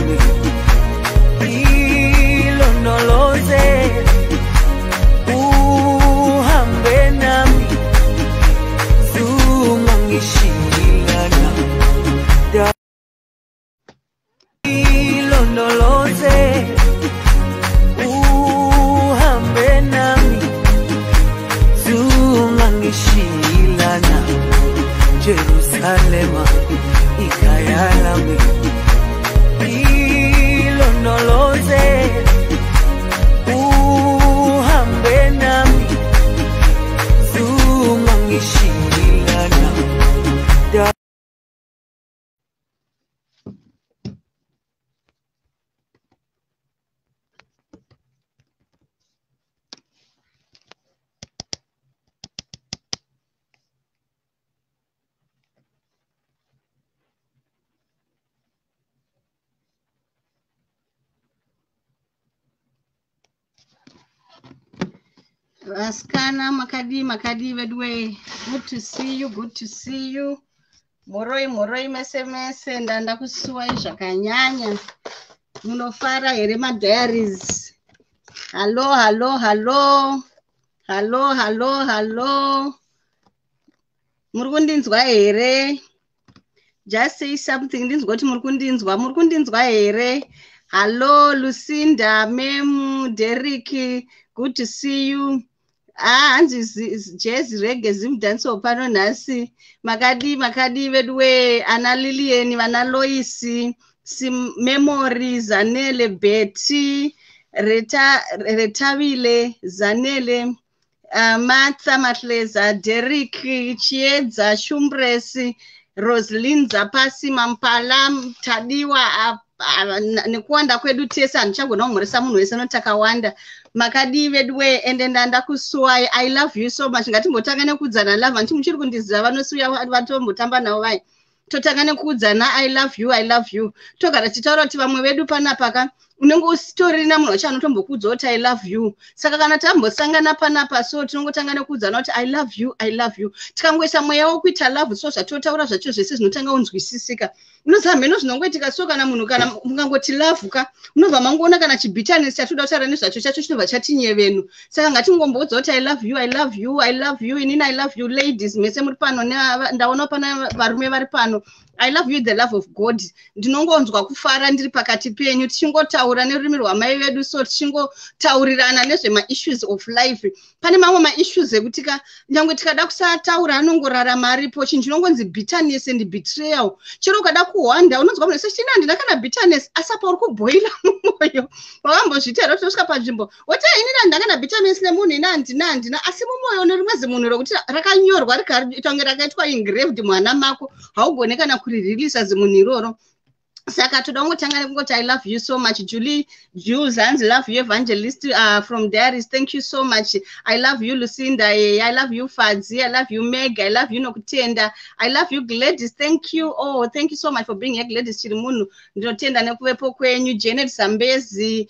lami, ilondoloze, uhambe nami, zungangishilana. Ilondoloze, uhambe nami, zungangishilana. Jerusalema ikhaya lami, ilondoloze, uhambe nami, zungangishilana. Vasikana, makadii, makadii veduwe? Good to see you, good to see you. Moroi, moroi mese mese. Ndanda kusuwai zvakanyanya. Munofara here, madiaries? Hallo, hallo, hallo, hallo, hallo, hallo. Muri kundinzwa here? Just say something ndinzwa kuti muri kundinzwa. Muri kundinzwa here? Hallo, Lucinda, Memu, Derek, good to see you. Ah, hanzi jazz, reggae, zim dancehall pano nhasi. Makadii, makadii veduwe? Ana Lilian, vana Loisi, Memory, Zanele, Betty, Reta, Retavile, Zanele, Martha Matleza, Derek, Chiedza, Shumbresi, Roslin, Zapasi, Mampala, Tadiwa, nekuwanda kwedu tese handichagona kumhoresa munhu wese noti takawanda. Makadii veduwe? Ende ndanda kusuwai. I love you so much. Ngatimbotanga nekuudzana love. Handiti muchiri kundiziva? Vanosiuya vatombotamba navo vai. Totanga nekuudzana "I love you, I love you". Togara tichitaura kuti vamwe vedu panapa ka, unenge usitorina munhu wacho anotombokuudza kuti "I love you". Saka kana tambosangana panapa so, tinongotanga nekuudzana kuti "I love you, I love you". Tikangoisa mweya wokuita love so, zvatotaura zvacho zvese zvinotanga kunzwisisika. Unoziva, mheno zvinongoitika so, kana munhu, kana mukangoti love ka, unobva mangoona kana chibitterness chatoda kutaura nezvacho chacho chinobva chatinyevenu. Saka ngatingomboudza kuti "I love you, I love you, I love you". Inini I love you, ladies mese muri pano. Ndaona pana varume vari pano. I love you, the love of God. Ndinongonzwa kufara ndiri pakati penyu, tichingotaura nerurimi rwamai vedu so, tichingotaurirana nezvemaissues of life. Pane mamwe maissues ekuti ka, nyange tikada kusataura, anongorarama aripo. Chinhu chinongonzi bitterness and betrayal, chero ukada kuhwanda, unonzwa munhu sechina, "Handina kana bitterness," asi apa uri kubhoila mumwoyo. Wakambozviita here kuti tosvika panzvimbo woti, "Inini handina kana bitterness nemunhu, ini handina, handina," asi mumwoyo nerimwe zimunhu rokuti rakanyorwa rikaita kunge rakaitwa engraved muhana mako, haugone kana kuriririsa zimunhu iroro? Saka toda kungotanga nekungoti "I love you so much". Julie Jules hanzi, "Love you, Evangelist, from Diaries." Thank you so much. I love you, Lucinda. I love you, Fadzi. I love you, Meg. I love you, Nokutenda. I love you, Gladys. Thank you. Oh, thank you so much for being here, Gladys. Chiri munhu, ndinotenda nekuvepo kwenyu. Janet Zambezi,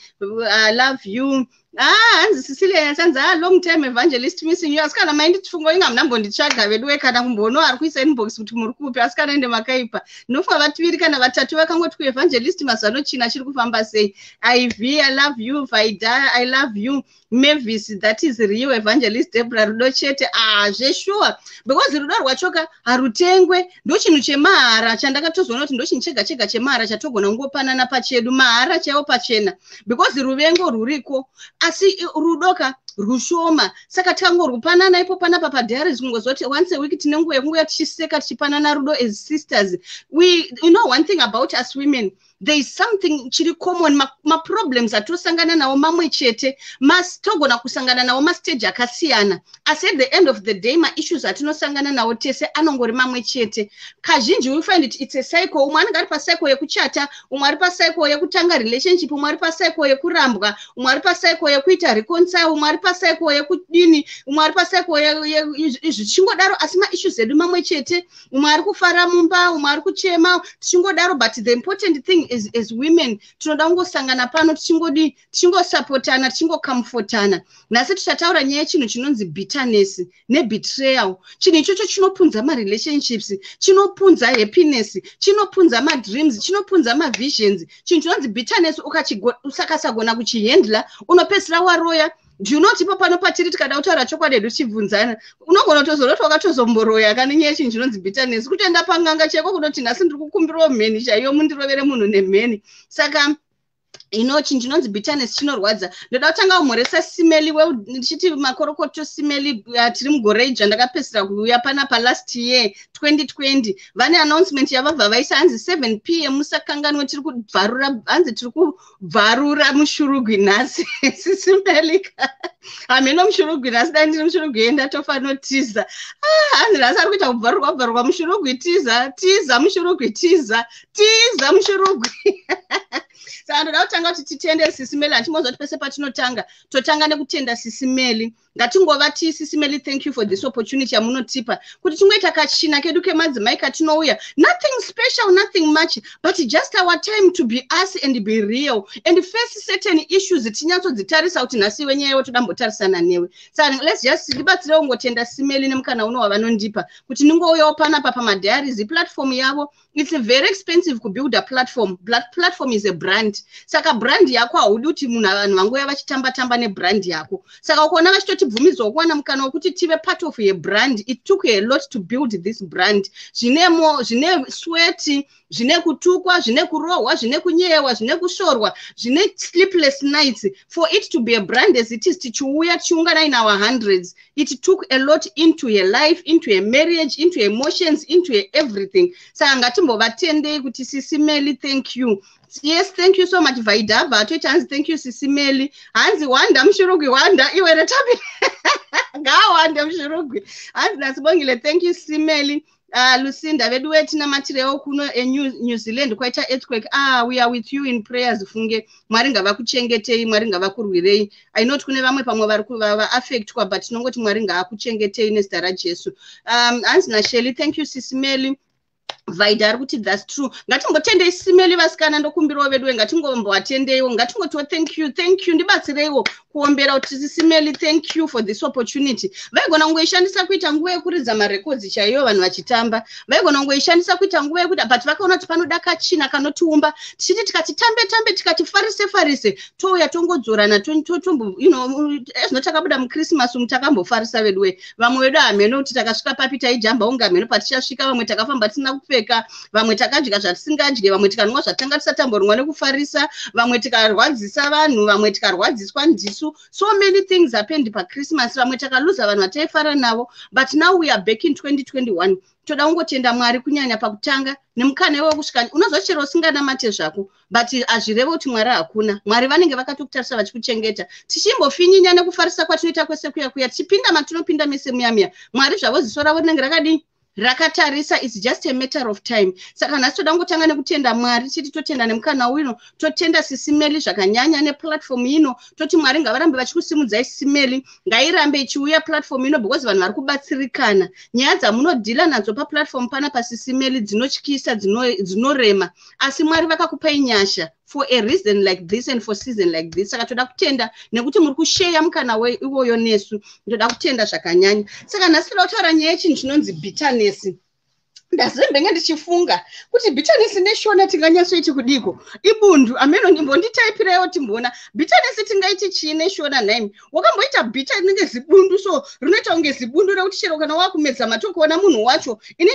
I love you. Ah, hanzi Cecilia sanzi, "Ah, long time, Evangelist, missing you." Asi kana mainditifunga, inga munambonditsvaga veduwe, kana kumbono ari kuisa inbox kuti muri kupi. Asi kana ende makaipa, ndinofunga vativiri kana vatatu vakangoti, "Kuevangelist mazuva ano china chiri kufamba sei?" Iv, I love you. Vaida, I love you. Mavis, that is real, Evangelist Debra, rudo chete. Ah, zveshuwa, because rudo rwachoka harutengwe. Ndo chinhu chemahara chandakatozoona kuti ndo chinhu chega chega chemahara chatogona kungopanana pachedu, mahara chaiwo, pachena, because ruvengo rwuriko, asi rudoka rushoma. Saka tikangorwupanana ipo panapa padiaries, kungozoti once a week tine nguva yekunguya tichiseka, tichipanana rudo as sisters. We, you know one thing about us women, there is something chiri common. Maproblems atosangana nawo mamwe chete. Togona kusangana nawo mastage akasiyana, asi at the end of the day maissues atinosangana nawo tese anongori mamwe chete. Kazhinji we find it's a cycle. Umwe anenge ari pacycle yekuchata, umwe ari pacycle yekutanga relationship, umwe ari pacycle yekurambwa, umwe ari pacycle yekuita reconcile, umwe ari pacycle yekudini, umwe ari pacycle zvichingodaro, asi maissues edu mamwe chete. Umwe ari kufara mumba, umwe ari kuchema, tichingodaro. But the important thing is, as women tinoda kungosangana pano, tichingodi, tichingosapotana, tichingocomfortana. Nhasi tichataura nyaya yechinhu chinonzi bitterness nebetrayal. Chinhu ichocho chinopunza marelationships, chinopunza happiness, chinopunza madreams, chinopunza mavisions. Chinhu chinonzi bitterness, ukasagona kuchihandla, unopedzisira waroya. Do you know ipo pano patiri, tikada kutaura chokwadi hedu, tichibvunzana, unogona kutozoroti wakatozomboroya kane nyaya yechinhu chinonzi bitterness. Kutoenda panganga chaiko kunoti, "Nhasi ndiri kukumbirawo mheni chaiyo, mundirovere munhu nemheni." Saka ino chinhu chinonzi bitterness chinorwadza. Ndoda kutanga kumhoresa Sis Melly, ndichiti makorokoto, Sis Melly. Tiri mugore idzva. Ndakapedzisira kuuya panapa last year 2020. Vane announcement yavabva vaisa, hanzi 7 p.m. musakanganwe, tiri kubvarura, hanzi tiri kubvarura mushurugwi nhasi. Sis Melly, hameno mushurugwi nhasi. Dai ndiri mushurugwi, enda tofanotiza. Ah, hanzi nhasi ari kuita kubvarurwa, bvarurwa mushurugwi. Tiza, tiza mushurugwi, tiza, tiza mushurugwi. Saka ndoda kutanga kuti titende Sis Melly. Handimbozoti pese patinotanga totanga nekutenda Sis Melly. Ngatingovati, "Sis Melly, thank you for this opportunity yamunotipa kuti tingoita kachina kedu kemadzimai katinouya." Nothing special, nothing much, but just our time to be us and be real and face certain issues, tinyatsodzitarisa kuti nhasi iwe, nyaya iwe todambotarisana newe. Saka let's just ndibatsire kungotenda Sis Melly nemukana uno wavanondipa kuti ndingouyawo panapa pamadiaries. Platform yavo, it's very expensive kubuild a platform. Platform is a brand. Saka brand yako haudi kuti munhu, vanhu vanguya vachitamba tamba nebrand yako. Saka ukaona vachitotibvumidzwa kuwana mukana wekuti tive part of a brand, it took a lot to build this brand. Zvinemo, zvine sweat, zvine kutukwa, zvine kurohwa, zvine kunyeyewa, zvine kushorwa, zvine sleepless nights for it to be a brand as it is. Tichiuya tichiungana in our hundreds, it took a lot into her life, into her marriage, into her emotions, into her everything. Saka ngatimbovatendei kuti, "Sis Melly, thank you." Yes, thank you so much. Vaidhabva atoita, hanzi, "Thank you, Sis Melly." Hanzi, "Wanda mushurugwi, wanda iwe retapi, ngaawande mushurugwi." Hanzi naSibongile, "Thank you, Sis Melly." Lucinda, vedu wetinamatirewo kuno eNew Zealand, kwaita earthquake. Ah, we are with you in prayers. Funge Mwari ngavakuchengetei, Mwari ngavakurwirei. I know kune vamwe pamwe vari vaaffectwa, but tinongoti Mwari ngaakuchengetei nezita raJesu. Hanzi naShelly, "Thank you, Sis Melly." Vaida ari kuti, "That's true." Ngatimbotendei Sis Melly, vasikana. Ndokumbirawo veduwe, ngatingomboatendeiwo, ngatingotiwo thank you, thank you. Ndibatsireiwo kuombera kuti, "Sis Melly, thank you for this opportunity." Vaigona kungoishandisa kuita nguva yekuridza marekodzi chaiyo, vanhu vachitamba. Vaigona kungoishandisa kuita nguva yekuti, but vakaona kuti panoda kachina kanotiumba, tichiti tikati tambe tambe, tikati farise farise, touya tongodzorana. Ezvino takabuda muChristmas umu, takambofarisa veduwe. Vamwe vedu hameno kuti takasvika papi, taijamba unge hameno patichasvika. Vamwe takafamba tisina kupfeka, vamwe takadya zvatisingadye, vamwe tikanwa zvatanga tisatamborumwa nekufarisa, vamwe tikarwadzisa vanhu, vamwe tikarwadziswa ndisu. So many things happened paChristmas. Vamwe takaluza vanhu vataifara navo, but now we are back in 2021. Toda kungotenda Mwari kunyanya pakutanga nemukana iwe wekusvika. Unozwa, chero usinganamate zvako, but hazvireve kuti Mwari hakuna. Mwari vanenge vakatokutarisa vachikuchengeta. Tichimbofinyinya nekufarisa kwatinoita kwese kuya kuya, tichipinda matinopinda mese muya muya, Mwari zvavo ziso ravo rinenge rakadii? Rakatarisa. It's just a matter of time. Saka nhasi toda kungotanga nekutenda Mwari, titi totenda nemukana uno, totenda Sis Melly zvakanyanya neplatform ino. Toti Mwari ngavarambe vachikusimudzai, Sis Melly. Ngairambe ichiuya platform ino, because vanhu vari kubatsirikana. Nyaya dzamunodhila nadzo paplatform pana paSis Melly dzinotyisa, dzinorema, asi Mwari vakakupai nyasha for a reason like this and for season like this. Saka toda kutenda nekuti muri kusheya mukana iwoyo nesu. Ndoda kutenda zvakanyanya. Saka nhasi toda kutaura nyaya yechinhu chinonzi bitterness. Ndazembenge ndichifunga kuti bitterness neShona tinganyatsoiti kudiko? Ibundu, ameno. Ndimbonditaipireiwo timboona bitterness tingaiti chii neShona nhaimi. Wakamboita bitter rinenge zibundu, so rinoita kunge zibundu rekuti chero kana wakumedza matokuona munhu wacho. Ini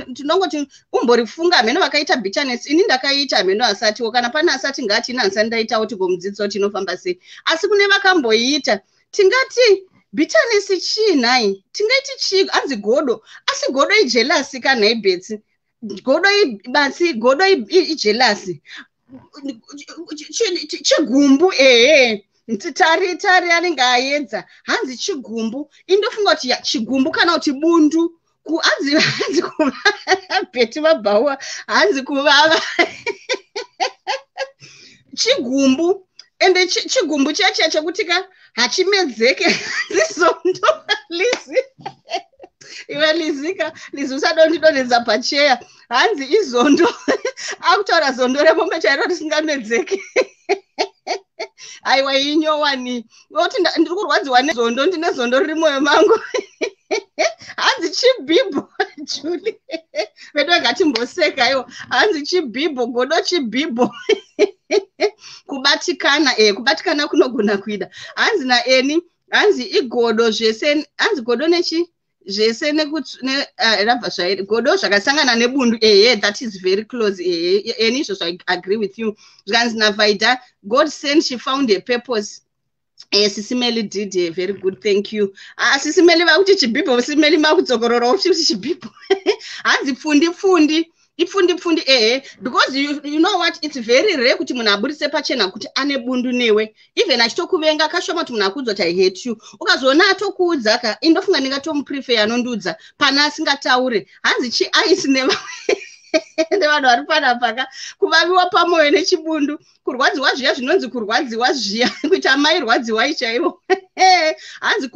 ndinongoti umborifunga, hameno vakaita bitterness. Ini ndakaita, hameno asatiwo. Kana pane asati, ngati ini handisati ndaitawo, tigomudzidzisa kuti inofamba sei. Asi kune vakamboiita, tingati bitterness chii nhai? Tingaiti chii? Hanzi godo, asi godo ijealousy kanhai Betsi? Godo batsi, godo ijealousy. Chigumbu, ehe. Tari tari anenge aedza, hanzi chigumbu. Indofunga kuti chigumbu kana kuti bundu. Hanzi Bheti vabhawa, hanzi kuvava. Chigumbu, ende chigumbu chiya chiya chekuti ka Hachimedzeke zizondo. Lizi, iwe Lizika, Lizi, usadondidonhedza pacheya. Hanzi izondo, akutaura zondo remombe chairo risingamedzeke. Aiwa, inyowani oti ndiri kurwadziwa nezondo, ndine zondo riri mwoyo mangu. Hanzi chibhibho. Juli vedu, ngatimboseka iwo. Hanzi chibhibho, godo chibhibho. Kubatikana, kubatikana kunogona kuida. Hanzi naeni, hanzi igodo zvese, hanzi godo nechi zvese rabva zvairi godo zvakasangana nebundu. Ehe, that is very close. Ehe, eni izvozvo I agree with you. Zvikanzi naVaida, God sent, she found a purpose. Sisimeli did a very good, thank you. Ah, Sisimeli vakuti chibhibho. Simeli makudzokororawo kuti chibhibho. Hanzi pfundi pfundi, ipfundi pfundi. Ehe, because you know what, it's very rare kuti munhu aburitse pachena kuti ane bundu newe, even achitokuvenga. Kashoma kuti munhu akuudza kuti "I hate you." Ukazoona atokuudza ka, indofunga ndingatomuprefer anondiudza pana asingataure. Hanzi chiice nevanhu vari panapa ka. Kuvaviwa pamwoyo nechibundu, kurwadziwa zviya zvinonzi kurwadziwa zviya, kuita mai rwadziwai chaivo. Hanzi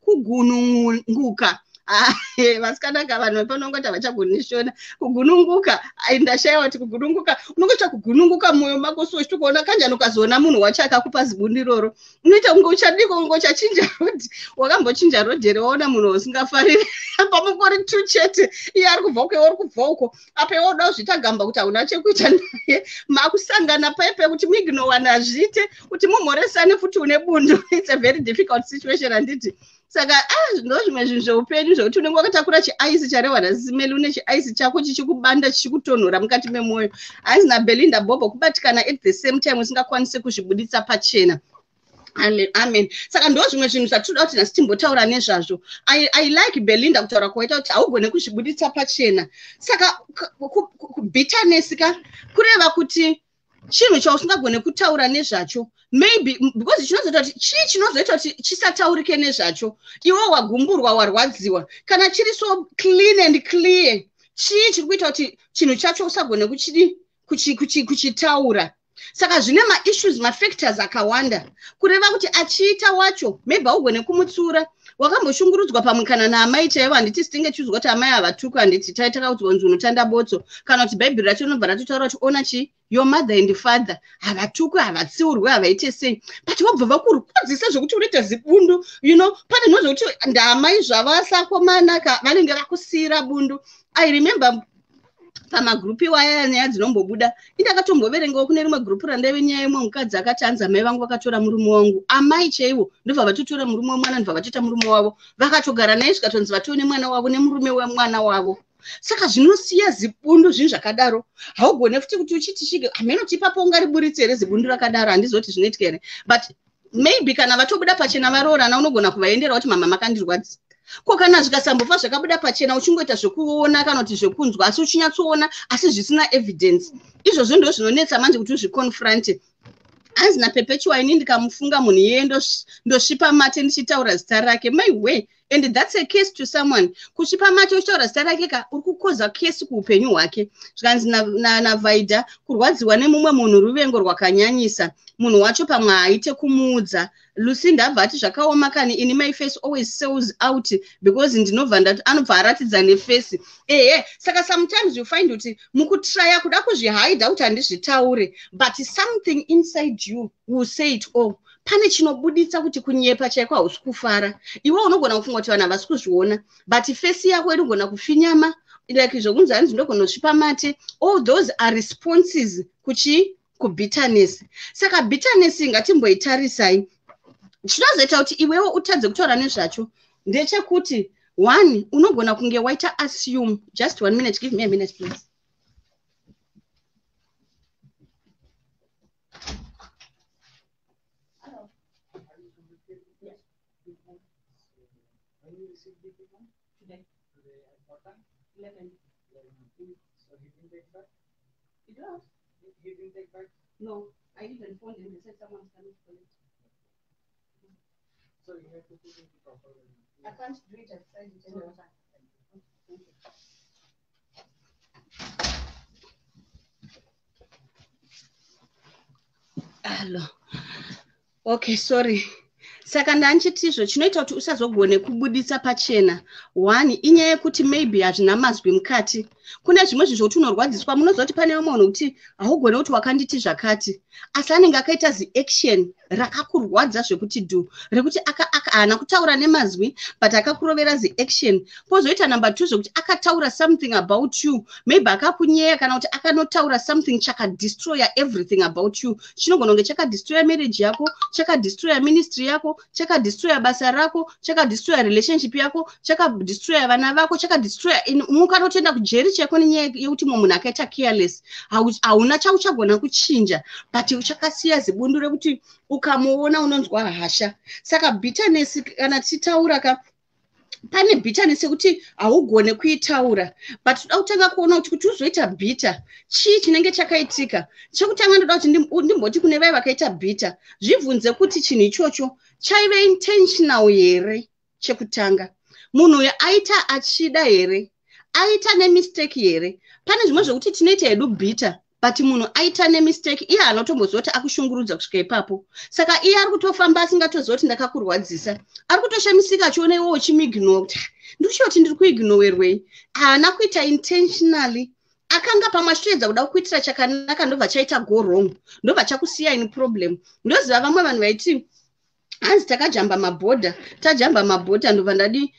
kugununguka. Ah, vasikana ka, vanhu vepanongoti havachagoni Shona. Kugununguka, ndashayiwa kuti kugununguka, unongoita kugununguka mumwoyo mako. So uchitokuona kanjani ukazoona munhu wacho akakupa zibundu iroro, unoita kunge uchadiko, kunge uchachinja rodhi. Wakambochinja rodhi here waona munhu usingafariri? Pamungori tu chete, iye ari kubva uko, iwe uri kubva uko. Apa iwe uda kuzviita gamba kuti hauna chekuita naye, makusangana paipe kuti muignowana hazviite kuti mumhoresane futi une bundu. It's a very difficult situation, handiti? Saka ah, ndo zvimwe zvinhu zveupenyu zvokuti unenge wakatakura chiaisi charehwa naSimeli, une chiaisi chako chichikubanda, chichikutonhora mukati memwoyo. Hanzi naBelinda Bobo, kubatikana at the same time usingakwanisi kuzvibuditsa pachena. Amen. Saka ndo zvimwe zvinhu zvatinoda kuti nhasi timbotaura nezvazvo. I like Belinda kutaura kwaita kuti haugone kuzvibuditsa pachena. Saka bitterness ka, kureva kuti chinhu chausingagone kutaura nezvacho, maybe because chinozoita kuti chii, chinozoita kuti chisataurike nezvacho? Iwe wagumburwa, warwadziwa, kana chiri so clean and clear, chii chiri kuita kuti chinhu chacho usagone kuchidi kuchitaura? Saka zvine maissues, mafactors akawanda. Kureva kuti achiita wacho maybe haugone kumutsura, wakamboshungurudzwa pamwe kana naamai chaivo. Handiti sitinge tichizwa kuti amai havatuku? Handiti tai takaudzwa kunzi unotanda botso, kana kuti Bhaibheri racho rinobva ratotaura kuti ona chii, your mother and father. Havatukwi, havatsiurwi, havaite sei, but vobva vakurwadzisa zvokuti unoita zibundu. Pane nhozvokuti ndamai zvavo, asakomanaka vanenge vakusiyira bundu. I remember pamagrupu iwaya nyaya dzinombobuda, indakatomboverengawo kune rimwe gurupu randaive nyaya imwe mukadzi akati, anzi amai vangu vakatora murume wangu. Amai chaivo ndobva vatotora murume wemwana, ndobva vatoita murume wavo, vakatogara naye, zvikatonzi vatone mwana wavo nemurume wemwana wavo. Saka zvinosiya zibundu zvinhu zvakadaro. Haugone futi kuti uchiti chike haminoti ipapo ungariburitse here zibundu rakadaro? Handizoti zvinoitika here, but maybe kana vatobuda pachena varoorana, unogona kuvaendera kuti mama makandirwadzi. Ko kana zvikasambofa zvakabuda pachena, uchingoita zvekuona kana kuti zvekunzwa, asi uchinyatsoona asi zvisina evidence, izvozvo ndo zvinonetsa manje kuti uzviconfronte. Hanzi naPerpetua, ini ndikamufunga munhu iyeye ndosvipa mate ndichitaura zita rake. My way, and that's a case to someone. Kusvipa mate uchitaura zita rake ka, uri kukoza kesi kuupenyu hwake. Zvikanzi naVaida, kurwadziwa nemumwe munhu, ruvengo rwakanyanyisa. Munhu wacho pamwe haaite kumuudza. Lucinda abva ati zvakaoma kani, ini my face always sells out because ndinobva ndati anobva aratidza neface. Ehe, saka sometimes you find kuti mukutraya kuda kuzvihaidha kuti handizvitaure, but something inside you will say it all. Pane chinobuditsa kuti kunyepa chaiko hausi kufara. Iwe unogona kufunga kuti vanhu havasi kuzviona, but face yako inogona kufinyama, like zvokunzi hanzi ndogona kusvipa mate. All those are responses kuchi kubitterness. Saka bitterness ngatimboitarisai. Chinozoita kuti iwewo utadze kutaura nezvacho ndechekuti, one, unogona kunge waita assume. Just one minute, give me a minute, please. When you received the payment? Today. Today at what time? 11. 11. So he didn't take back? It was. He didn't take back? No, I even phoned him. They said someone's coming to collect. So you have to put it properly. I can't do it outside it in the water. Thank you. Thank you. Hello. Okay, sorry. Saka ndanchitizvo chinoita kuti usazogone kubudisa pachena, one, inyaya yekuti maybe hazvina mazwi mukati. Kune zvimwe zvinhu zvokuti unorwadziswa, munoziva kuti pane vamwe vanhu kuti haugone kuti wakanditi zvakati, asi anenge akaita ziaction rakakurwadza zvekuti dhu, rekuti haana kutaura nemazwi, but akakurovera ziaction. Pozoita number two, zvekuti akataura something about you, maybe akakunyeya kana kuti akanotaura something chakadestroya everything about you. Chinogona kunge chakadestroya marriage yako, chakadestroya ministry yako, chakadestroya basa rako, chakadestroya relationship yako, chakadestroya vana vako, chakadestroya, mukatotoenda kujeri chaiko nenyaya yekuti mumwe munhu akaita careless. Hauna chauchagona kuchinja, but chakasiya zibundu rekuti ukamuona unonzwa hasha. Saka bitterness, kana tichitaura ka, pane bitterness yekuti haugone kuitaura, but toda kutanga kuona kuti uzoita bitter, chii chinenge chakaitika. Chekutanga, ndoda kuti ndimboti kune vai vakaita bitter, zvibvunze kuti chinhu ichocho chaive intentional here. Chekutanga, munhu uyu aita achida here? Aita nemistake here? Pane zvimwe zvekuti tinoita hedu bitter, but munhu aita nemistake, iye haanotomboziva kuti akushungurudza kusvika ipapo. Saka iye ari kutofamba asingatoziva kuti ndakakurwadzisa, ari kutoshamisika achiona iwo uchimuignore, kuti ndikuchiva kuti ndiri kuignowerwei. Haana kuita intentionally, akanga pamwe achitoedza kuda kuitira chakanaka, ndobva chaita go wrong, ndobva chakusiya in problem. Ndoziva vamwe vanhu vaiti, hanzi takajamba mabhodha, tajamba mabhodha, ndobva ndadi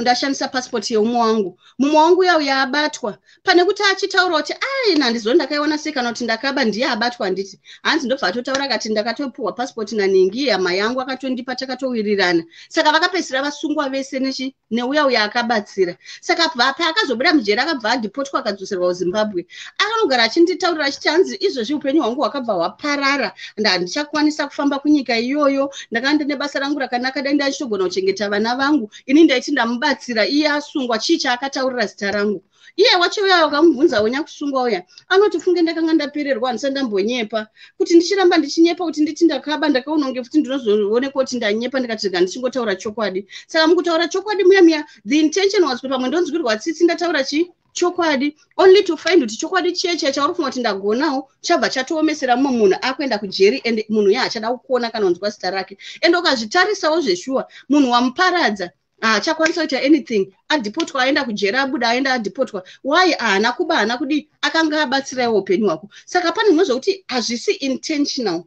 ndashandisa pasipoti yeumwe wangu. Mumwe wangu uya uya abatwa. Pane kuti achitaura kuti ai, handizivo ndakaiona sei, kana kuti ndakaba, ndiye abatwa, handiti? Hanzi ndobva atotaura akati, ndakatopiwa pasipoti naningi, hama yangu, akatondipa, takatowirirana. Saka vakapedzisira vasungwa vese nechi neuya uya akabatsira. Saka paakazobuda mujeri, akabva adhipotwa, akadzoserwa kuZimbabwe. Akanogara achinditaurira achiti, hanzi, izvozvi upenyu hwangu hwakabva hwaparara, handichakwanisa kufamba kunyika iyoyo. Ndakanga ndine basa rangu rakanaka, dai ndachitogona kuchengeta vana vangu. Ini ndaiti ndamubatsira, iye asungwa. Chii chaakataurira zita rangu? Iye wacho uya wakamubvunza wenyakusungwa uya anoti, funge ndakanga ndapererwa, handisati ndambonyepa. Kuti ndichiramba ndichinyepa, kuti nditi ndakaba, ndakaona kunge futi ndinozoonekwa kuti ndanyepa. Ndikati rega ndichingotaura chokwadi. Saka mukutaura chokwadi muya muya, the intention was kuti pamwe ndonzwirwa tsitsi, ndataura chii? Chokwadi. Only to find kuti chokwadi chiye chiya chauri kufunga kuti ndagonawo, chabva chatoomesera mumwe munhu akuenda kujeri, and munhu uya achada kukuona kana kunzwa zita rake. And ukazvitarisawo zveshuwa, munhu wamuparadza haachakwanisa kuita anything. Adhipotwa, aenda kujeri, abuda, aenda, adhipotwa. Why? Haana kuba, haana kudii, akanga abatsiraiwo upenyu hwako. Saka pane zvimwe zvokuti hazvisi intentional.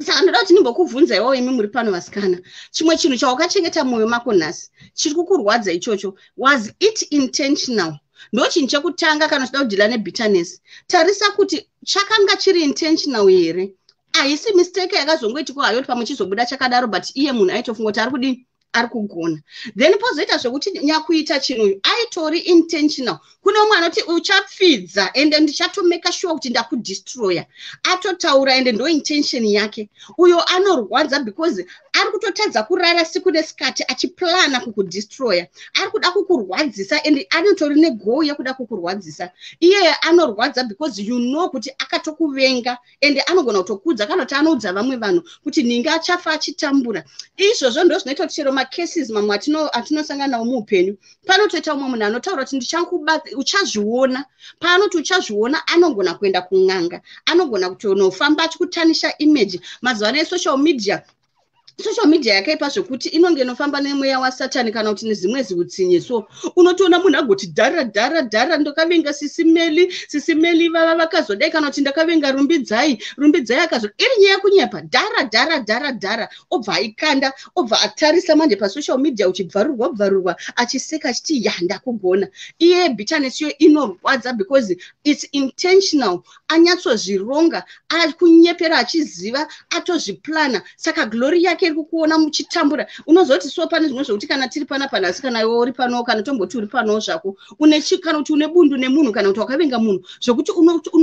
Saka ndoda kuti ndimbokubvunza iwawo, imi muri pano vasikana, chimwe chinhu chawakachengeta mumwoyo mako nhasi chiri kukurwadza ichocho, was it intentional? Ndo chinhu chekutanga kana uchida kudhila nebitterness. Tarisa kuti chakanga chiri intentional here, haisi mistake yakazongoitikwa hayo, kuti pamwe chizobuda chakadaro, but iye munhu aitofunga kuti ari kudii, ari kugona. Then pozoita zvekuti nyakuita chinhu uyu aitori intentional. Kune umwe anoti, uchapfidza, ende ndichatomeka sure kuti ndakudestroya. Atotaura, ende ndo intention yake. Uyo anorwadza because ari kutotadza kurara siku nesikati achiplana kukudestroya. Ari kuda kukurwadzisa, ende anotori negoal yekuda kukurwadzisa. Iyeye anorwadza because you know kuti akatokuvenga, ende anogona kutokudza kana kuti anoudza vamwe vanhu kuti ninge achafa achitambura. Izvozvo ndo zvinoita kuti chero macases mamwe atinosangana nawo muupenyu, panotoita umwe munhu anotaura kuti uchazviona. Paanoti uchazviona, anogona kuenda kun'anga, anogona kutonofamba achikutanisha image. Mazuva ano esocial media, social media yakaipa zvekuti inonge inofamba nemweya wasatani kana kuti nezimwe ziutsinye. So unotoona munhu agoti, dhara dhara dhara, ndakavenga Sisimeli, Sisimeli vava vakazodai, kana kuti ndakavenga Rumbidzai, Rumbidzai akazo, iri nyaya yekunyepa, dhara dhara dhara dhara, obva aikanda, obva atarisa manje pasocial media uchibvarurwa bvarurwa, achiseka achiti, ya, ndakugona. Iye bitterness iyo inorwadza because it's intentional. Anyatsozvironga, akunyepera achiziva, atozviplana. Saka glory yake iri kukuona muchitambura. Unozoti so pane zvimwe zvokuti kana tiri panapa nhasi, kana iwe uri pano, kana tomboti uri panowo zvako, une kana kuti une bundu nemunhu, kana kuti wakavenga munhu zvokuti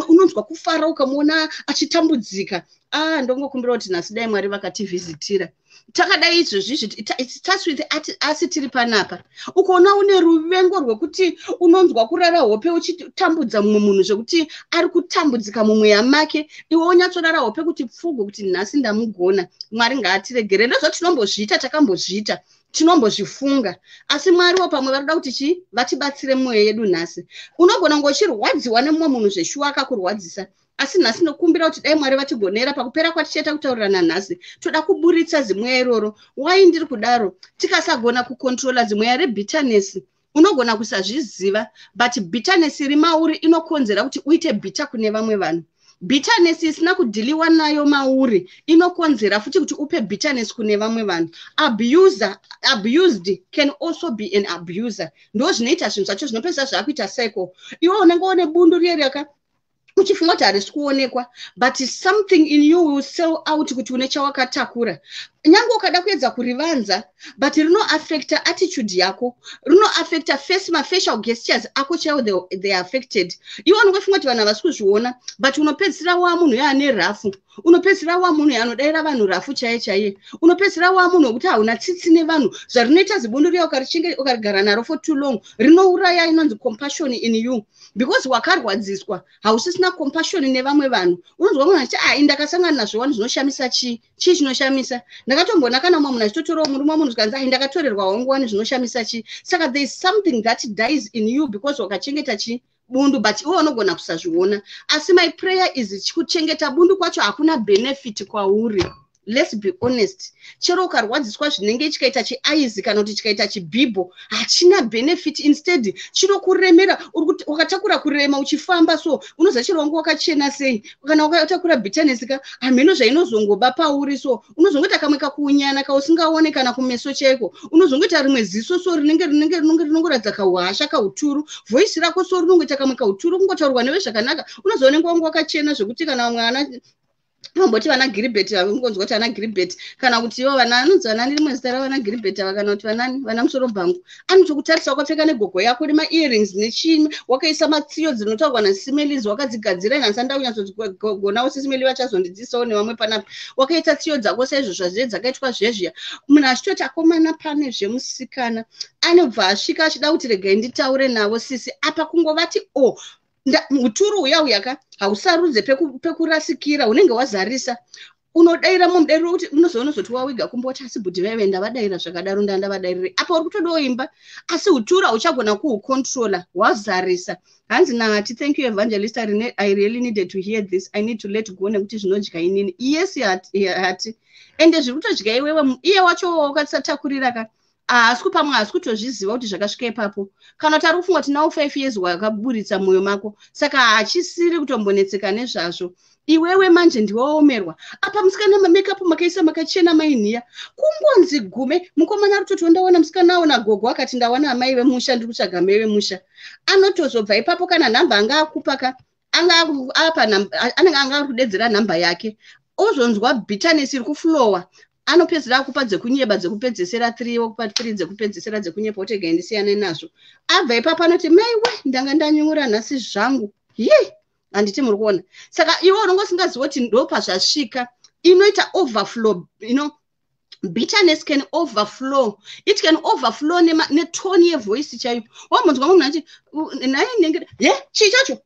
unonzwa kufara ukamuona achitambudzika. Ah, ndongokumbira kuti nhasi dai Mwari vakativhizitira takadai izvozvizvi. It starts with asi tiri panapa, ukaona une ruvengo rwekuti unonzwa kurara hope uchitambudza mumwe munhu, zvekuti ari kutambudzika mumweya make, iwe wonyatsorara hope kuti pfugo, kuti nhasi ndamugona. Mwari ngaatiregere. Ndozvo tinombozviita, takambozviita, tinombozvifunga, asi Mwariwo pamwe varikuda kuti chi vatibatsire mwoyo yedu nhasi. Unogona kunge uchirwadziwa nemumwe munhu zveshuwa, akakurwadzisa. Asi nhasi nokumbira kuti dai Mwari vatigonera pakupera kwatichaita kutaurirana nhasi. Toda kuburitsa zimweya iroro. Wai ndiri kudaro? Tikasagona kucontrola zimweya rebitterness, unogona kusazviziva, but bitterness iri mauri inokonzera kuti uite bitter kune vamwe vanhu. Bitterness isina kudealiwa nayo mauri inokonzera futi kuti upe bitterness kune vamwe vanhu. Abuser, abused can also be an abuser. Ndo zvinoita zvinhu zvacho zvinopedzisa zvaakuita cycle. Iwe unenge une bundu riye raka uchifunga kuti harisi kuonekwa, but something in you will sell out kuti une chawakatakura. Nyange ukada kuedza kurivanza, but rinoaffecta attitude yako, rinoaffecta face, mafacial gestures ako chaiwo, they are affected. Iwe unongofunga kuti vanhu havasi kuzviona, but unopedzisira wa munhu yaane rafu, unopedzisira wa munhu anodaira vanhu rafu chaiye chaiye, unopedzisira wa munhu wekuti hauna tsitsi nevanhu. Zvarinoita zibundu riya, ukarigara naro for too long, rinouraya inonzi compassion in you, because wakarwadziswa, hausisina compassion nevamwe vanhu. Unonzwa munhu achiti, "Ai, ndakasangana nazvo wani, zvinoshamisa chii? Chii chinoshamisa? Ndakatombona kana mumwe munhu achitotorawo murume wamunhu, zvikanzi, ai, ndakatorerwa wangu wani, zvinoshamisa chii?" Saka there is something that dies in you because wakachengeta chii? Bundu. But iwe unogona kusazviona, asi my prayer is, kuchengeta bundu kwacho hakuna benefit kwauri. Let's be honest. Chero ukarwadziswa zvinenge chikaita chiaizi kana kuti chikaita chibhibho, hachina benefit. Instead chinokuremera. Wakatakura kurema uchifamba. So unoziva, chero wangu wakachena sei, kana wakatakura bitterness ka, hamheno zvainozongoba pauri. So unozongoita kamwe kakuunyana kausingaone kana kumeso chaiko. Unozongoita rimwe ziso so rinenge rinongoratidza kauhasha, kauturu. Voice rako so rinongoita kamwe kauturu. Kungotaurwa newe zvakanaka, unozoonenge wangu wakachena zvekuti kana vamwe ana vamboti vana Giribheti, vangonzwa kuti ana Giribheti, kana kuti ivo vana anonzi vanani, rimwe zita ravana Giribheti ava, kana kuti vanani, vana musoro bhangu, anotokutarisa wakapfeka negogo yako nemaearrings nechimwe, wakaisa matsiyo dzinotaurwa nasimelis, wakadzigadzira. Inhasi nda kunyatsogonawo sisimeli, vachazondidzisawo nevamwe panapa. Wakaita tsiyo dzako saizvo zvazve dzakaitwa zvezviya, munhu achitoti, "Akomana, pane zvemusikana." Anobva asvika achida kuti, "Regai nditaure navo sisi." Apa kungovati o oh, uturu uya uyaka hausarudze pekurasikira, hunenge hwazarisa. Unodaira mumudairiro kuti unozoona uzoti wawiga kumboti, "Asi bhudhi vaive ndavadaira zvakadaro, ndandavadairire?" Apa uri kutodoimba, asi uturu hauchagona kuhucontrola, hwazarisa. Hanzi nahati, "Thank you, Evangelist. I really needed to hear this. I need to let go nekuti zvinodya inini." Yes, hati ende zviri kutodya iwewe. Iye wacho wakasatakurira ka, haasi pamwe haasi kutozviziva kuti zvakasvika ipapo, kana kuti ari kufunga kuti now 5 years wakaburitsa mwoyo mako, saka hachisiri kutombonetseka nezvazvo. Iwewe manje ndiwaomerwa. Apa musikana mamakeup makaisa, makachena, mainhiya, kungonzi gume mukomana ari kutoti, "Ndaona musikana, aona gogo," akati, "Ndawana amai vemusha, ndiri kutsvaga mai vemusha." Anotozobva ipapo, kana nhamba anga akupa ka, anga apa, anenge anga ari kudedzera nhamba yake, ozonzwa bitterness iri kuflowa, anopedzisira akupa dzekunyeba dzekupedzesera 3, wokupa 3 dzekupedzesera dzekunyepa, otegai ndisiyane nazvo. Abva ipapo anoti, "Maiwe, ndanga ndanyura nhasi zvangu ye." Handiti muri kuona? Saka iwe unonge usingazivi kuti ndo pazvasvika. Inoita overflow. Bitterness can overflow. It can overflow netone yevoice chaiyo. Wambonzwa munhu achi nhaye nenge ye, chii chacho?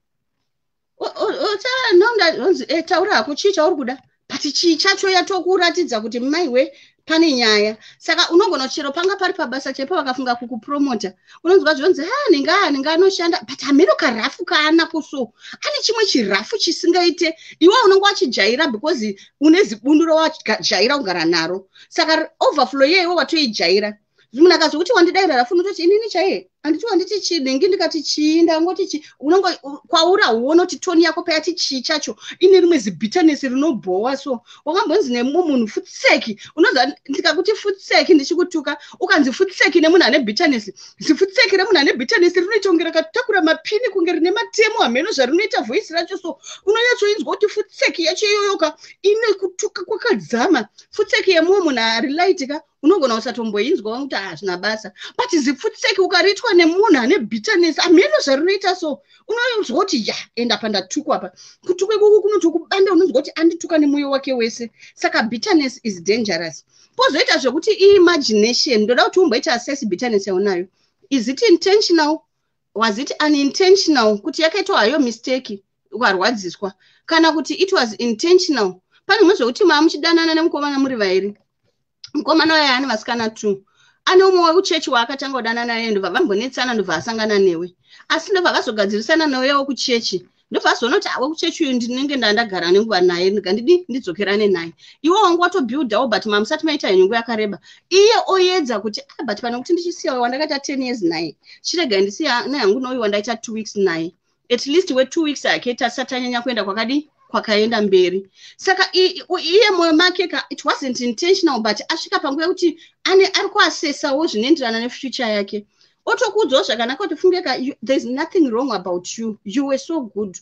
Taura hako, chii chauri kuda? But chii chacho yatokuratidza kuti maiwe, pane nyaya. Saka unogona chero panga pari pabasa chaipo, vakafunga kukupromota, unonzwa zvonzi, "Ha, nenge anoshanda, but hameno karafu kaanako." So ane chimwe chirafu chisingaite. Iwe unonge wachijaira because une zibundu rawajaira kugara naro. Saka overflow iye iwe watoijaira. Munhu akazokuti, "Wandidaira rafu," unototi, "Inini chaiye handiti wanditi chii nhingi?" Ndikati chii? Ndangoti chii? Unonge kwauri hauona kuti tone yako payati chii chacho ine rimwe zibitterness rinobhowa. So wakambonzi nemumwe munhu futseki, unoziva ndikakuti futseki ndichikutuka, ukanzi futseki nemunhu ane bitterness, zifutseki remunhu ane bitterness rinoita kunge rakatakura mapini, kunge rine matemo, hameno zvarinoita voice racho. So unonyatsoinzwa kuti futseki yacho iyoyoka ine kutuka kwakadzama. Futseki yemumwe munhu ari light ka, unogona kusatomboinzwa kuti hazvina basa, but zipfutseki ukariitwa nemunhu ane bitterness, hameno zvarinoita. So unonzwa kuti, ya, enda pa ndatukwa pa. Kutukwa ikoko kunotokubanda, unonzwa kuti andituka nemwoyo wake wese. Saka bitterness is dangerous. Pozoita zvekuti imagination. Ndoda kuti umboita assess bitterness yaunayo. Is it intentional? Was it unintentional, kuti yakaitwa hayo mistake ukarwadziswa, kana kuti it was intentional? Pane zvimwe zvekuti maa muchidanana nemukomana muri vairi. Mukomana uyo ane vasikana two. Ane umwe wekuchechi waakatanga kudanana naye, ndobva vambonetsana, ndobva asangana newe, asi ndobva vazogadzirisana newe wekuchechi. Ndobva azoona kuti wekuchechi uyu ndinenge ndandagara nenguva naye, ngandidi ndidzokerane naye. Iwe wangu watobuildawo, but mamusati maita henyu nguva yakareba. Iye oedza kuti, ah, but pane kuti ndichisiya wandakaita 10 years naye, chiregai ndisiya nehangu nouyu wandaita 2 weeks naye. At least we2 weeks hake tasati tanyanya kuenda kwakadi kwakaenda mberi. Saka iye mwoyo make ka, it wasn't intentional, but asvika panguva yekuti ane ari kuasesawo zvinoenderana nefuture yake, otokuudzawo zvakanaka kuti, fungeka, there's nothing wrong about you, you were so good.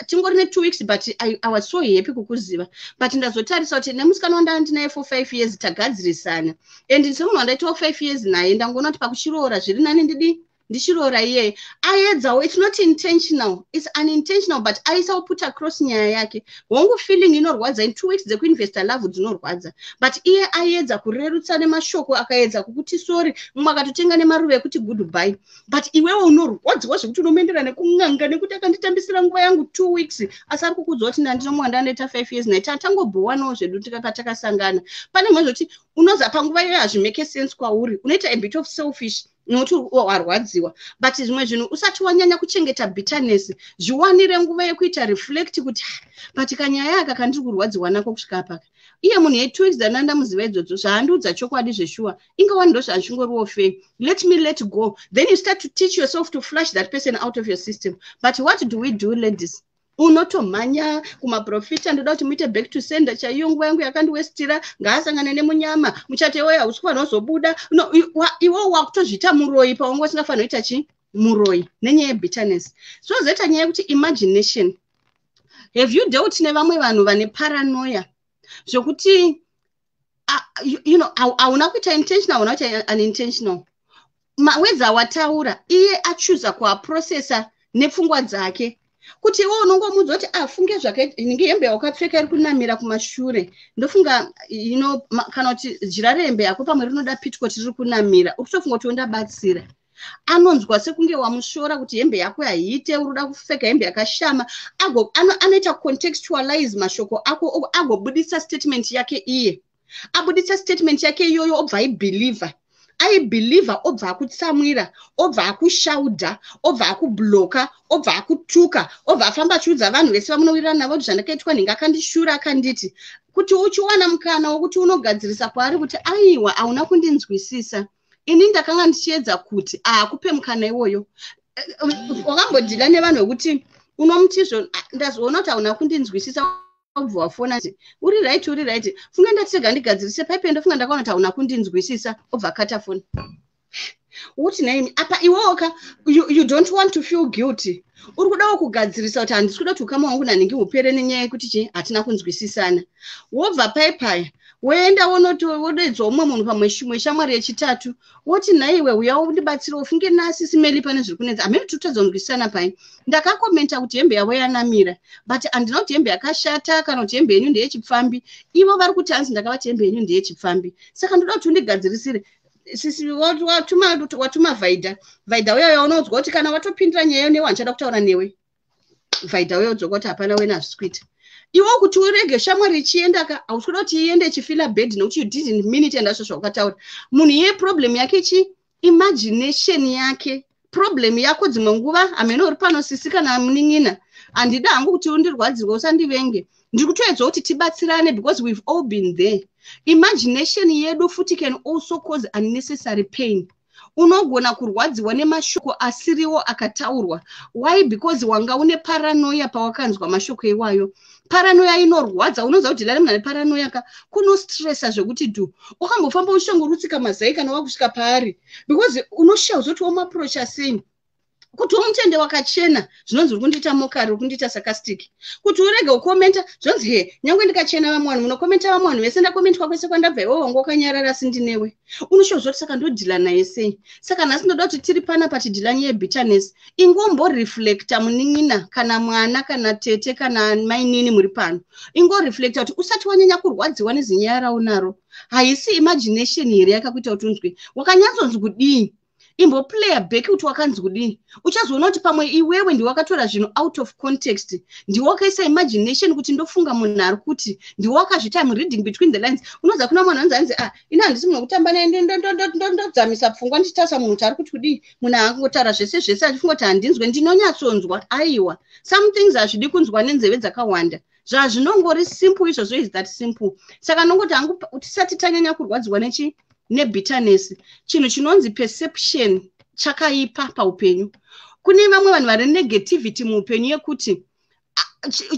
Tingori ne2 weeks, but I was so happy kukuziva. But ndazotarisa kuti nemusikana wandanga ndinaye for 5 years tagadzirisana, and semunhu wandaitawo 5 years naye, ndangoona kuti pakuchiroora zviri nani ndidi ndichiroora iyeye. Aedzawo, it's not intentional, it's unintentional, but aisawo put across nyaya yake. Hongu, feeling inorwadza in 2 weeks dzekuinvesta love dzinorwadza, but iye aiedza kurerutsa nemashoko, akaedza kukuti sorry, mumwe akatotenga nemaruva ekuti goodbye. But iwewe unorwadziwa zvekuti unomuendera nekun'anga nekuti akanditambisira nguva yangu 2 weeks, asi ari kukuudza kuti nandinomuwa ndandaita 5 years naye, tangobhowanawo zvedu patakasangana. Pane mwe zvoti unoza panguva iyoyo hazvimake sense kwauri, unoita a bit of selfish nokuti warwadziwa. But zvimwe zvinhu usati wanyanya kuchengeta bitterness, zviwanire nguva yekuita reflect kuti, ah, but kanyaya aka kandiri kurwadziwa nako kusvika apaka, iye munhu ye2 weeks dzandanga ndamuziva idzodzo, zvaandiudza chokwadi zveshuwa, ingawani ndo zvazvingoriwo fair. Let me let go. Then you start to teach yourself to flush that person out of your system. But what do we do, ladies? Unotomhanya kumaprofita, ndoda kuti muite back to sender chaiyo, nguva yangu yakandiwestira, ngaasangane nemunyama, muchato iwoyo hausi kufanira kuzobuda. No, iwo wakutozviita muroyi pawangu wasingafanira kuita chi muroyi nenyaya yebitterness. So zoita nyaya yekuti imagination. Have you dealt nevamwe vanhu vane paranoia zvokuti hauna kuita intentional, hauna kuita unintentional, mawedzi awataura, iye achuza kuaprocessa nepfungwa dzake, kuti iwe unongomudza kuti afunge ah, zvakainge hembe yakapfeka iri kunamira kumashure, ndofunga kana kuti jira rehembe yako pamwe rinoda petticoat, riri kunamira, uri kutofunga kuti undabatsira. Anonzwa sekunge wamushora kuti hembe yako haiite, uri kuda kupfeka hembe yakashama. Anoita contextualize mashoko ako, agobudisa statement yake. Iye abudisa statement yake iyoyo, obva aibhilivha, aibhilivha, obva akutsamwira, obva akushaudha, obva akubloka, obva akutuka, obva afamba achiudza vanhu vese vamunowirirana navo kuti zvandakaitwa nhinge, akandishura, akanditi. Kuti uchiwana mukana wokuti unogadzirisa kwaari kuti, aiwa, hauna kundinzwisisa, ini ndakanga ndichiedza kuti aakupe mukana iwoyo. Wakambodhila nevanhu vekuti unomuti izvo, ndazoona kuti hauna kundinzwisisa, ubva wafona ti, uri right, uri right, funga ndatirega ndigadzirise paipe, ndofunga ndakaona kuti hauna kundinzwisisa, obva akata foni. Uti naimi apa iwoka you don't want to feel guilty, uri kudawo kugadzirisa kuti handisi kuda kuti ukama hwangu nanhingi hupere nenyaya yekuti chi hatina kunzwisisana. Wobva paipaya, woenda wodedza umwe munhu, pamwe shimwe shamwari yechitatu, woti, nhaiwe, uya undibatsire, ufunge nasi simeli, pane zviri kunetsa, hamene totadza kunzwisisana pai. Ndakakomenta kuti hembe yavo yanamira, but handina kuti hembe yakashata kana kuti hembe yenyu ndeyechipfambi. Ivo vari kuti hanzi ndakavati hembe yenyu ndeyechipfambi, saka ndoda kuti undigadzirisire. Sisi, watuma vhaidha, vhaidha uya unonzwa kuti kana watopindira nyaya newe, handichada kutaura newe. Vhaidha uya udzoka kuti hapana wena, hazvisi kuita. Iwe kuti urege shamwari ichienda ka, hausi kuda kuti iende ichifeela bad nekuti you didn't mean it, and azvo zvawakataura munhu iye, problem yake chi imagination yake. Problem yako dzimwe nguva hamene uri pano, sisi kana munin'ina, handida hangu kuti undirwadzirwe, usandivenge, ndiri kutoedza kuti tibatsirane because we've all been there. Imagination yedu futi can also cause unnecessary pain. Unogona kurwadziwa nemashoko asiriwo akataurwa. Why? Because wanga une paranoia pawakanzwa mashoko iwayo. Paranoia inorwadza. Unoziva kuti dare munhu ane paranoia ka, kunostressa zvekuti dhu wakambofamba uchingorutsika mazai kana wakusvika paari, because unoshawa zoti womuapproacha sei kuti umutende wakachena. Zvinonzi uri kundiita mockery, uri kundiita sarcastic. Kuti urege kukomenta, zvonzi he, nyange ndikachena, vamwe vanhu munokomenta, vamwe vanhu vese ndakomentwa kwese kwandabva, iwe wanga wakanyarara, asi ndinewe. Unoshawa kuti saka ndodhila naye sei? Saka nhasi ndoda kuti tiri panapa tidhila nyaya yebitterness. Ingomboreflecta, munin'ina kana mwana kana tete kana mainini muri pano, ingoreflecta kuti usati wanyanya kurwadziwa nezinyaya raunaro, haisi imagination here yakakuita kuti unzwe wakanyatsonzi kudii? Imboplaya back kuti wakanzi kudini. Uchazoona kuti pamwe iwewe ndiwakatora zvinhu out of context, ndiwakaisa imagination kuti ndofunga munhu ari kuti, ndiwakazvita reading between the lines. Unoza kuna munhu anzi anzi, "Ah, ini handisi munhu wekutamba naye, ndodzamisa pfungwa ndichitarisa munhu kuti ari kuti kudii." Munhu angotaura zvese zvese achifunga kuti handinzwe, ndinonyatsonzwa. Aiwa, some things hazvidi kunzwa nenzeve dzakawanda, zvazvinongori simple izvozvo, is that simple. Saka nongoti hangu, tisati tanyanya kurwadziwa nechi nebitterness, chinhu chinonzi perception chakaipa paupenyu. Kune vamwe vanhu vari negativity muupenyu yekuti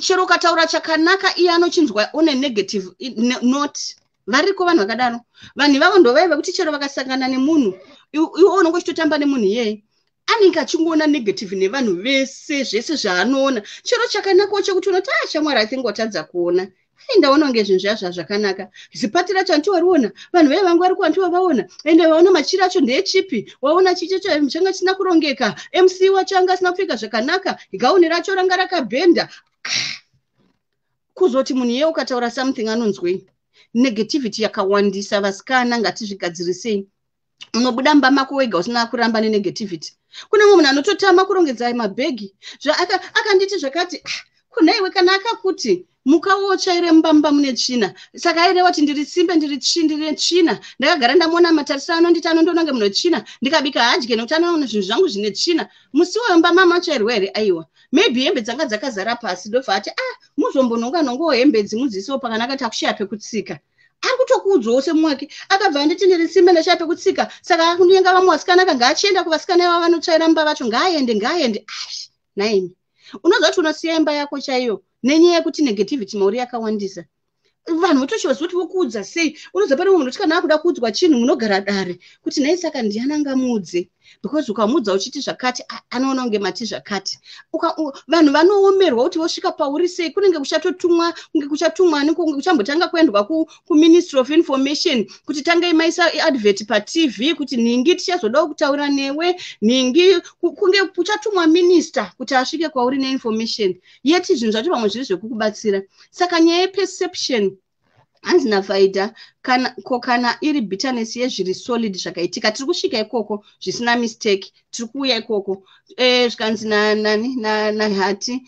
chero ukataura chakanaka, iye anochinzwa one negative note. Variko vanhu vakadaro. Vanhu ivavo ndovaiva kuti chero vakasangana nemunhu, iwe unonge uchitotamba nemunhu iyeye, anenge achingoona negative nevanhu vese. Zvese zvaanoona, chero chakanakawo chekuti unoti, "A ah, shamwari, I think watadza kuona. Ai, ndaona kunge zvinhu zviya zvazvakanaka. Zipati racho handiwariona, vanhu vaya vangu vari kuhandiwa vaona, ende vaona machira acho ndeechipi, waona chichecho changa chisina kurongeka, MC wacho anga asina kupfeka zvakanaka, gauni racho ranga rakabhenda." Kuzoti munhu iye ukataura something, anonzwei? Negativity yakawandisa. Vasikana, ngatizvigadzirisei. Unobuda mumba mako wega usina kuramba nenegativity. Kune mumwe munhu anototama kurongedza mabhegi, akanditi zvakati. Ah, kunaiwe kana akakuti mukawotsvaire mumba mune tsvina, saka aireva kuti ndiri simbe, ndiri ndiri tsvina. Ndakagara ndamuona matarisiro anonditi, anondiona kunge munhu wetsvina. Ndikabika hadye nekuti anoona zvinhu zvangu zvine tsvina. Musi wemba mamatsvairwa here? Aiwa, maybe hembe dzanga dzakazara pasi, ndobva ati, "Ah, muzombonhonga nhongawo hembe dzimudzisewo pakanaka, takushaya pekutsika." Ari kutokuudzawo semumwe wake, akabva anditi ndiri simbe, ndashaya pekutsika, saka akunyenga vamwe vasikana ka, ngaachienda kuvasikana ivavo vanotsvaira mumba vacho, ngaaende, ngaaende. Naimi, unoziva kuti unosiya imba yako chaiyo nenyaya yekuti negativity mauri yakawandisa. Vanhu votochivaziva kuti vokuudza sei. Unoziva pane mumwe munhu kuti kana akuda kuudzwa chinhu, munogara dare kuti, "Nhai, saka ndiani angamuudze?" Because ukamuudza uchiti zvakati, anoona kunge mati zvakati. Vanhu vanoomerwa kuti vosvika pauri sei. Kunenge kuchatotumwa, kunge kuchatumwa ani, kunge kuchambotanga kuendwa kuMinistry of Information kuti tangai maisa advert paTV kuti nhingi tichazodawo kutaura newe nhingi. Kunge kuchatumwa minister kuti asvike kwauri neinformation, yeti zvinhu zvacho pamwe zviri zvekukubatsira. Saka nyaya yeperception, hanzi naVaida, kana ko kana iri bitterness yezviri solid zvakaitika? Tiri kusvika ikoko zvisina mistake, tiri kuuya ikoko. Zvikanzi nani naHati,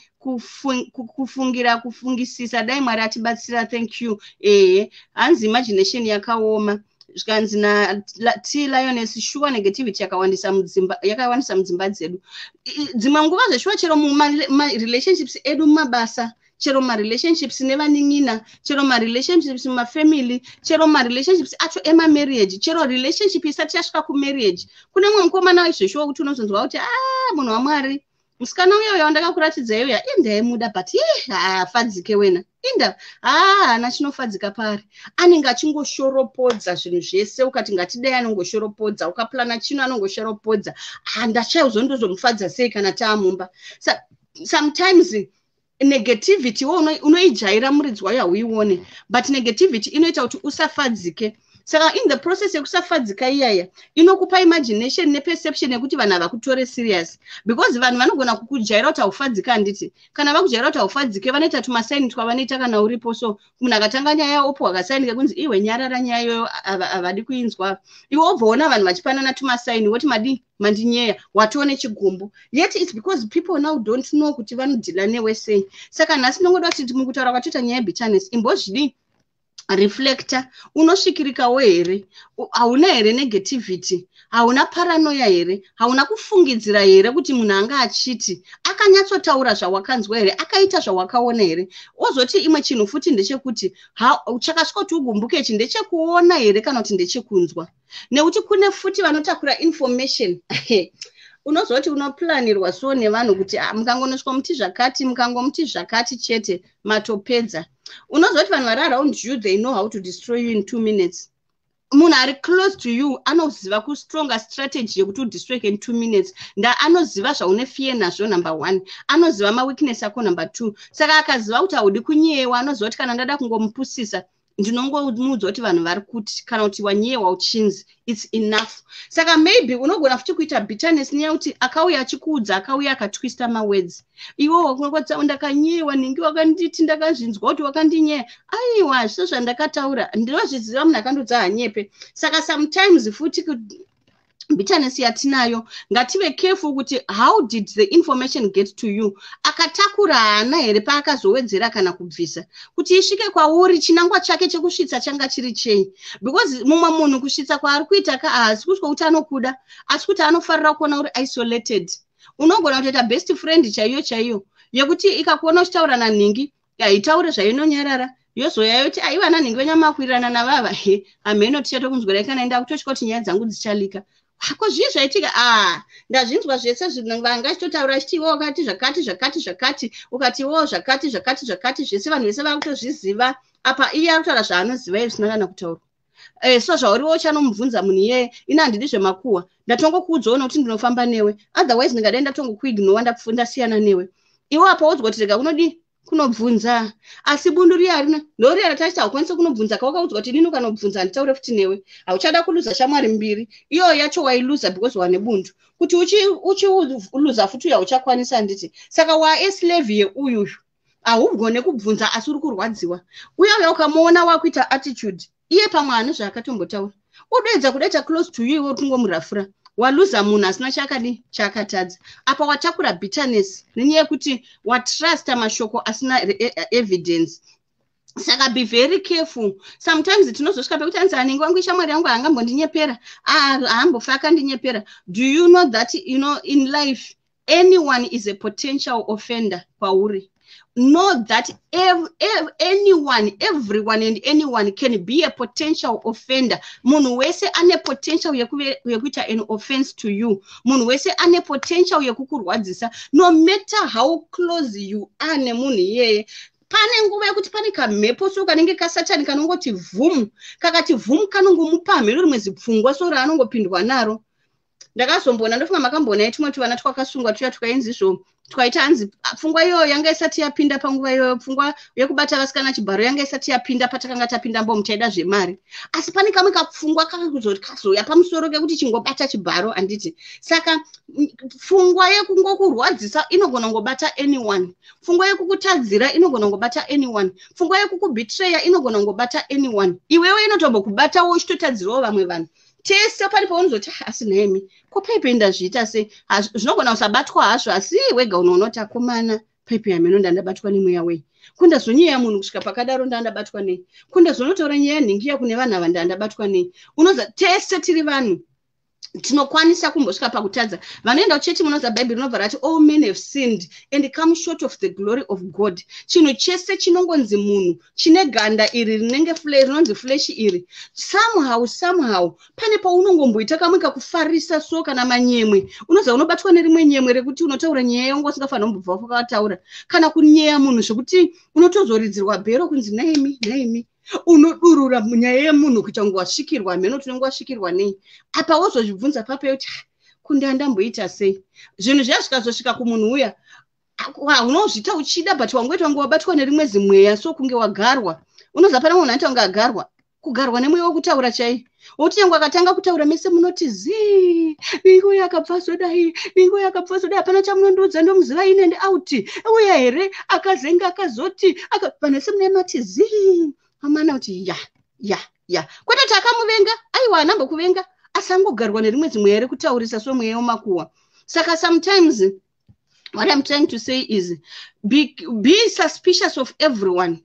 kufungira, kufungisisa, dai Mwari atibatsira. Thank you. Ehe, hanzi imagination yakaoma. Zvikanzi naT Lioness, shuwa negativity yakawandisa mudzimba, yakawandisa mudzimba dzedu. Dzimwe nguva zveshuwa, chero mumarelationships edu mumabasa, chero marelationships nevanin'ina, chero marelationships mumafamily, chero marelationships acho emamarriage, chero relationship isati yasvika kumarriage. Kune mumwe mukomana zveshuwa kuti unozonzwa kuti, "A ah, munhu waMwari, musikana uya uya wandakakuratidza iuya, indaimuda, but ye haafadzike wena, inda haa haana chinofadzika paari." Anenge achingoshoropodza zvinhu zvese. Ukati ngatidai, anongoshoropodza. Ukaplana chino, anongoshoropodza. Handachaizondozomufadza sei kana taamumba? Sometimes negativity wo unoijaira, muridzi wayo hauione, but negativity inoita kuti usafadzike. Saka in the process yekusafadzika iyaya, inokupa imagination neperception yekuti vanhu havakutore serious, because vanhu vanogona kukujaira kuti haufadzike, handiti? Kana vakujaira kuti haufadzike, vanoita tumasaini twavanoita kana uripo. So munhu akatanga nyaya, opiwa kasaini kekunzi, "Iwe nyarara, nyaya iyoyo havadi kuinzwa." Iwe wobvaona vanhu vachipanana tumasaini, woti, "Madii mandinyeya?" Watione chigumbu. Yet it's because people now don't know kuti vanodeala newe sei. Saka nhasi ndinongoda kuti mukutaura kwatoita nyaya yebitterness, imbozvidii, reflecta. Unosvikirikawo here? Hauna here negativity? Hauna paranoia here? Hauna kufungidzira here kuti munhu anga achiti akanyatsotaura zvawakanzwa here? Akaita zvawakaona here? Ozoti imwe chinhu futi ndechekuti, chakasvika kuti ugumbuke ichi ndechekuona here kana kuti ndechekunzwa? Nekuti kune futi vanotakura information. Unozoti unoplanirwa so nevanhu kuti, ah, mukangonosvika muti zvakati, mukangomuti zvakati chete, matopedza. Unozoti vanhu vari around you, they know how to destroy you in 2 minutes. Munhu ari close to you anoziva kustronger strategy yekuti udestroy in 2 minutes. Nda anoziva zvaune fear nazvo, number one. Anoziva maweakness ako, number two. Saka akaziva kuti haudi kunyewa, anoziva kuti kana ndada kungomupusisa, ndinongomuudza kuti vanhu vari kuti, kana kuti wanyewa uchinzi, it's enough. Saka maybe unogona futi kuita bitterness nenyaya yekuti akauya achikuudza, akauya akatwista mawords. Iwo ndakanyewa, ningi wakanditi, ndakazvinzwa kuti wakandinyeya. Aiwa, hazviso zvandakataura, ndinozviziva, munhu akandodza hanyepe. Saka sometimes futi Bitterness yatinayo, ngative careful kuti how did the information get to you? Akatakura haana here paakazowedzera kana kubvisa kuti isvike kwauri? Chinangwa chake chekusvitsa changa chiri chei? Because mumwe munhu kusvitsa kwaari kuita ka, haasi kusvika kuti anokuda, asi kuti anofarira kuona uri isolated. Unogona kutoita best friend chaiyo chaiyo yekuti ikakuona uchitaura nanhingi, haitaure zvainonyarara, yozoya yoti, "Aiwa, nanhingi venyamakuwirirana navava." He, hameno, tichatokunzwirai kana enda kutotya kuti nyaya dzangu dzichalika hako. Zvii zvaitika? A, ndazvinzwa zvese, vanga achitotaura achiti iwe wakati zvakati zvakati zvakati, ukati iwewo zvakati zvakati zvakati, zvese vanhu vese vakutozviziva. Apa iye ari kutaura zvaanoziva iye zvisina kana kutaurwa. So zvauriwo uchanomubvunza munhu iyeye, ini handidi zvemakuhwa, ndatongokuudzawo nokuti ndinofamba newe, otherwise ndingadai ndatongokuignora, ndasiyana newe. Iwe apa waudzwa kuti rega kunodii, kunobvunza, asi bundu riya harina ndoriya ratachiti haukwanisi kunobvunza. Kawakaudzwa kuti inini ukanobvunza handitaure futi newe, hauchada kuluza shamwari mbiri. Iyoyo yacho wailuza because wane bundu, kuti uchiluza futi uyo hauchakwanisa, handiti? Saka waaslave yeuyuyu, haugone kubvunza asi uri kurwadziwa. Uye uya ukamuona wakuita attitude, iye pamwe haani zvaakatombotaura, udoedza kudaita close to you, iwe uri kungomurafura. Waluza munhu asina chaakadi chaakatadza. Apa watakura bitterness nenyaya yekuti watrusta mashoko asina evidence. Saka be very careful. Sometimes tinozosvika pekuti anzi, "Anenge wangu ishamwari yangu, haangambondinyepera, haambofa akandinyepera." Do you know that in life anyone is a potential offender kwauri? Know that anyone, everyone and anyone can be a potential offender. Munhu wese ane potential yekuita an offense to you. Munhu wese ane potential yekukurwadzisa, no matter how close you are nemunhu iyeye. Pane nguva yekuti pane kamhepo so kanenge kasatani kanongoti vhum, kakati vhum, kanongomupa mheno rimwe zipfungwa so raanongopindwa naro. Ndakazomboona, ndofunga makamboona tumwe tuvana twakasungwa tuya twainzizvo twaita hanzi pfungwa iyoyo yanga isati yapinda panguva iyoyo, pfungwa yekubata vasikana chibharo yanga isati yapinda patakanga tapinda mbomu, taida zvemari, asi pane kamwe kapfungwa kakazoya pamusoro kekuti chingobata chibharo, handiti? Saka pfungwa yekungokurwadzisa inogona kungobata anyone, pfungwa yekukutadzira inogona kungobata anyone, pfungwa yekukubetreya inogona kungobata anyone. Iwewe inotombokubatawo uchitotadzirawo vamwe vanhu. Tese pane paunozoti, ah, asi nhaimi, ko paipe ndazviita sei?" Zvinogona kusabatwa hazvo, asi wega unoona kuti, "Akomana, paipe yameno ndandabatwa nemweya wei? Ko ndazonyeya munhu kusvika pakadaro, ndandabatwa nei? Ko ndazonotaura nyaya nhingiya kune vanhu ava, ndandabatwa nei?" Unoza tese tiri vanhu, tinokwanisa kumbosvika pakutadza. Vanoenda kuchechi, munoza Bhaibheri rinobva rati, "All men have sinned and come short of the glory of God." Chinhu chese chinongonzi munhu chine ganda iri rinenge rinonzi flesh iri, somehow somehow pane paunongomboita kamwe kakufarisa so kana manyemwe. Unoza unobatwa nerimwe nyemwe rekuti unotaura nyaya yangu usingafanira kumbobva wakataura, kana kunyeya munhu zvekuti unotozoridzirwa bhero kunzi, "Naimi, naimi, unodurura nyaya yemunhu kuita kunge wasvikirwa." Mheno tinenge wasvikirwa nei? Apa wozozvibvunza papo yekuti, ah, kunde andamboita sei? Zvinhu zviya zvikazosvika kumunhu uya, unozviita uchida, but wangoita kunge wabatwa nerimwe zimweya so, kunge wagarwa. Unoziva pane munhu anoita kunge agarwa, kugarwa nemweya wekutaura chai, wokuti nyange akatanga kutaura mese munoti zii, "Ningo yakabva zodai, ningo yakabva zodai, hapana chamunondiudza, ndomuziva in and out, uya here akazenga akazoti." Vanhu vese mune mati zii, amana kuti ya ya ya, kwete kuti akamuvenga, aiwa, anambokuvenga, asi angogarwa nerimwe zimweya rekutaurisa, so mweya wemakuhwa. Saka sometimes what I'm trying to say is be suspicious of everyone.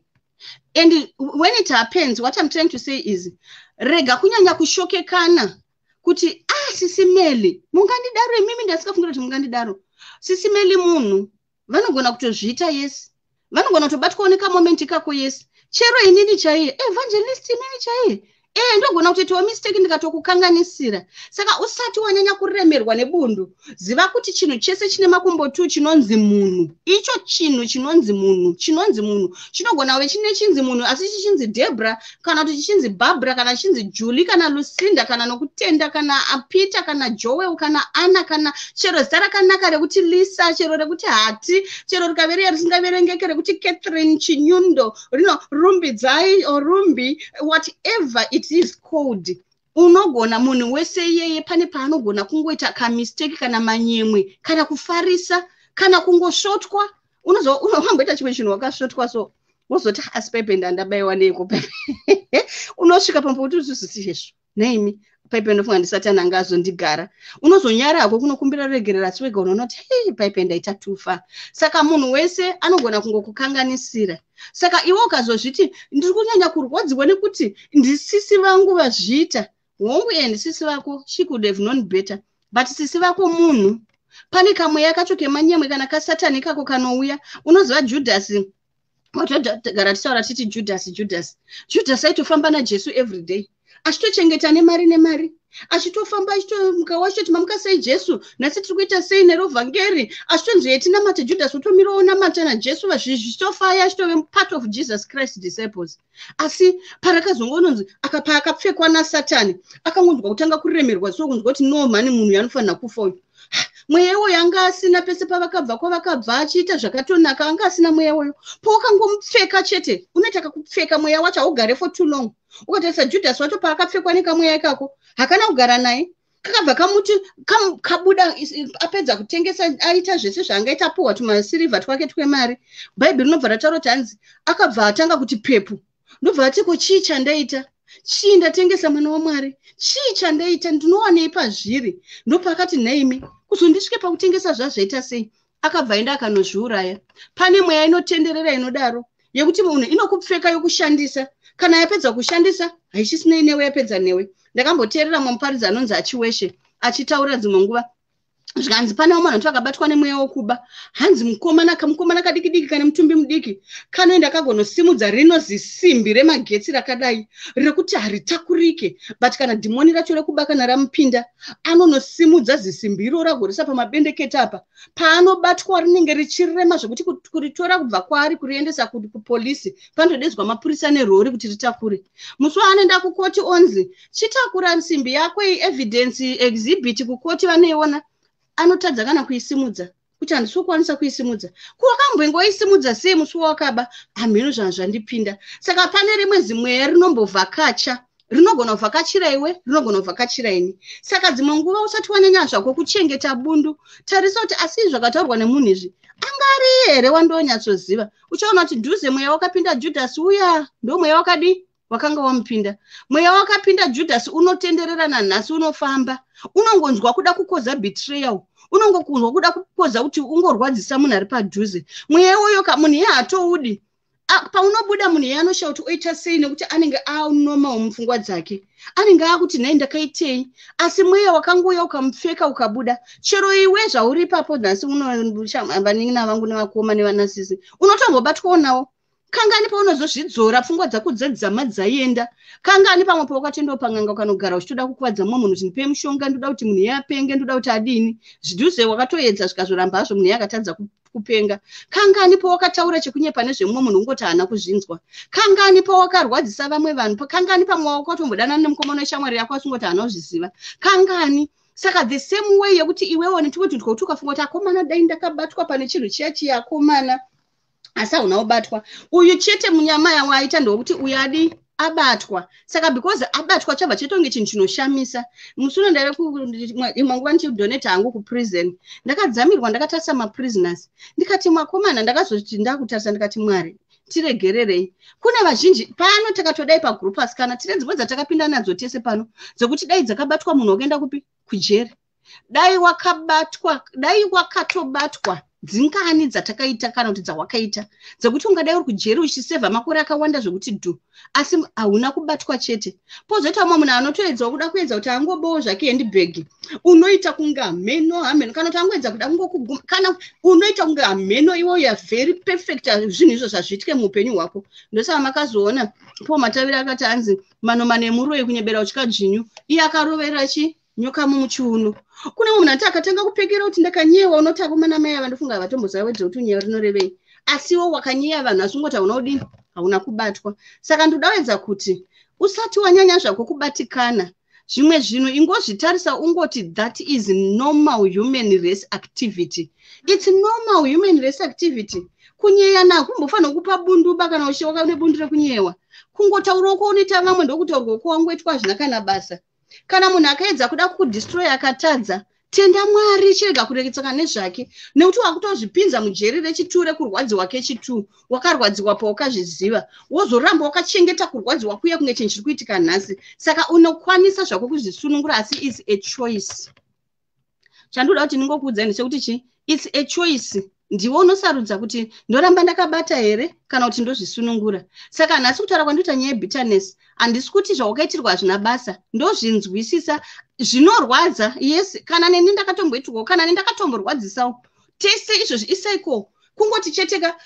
And when it happens, what I'm trying to say is rega kunyanya kushokekana kuti, "Ah, Sisi Meli, mungandidaro imimi? Ndasingafungira kuti mungandidaro." Sisi Meli munhu, vanogona kutozviita, yes, vanogona kutobatwawo nekamoment kako, yes. Chero inini chaiye, evangelist, inini chaiye, ee, ndogona kutoitawo mistake ndikatokukanganisira. Saka usati wanyanya kuremerwa nebundu, ziva kuti chinhu chese chine makumbo tu chinonzi munhu, icho chinhu chinonzi munhu, chinonzi munhu chinogona kuve chine chinzi munhu, asi chichinzi Debra, kana kuti chichinzi Barbara, kana chichinzi Julie, kana Lucinda, kana Nokutenda, kana Peter, kana Joel, kana Anna, kana chero zita rakanaka rekuti Lisa, chero rekuti Hati, chero rikave riya risingaverengeke rekuti Catherine Chinyundo, rino Rumbidzai or Rumbi, whatever it is called, unogona munhu wese iyeye pane paanogona kungoita kamistake, kana manyemwe, kana kufarisa, kana kungosvotwa. Unowamboita chimwe chinhu wakasvotwa, so wozoti, "Asi paipe ndandabayiwa neiko paipe?" Unosvika pambo kuti uzviziti hezvo, naimi Paipe ndofunga ndisatani anga azondigara. Unozonyara hako kunokumbira ruregerero, asi wega unoona kuti hei, paipe ndaita tufa. Saka munhu wese anogona kungokukanganisira. Saka iwe ukazozviti ndiri kunyanya kurwadziwa nekuti ndisisi vangu vazviita, hongu, iye ndisisi vako, she could have known better, but sisi vako munhu. Pane kamweya kacho kemanyemwe kana kasatani kako kanouya. Unoziva Judhasi, watogara tichitaura titi Judhasi, Judhasi, Judhasi aitofamba naJesu everyday, achitochengeta nemari nemari, achitofamba, achitomukawo, achitoti, "Mamuka sei Jesu? Nhasi tiri kuita sei nerovhangeri?" Achitonzi yetinamate, Judhasi otomirawo namata naJesu, zvichitofaya, achitove part of Jesus Christ disciples. Asi parakazongononzi paakapfekwa nasatani, akangonzwa kutanga kuremerwa, so kunzwa kuti, "No mhani, munhu yanofanira kufa uyu." Mweya iwoyo anga asina pese pavakabva, kwavakabva achiita zvakatonaka, anga asina mweya iwoyo. Pawakangomupfeka chete, unoita kakupfeka, mweya wacho haugare for too long. Ukatarisa Judhasi wacho, paakapfekwa nekamweya ikako, hakana kugara naye, kakabva kamuti kabuda. Apedza kutengesa, aita zvese zvaangaita, apuhwa tumasirivha twake twemari, Bhaibheri rinobva rataura kuti hanzi akabva atanga kuti pepu. Ndobva ati, "Ko chii chandaita? Chii? Ndatengesa mwana waMwari. Chii chandaita? Ndinowanei pazviri?" Ndopaakati, "Nhaimi, kuzondisvike pakutengesa, zvazvaita sei?" Akabva aenda akanozviuraya. Pane mweya inotenderera inodaro, yekuti munhu inokupfeka, yokushandisa. Kana yapedza kushandisa, haichisinei newe, yapedza newe. Ndakamboteerera muparidzi anonzi Achiweshe achitaura dzimwe nguva, zvikanzi pane vamwe vanhu vakabatwa nemweya wokuba. Hanzi mukomana, kamukomana kadiki diki kane mutumbi mudiki, kanoenda kagonosimudza rino zisimbi remagetsi rakadai rekuti haritakurike, but kana dhimoni racho rekuba kana ramupinda, anonosimudza zisimbi iro ragorisa pamabendekete apa. Paanobatwa, rinenge richirema zvekuti kuritora kubva kwaari kuriendesa kupolisi, panotodedzwa mapurisa nerori kuti ritakure. Musi waanoenda kukoti, onzi, "Chitakura simbi yako iyi, evidence exhibit kukoti vanoiona." Anotadza kana kuisimudza, kuti, "Handisi kukwanisa kuisimudza." Kuwakamboingoisimudza sei musi wawakaba? "Hamhino, zvanhu zvandipinda." Saka pane rimwe zimweya rinombovhakacha, rinogona kuvhakachira iwe, rinogona kuvhakachira ini. Saka dzimwe nguva usati wanyanya zvako kuchengeta bundu, tarisa kuti asi zvakataurwa nemunhu izvi angari here wandonyatsoziva. Uchaona kuti dhuze mweya wakapinda Judhasi uya ndo mweya wakadii wakanga wamupinda. Mweya wakapinda Judhasi unotenderera nanhasi, unofamba, unongonzwa kuda kukoza betrayal, unongokunzwa kuda kukoza kuti ungorwadzisa munhu ari padhuze. Mweya iwoyo munhu iye hatoudi. Paunobuda, munhu iye anoshaya kuti oita sei, nekuti anenge anomawo mupfungwa dzake, anenge akuti, "Nhai, ndakaitei?" Asi mweya wakangouya ukamupfeka ukabuda. Chero iwe zvauri ipapo nhasi, vanin'ina vangu nevakoma nevanasisi, unotombobatwawo nawo. Kangani paunozozvidzora, pfungwa dzako dzadzama dzaienda? Kangani pamwe pawakatendawo pang'anga, ukanogara uchitoda kukuvadza mumwe munhu, kuti, "Ndipe mushonga, ndoda kuti munhu iye apenge, ndoda kuti adini?" Zvidhuze wakatoedza, zvikazoramba hazvo, munhu iye akatadza kupenga. Kangani pawakataura chekunyepa nezvemumwe munhu, ungoti haana kuzvinzwa? Kangani pawakarwadzisa vamwe vanhu? Kangani pamwe wakatombodanana nemukomana weshamwari yako, asingoti haana kuzviziva? Kangani? Saka the same way yekuti iwewo netumwe tunhu twekuti ukafunga kuti, "Akomana, dai ndakabatwa pane chinhu chiya chiya, akomana," asi hauna kubatwa. Uyu chete munyama yawaita ndokuti uyu adi abatwa. Saka because abatwa, chabva chaita chinhu chinoshamisa. Musi uno ndaive imwe nguva ndichidonata hangu kuprison, ndakadzamirwa, ndakatarisa maprisoners, ndikati, "Makomana." Ndakazoti ndakutarisa, ndikati, "Mwari, tiregererei." Kune vazhinji pano, takatodai pagroup, asikana, tine dzimwe dzatakapinda nadzo tese pano, dzekuti dai dzakabatwa, munhu wakaenda kupi? Kujeri. Dai wakabatwa, dai wakatobatwa, dzingani dzatakaita kana kuti dzawakaita dzekuti ungadai uri kujeri uchisevha makore akawanda zvekuti dhu, asi hauna kubatwa chete. Pozoita mumwe munhu anotoedzawo kuda kuedza kuti angobowo zvake handbag, unoita kunge hameno hameno, kana kuti angoedza kuda kungokuguma, kana unoita kunge hameno iwo ya very perfect. Zvinhu izvo zvazviitike muupenyu hwako. Ndosaka makazoona Paul Mataviri akati hanzi manomano emuroyi kunyebera utya dzvinyu, iye akarovera chi nyoka mumuchiuno. Kune munhu ati akatanga kupekera kuti ndakanyewa, unoti, "Akomana, mai ava ndofunga havatomboziva wedze kuti unyewa rinorevei." Asiwo wakanyeya vanhu, asi ungoti hauna kudini, hauna kubatwa. Saka ndoda kuti usati wanyanya zvako kubatikana, zvimwe zvinhu ingozvitarisa, ungoti that is normal human race activity. It's normal human race activity. Kunyeyana hakumbofanira kupa bunduba kana uchiwaka nebundu rekunyewa. Kungotaurawo kwaunoita vamwe, ndokutaurwa kwawangoitwa, hazvina kana basa. Kana munhu akaedza kuda kudestroy akatadza, Tenda Mwari, chirega kureketsaka nezvake, nekuti wakutozvipinza mujeri rechitu rekurwadziwa kechitu. Wakarwadziwa paukazviziva, wozoramba wakachengeta kurwadziwa kuya kunge chinhu chiri kuitika nhasi. Saka unokwanisa zvako kuzvisunungura, asi is a choice. Chandinoda kuti ndingokuudzai ndechekuti chi it's a choice. Ndiwe unosarudza kuti ndoramba ndakabata here kana kuti ndozvisunungura. Saka nhasi kutaura kwandinoita nyaya yebitterness, handisi kuti zvawakaitirwa hazvina basa. Ndozvinzwisisa, zvinorwadza. Yes, kana neni ndakatomboitirwawo, kana neni ndakatomborwadzisawo. Tese izvozvi isaiko kungoti cheteka.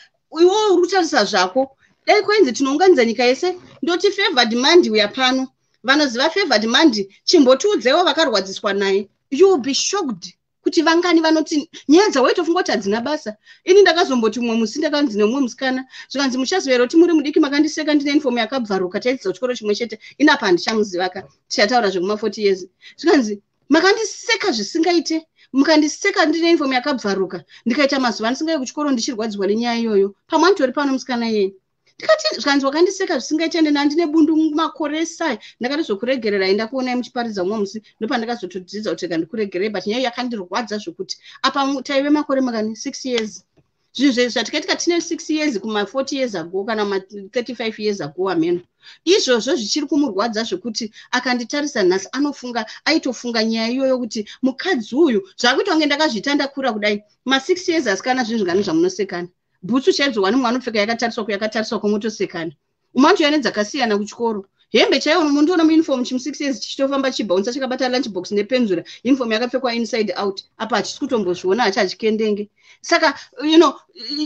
Iwe uri kutarisa zvako, dai kwainzi tinounganidza nyika yese, ndoti Favored Mandi uya pano. Vanoziva Favored Mandi, chimbotiudzewo vakarwadziswa naye. You will be shocked kuti vangani vanoti nyaya dzawaitofunga kuti hadzina basa. Ini ndakazomboti mumwe musi ndakanzi nemumwe musikana, zvikanzi, "Muchaziva here kuti muri mudiki makandiseka ndine uniform yakabvaruka?" Taidzidza kuchikoro chimwe chete. Ini apa handichamuzivaka, tichataura zvekuma40 years. Zvikanzi, "Makandiseka zvisingaite, mukandiseka ndine uniform yakabvaruka, ndikaita mazuva ndisingai kuchikoro ndichirwadziwa nenyaya iyoyo." Pamwe anditori pano musikana iyeye. Ndikati, zvikanzi, "Wakandiseka zvisingaite, ende ndandine bundu makore esai." Ndakatizokuregererai, ndakuonai muchiparidza mumwe musi, ndopandakazotodzidza kuti rega ndikuregerei, but nyaya yakandirwadza zvokuti apa taive makore makani, 6 years. Zvinhu zvatikaitika tine 6 years kuma40 years ago kana ma35 years ago, ameno izvozvo zvichiri kumurwadza, zvekuti akanditarisa nhasi anofunga, aitofunga nyaya iyoyo kuti mukadzi uyu zvakuita kunge ndakazviita ndakura kudai. Ma6 years, asikana, zvinhu zvingani zvamunosekana? Bhutsu chaidzo wani mumwe anopfeka yakatariswa kuyakatariswa, kwomotosekana. Umwe anotoya nedzakasiyana kuchikoro, hembe chaiyo mundoona muuniform chimu6 years chichitofamba chibhaunsa chakabata lunch box nepenzura, uniform yakapfekwa inside out. Apa hachisi kutombozviona, hachi hachikendenge. Saka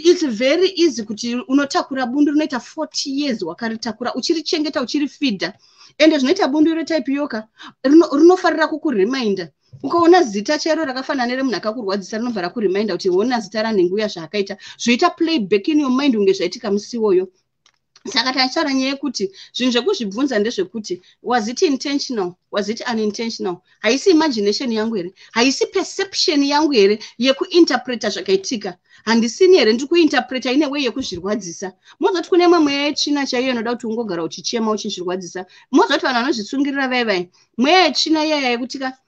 it's very easy kuti unotakura bundu rinoita 40 years wakaritakura, uchirichengeta, uchirifidha. Ende zvinoita bundu retype yoka rinofarira kukureminder. Ukaona zita chairo rakafanana neremunhu akakurwadzisa, rinobva rakureminder kuti ona zita ranhenguya zvaakaita, zvoita play back in your mind kunge zvaitika musi iwoyo. Saka tachitaura nyaya yekuti zvinhu zvekuzvibvunza ndezvekuti, was it intentional, was it unintentional? Haisi imagination yangu here? Haisi perception yangu here yekuinterpreta zvakaitika? Handisini here ndiri kuinterpreta ine way yekuzvirwadzisa? Mozoti kune imwe mweya yetsvina chaiyo inoda kuti ungogara uchichema uchizvirwadzisa. Mozoti vanhu vanozvisungirira vai vai, mweya yetsvina iyaya yekutika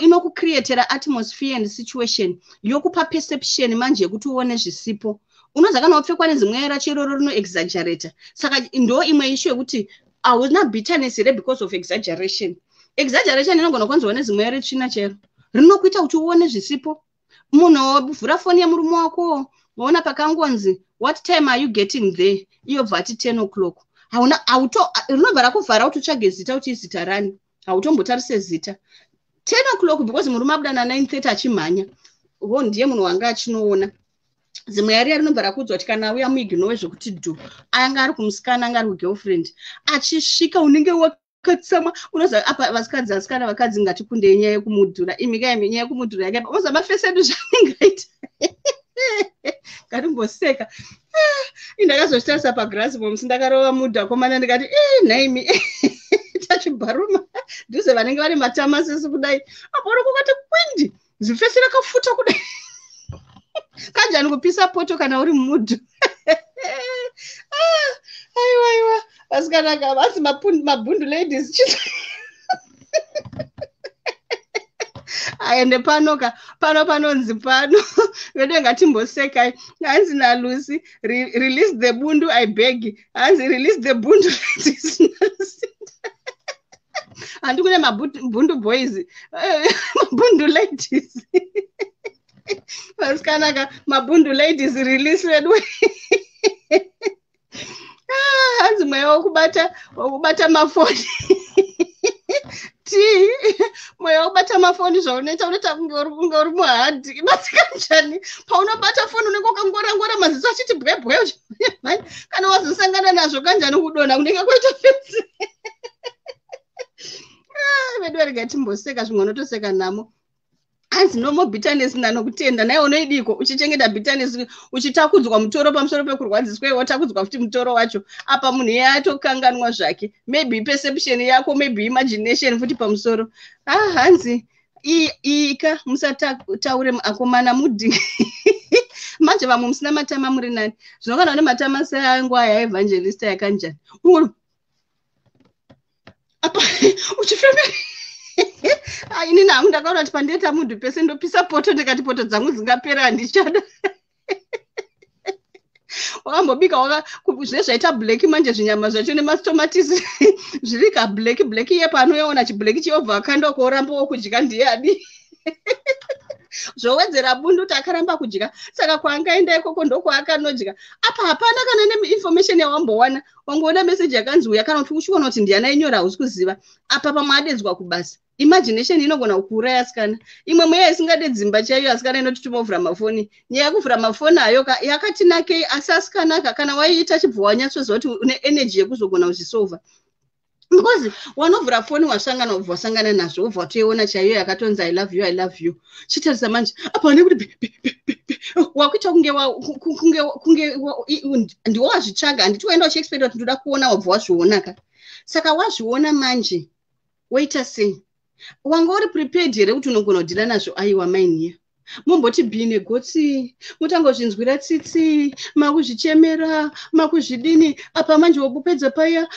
inokucreatera ino atmosphere and situation yokupa perception manje yekuti uone zvisipo. Unoza kana wapfekwa nezimweya racho iroro rinoexaggerata. Saka ndo imwe issue yekuti hauna bitterness here because of exaggeration. Exaggeration inogona kwanziwa nezimweya retsvina chairo rinokuita kuti uone zvisipo. Munhu wavhura foni yemurume wako, waona pakangonzi, "What time are you getting there?" Iyo bva ati 10 o'clock. Hauna auto rinobva rakuvhara kuti utsvage zita kuti izita rani. Hautombotarise zita. 10 o'clock, because murume abuda na9:30 achimhanya ho, ndiye munhu wanga achinoona. Zimweya riya rinobva rakuudzwa kuti kana auya muignore zvekuti dhu anga ari kumusikana, anga ari kugirlfriend. Achisvika unenge wakatsamwa. Unoziva apa vasikadzi, asikana, vakadzi, ngatikundei nyaya yekumudhura. Imika imi, nyaya yekumudhura yakaipa. Unoziva mafesi edu zvanenge aita, ngatimboseka. Ah, indakazozvitarisa pagirasi momusi ndakarova mudhu akomana, ndikati, e nhaimi, tachibharuma dhuze vanenge vane matama sesu kudai, apo unokokati kwindi zifesi rakafuta kudai kanjani kupisa poto kana uri mudhu. Ah, aiwa aiwa, vasikana vasi mabhundu ladies, aende pano ka pano panonzi pano vedu ngatimbosekai. Hanzi naLucy, "Release the bundu, I beg." Hanzi, "Release the bundu ladies." Handi kune mabhundu boys, mabhundu ladies, vasikana ka, mabhundu ladies, release vedu. Ah, hanzi mweya wokubata mafoni t mweya wokubata mafoni zvaunoita, unoita kunge uri muhadhi basi. Kanjani paunobata foni unenge wakangorangora, maziso achiti bwebwe. Kana wazosangana nazvo kanjani kudonha kunenge kwaita fesi. Ah, vedu varega timboseka, zvimwe unotoseka namo. Hanzi, "No more bitterness." Nanokutenda naiwe unoidiko uchichengeta bitterness, uchitakudzwa mutoro pamusoro pekurwadziswa, iwe watakudzwa futi mutoro wacho. Apa munhu iye atokanganwa zvake. Maybe perception yako, maybe imagination futi pamusoro. Ah, hanzi ika musataure akomana mudhi manje vamwe musina matama muri nani. Zvino kana une matama seangu aya evangelista yakanjani apa uchifemera. Ah, inini hangu ndakaona kuti pandoita munhu pese ndopisa poto, ndikati poto dzangu dzingapera, handichada. Wakambobika zve zvaita black manje, zvinyama zvacho nematomatisi zviri kablack black. Iye paanoyaona chiblack chiyobva akanda kuoramba wokudya, ndiye adi zvowedzera bundu kuti akaramba kudya. Saka kwaangaenda ikoko ndokwaakanodya. Apa hapana kana neinformation yawambowana. Wangoona meseji yakanzi uya, kana kuti uchiona kuti ndiani ainyora, hausi kuziva. Apa pamwe adedzwa kubasa. Imagination inogona kukuuraya, asikana. Imwe mweya isingade dzimba chaiyo, asikana, inotituma kuvhura mafoni. Nyaya yekuvhura mafoni ayo yakati nakei, asi asikanaka, kana waiita, chibva wanyatsoziva kuti une energy yekuzogona kuzvisolva, because wanovhura foni wasangana, ubva wasangana nazvo, ubva watoiona chaiyo yakatonzi "I love you, I love you". Chitarisa manje apa nekuti wakuita kunge ndiwo wazvitsvaga. Handiti waenda uchiexpecta kuti ndoda kuona? Wabva wazvionaka. Saka wazviona manje, woita sei? Wanga uri prepared here kuti unogona kudhila nazvo? Aiwa, mainiya, mumboti bhii negotsi, mutangozvinzwira tsitsi, makuzvichemera, makuzvidini. Apa manje wobupedza paya,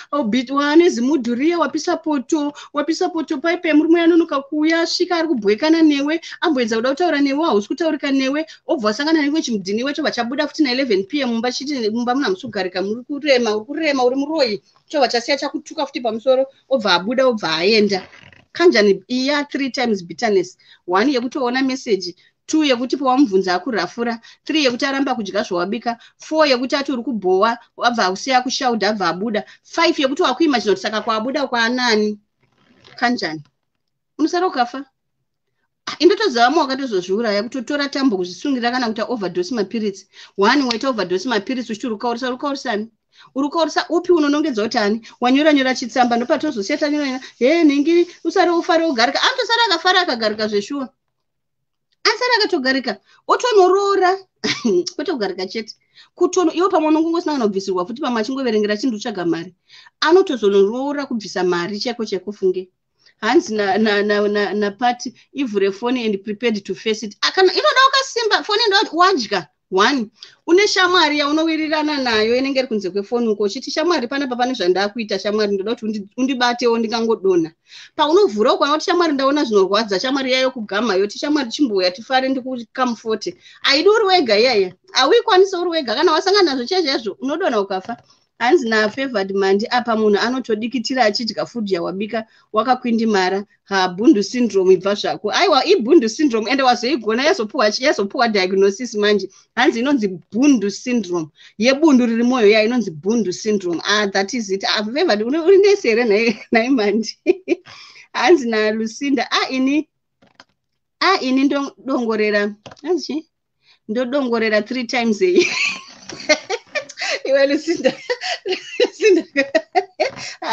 waane zimudhuriya, wapisa poto, wapisa poto paipe. Murume yanonoka kuuya, asvika ari kubwekana newe, amboedza kuda kutaura newe, hausi kutaurika newe. Obva wasangana nemwe chimudhini wecho, chabuda futi na11 p.m. mumba, chiti mumba muna musi kugarika, muri kurema, uri kurema, uri muroyi. Chobva chasiya chakutuka futi pamusoro, obva abuda, obva aenda. Kanjani iya? Three times bitterness: one, yekutoona meseji; two, yekuti pawamubvunza akurafura; three, yekuti aramba kudya zvawabika; four, yekuti ati uri kubhowa, abva akusiya kushaudha, abva abuda; five, yekuti wakuimagina kuti saka kwaabuda kwaanani. Kanjani unosara ukafa? Indotoziva vamwe wakatozozviuraya, kutotora tambo kuzvisungira, kana kuita overdose mapiritsi. One, waita overdose mapiritsi, uchiti uri ukaurisani, uri kukaurisa upi? Unonongedza kuti ani wanyora nyora chitsamba, ndopatozosiya tanyora he nhingiri. Usare ufare ugarika. Anotosara akafara akagarika zveshuwa, asara akatogarika, otonoroora, kwete kugarika chete. Kutono iwo pamwe unongongosina kana kubvisirwa futi, pamwe achingoverengera chindu tsvaga mari, anotozonoroora kubvisa mari chaiko chaiko. Funge hanzi napati ivhure foni and prepared to face it. Kana inoda wakasimba foni, inoda wadya one, une shamwari yaunowirirana nayo inenge iri kunze kwefoni uko, uchiti, "Shamwari, panapa pane zvandakuita. Shamwari, ndoda kuti undibatewo ndingangodonha." Paunovhura ukaona kuti, "Shamwari, ndaona zvinorwadza," shamwari yayo kugama yoti, "Shamwari, chimboya tifare, ndikukamfote." Haidi uri wega iyaya, hauikwanisi uri wega. Kana wasangana nazvo chaizvaizvo, unodonha ukafa. Hanzi nafavored Mandi, apa munhu anotodikitira achidya food yawabika wakakwindimara. Habhundu syndrome, ibva zvako. Aiwa, ibhundu syndrome, ende wazoigona, yazopuwa diagnosis manje. Hanzi inonzi bhundu syndrome, yebundu riri mwoyo ya inonzi bhundu syndrome. Ah, that is it. Ah, Favored, uri nesi here nhai Mandi? Hanzi naLucinda, a ah, ini a ah, ini ndodongorera. Hanzi chii? Ndodongorera three times a. Iwe Lucinda, Lucinda,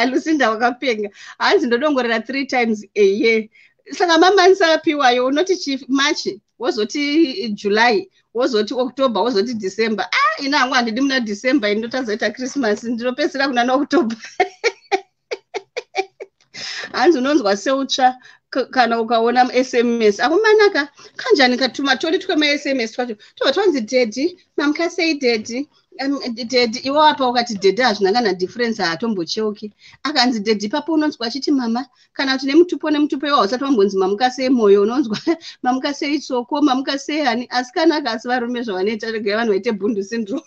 Lucinda wakapenga. Hanzi ndodongorera three times a year. Saka mamonths apiwayo, unoti chi March, wozoti July, wozoti October, wozoti December. Ah, ina hangu handidi muna December, indotazoita Christmas, ndinopedzisira kuna naOctober. Hanzi unonzwa seutsva kana ukaona SMS. Akumanaka kanjani? Katumatori twemaSMS twacho tobva twanzi, "Daddy, mamuka sei daddy? Daddy." Iwo apa ukati daddy, hazvina kana difference, haatombocheuki. Akanzi daddy ipapo, unonzwa achiti mama, kana kuti nemutupo nemutupo. Iwo hausati wambonzi mamuka sei moyo, unonzwa mamuka sei tsoko, mamuka sei hani. Asi kanaka, asi varume zvavanoita, regai vanhu vaite bhundu syndrome.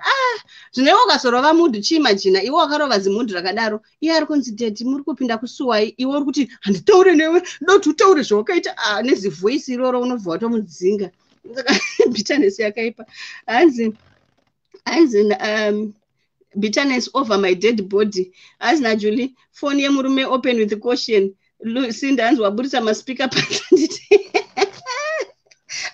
Ah, zvino iwe ukazorova mudhu, chiimagina iwe wakarova zimudhu rakadaro, iye ari kunzi, "Daddy, muri kupinda kusuwai." Iwe uri kuti, "Handitaure newe, ndoti utaure zvawakaita." Ah, nezivoisi iroro unobva watomudzinga. Bitterness yakaipa. Hanzi "Bitterness over my dead body." Hanzi naJulie, foni yemurume open with caution. Lucinda, hanzi waburisa maspeaker pasanditi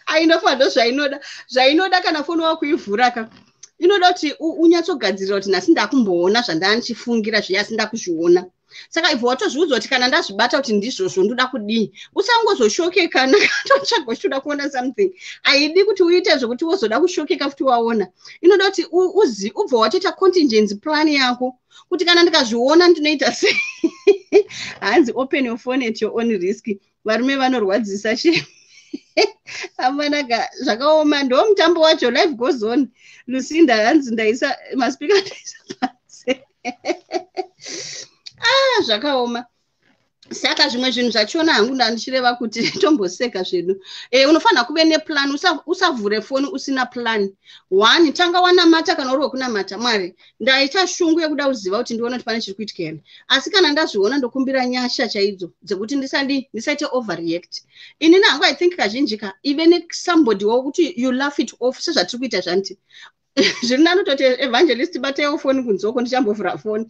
ainofa. Ndo zvainoda, zvainoda kana foni wakuivhura ka, inoda kuti unyatsogadzirira kuti nhasi ndakumboona zvandaa ndichifungira zviya, asi ndakuzviona. Saka ibva watozviudza kuti kana ndazvibata kuti ndizvozvo, ndoda kudii. Usangozoshokekana totsvaga uchitoda kuona something. Haidi kuti uite zvokuti wozoda kushokeka futi waona. Inoda kuti ubva watoita contingency plan yako kuti kana ndikazviona ndinoita sei. Hanzi, "Open your phone at your own risk." Varume vanorwadzisa she amanaka, zvakaoma. Ndo mutambo wacho, life goes on. Lucinda, hanzi ndaisa maspika, ndaisa panze. Ah, zvakaoma. Saka zvimwe zvinhu zvachona hangu ndandichireva kuti tomboseka zvedu. Unofanira kuve neplan. Usavhure foni usina plan. One, tanga wanamata kana uri wekunamata. Mwari, ndaita shungu yekuda kuziva kuti ndione kuti pane chiri kuitika here, asi kana ndazviona, ndokumbira nyasha chaidzo dzekuti ndisadi ndisaite overreact. Inini hangu, I think kazhinji ka, ive nesomebody wokuti you laugh it off, sezvatiri kuita zvanti zviri nani. Toti, "Evangelist, bataiwo foni kunzoko, ndichambovhura foni."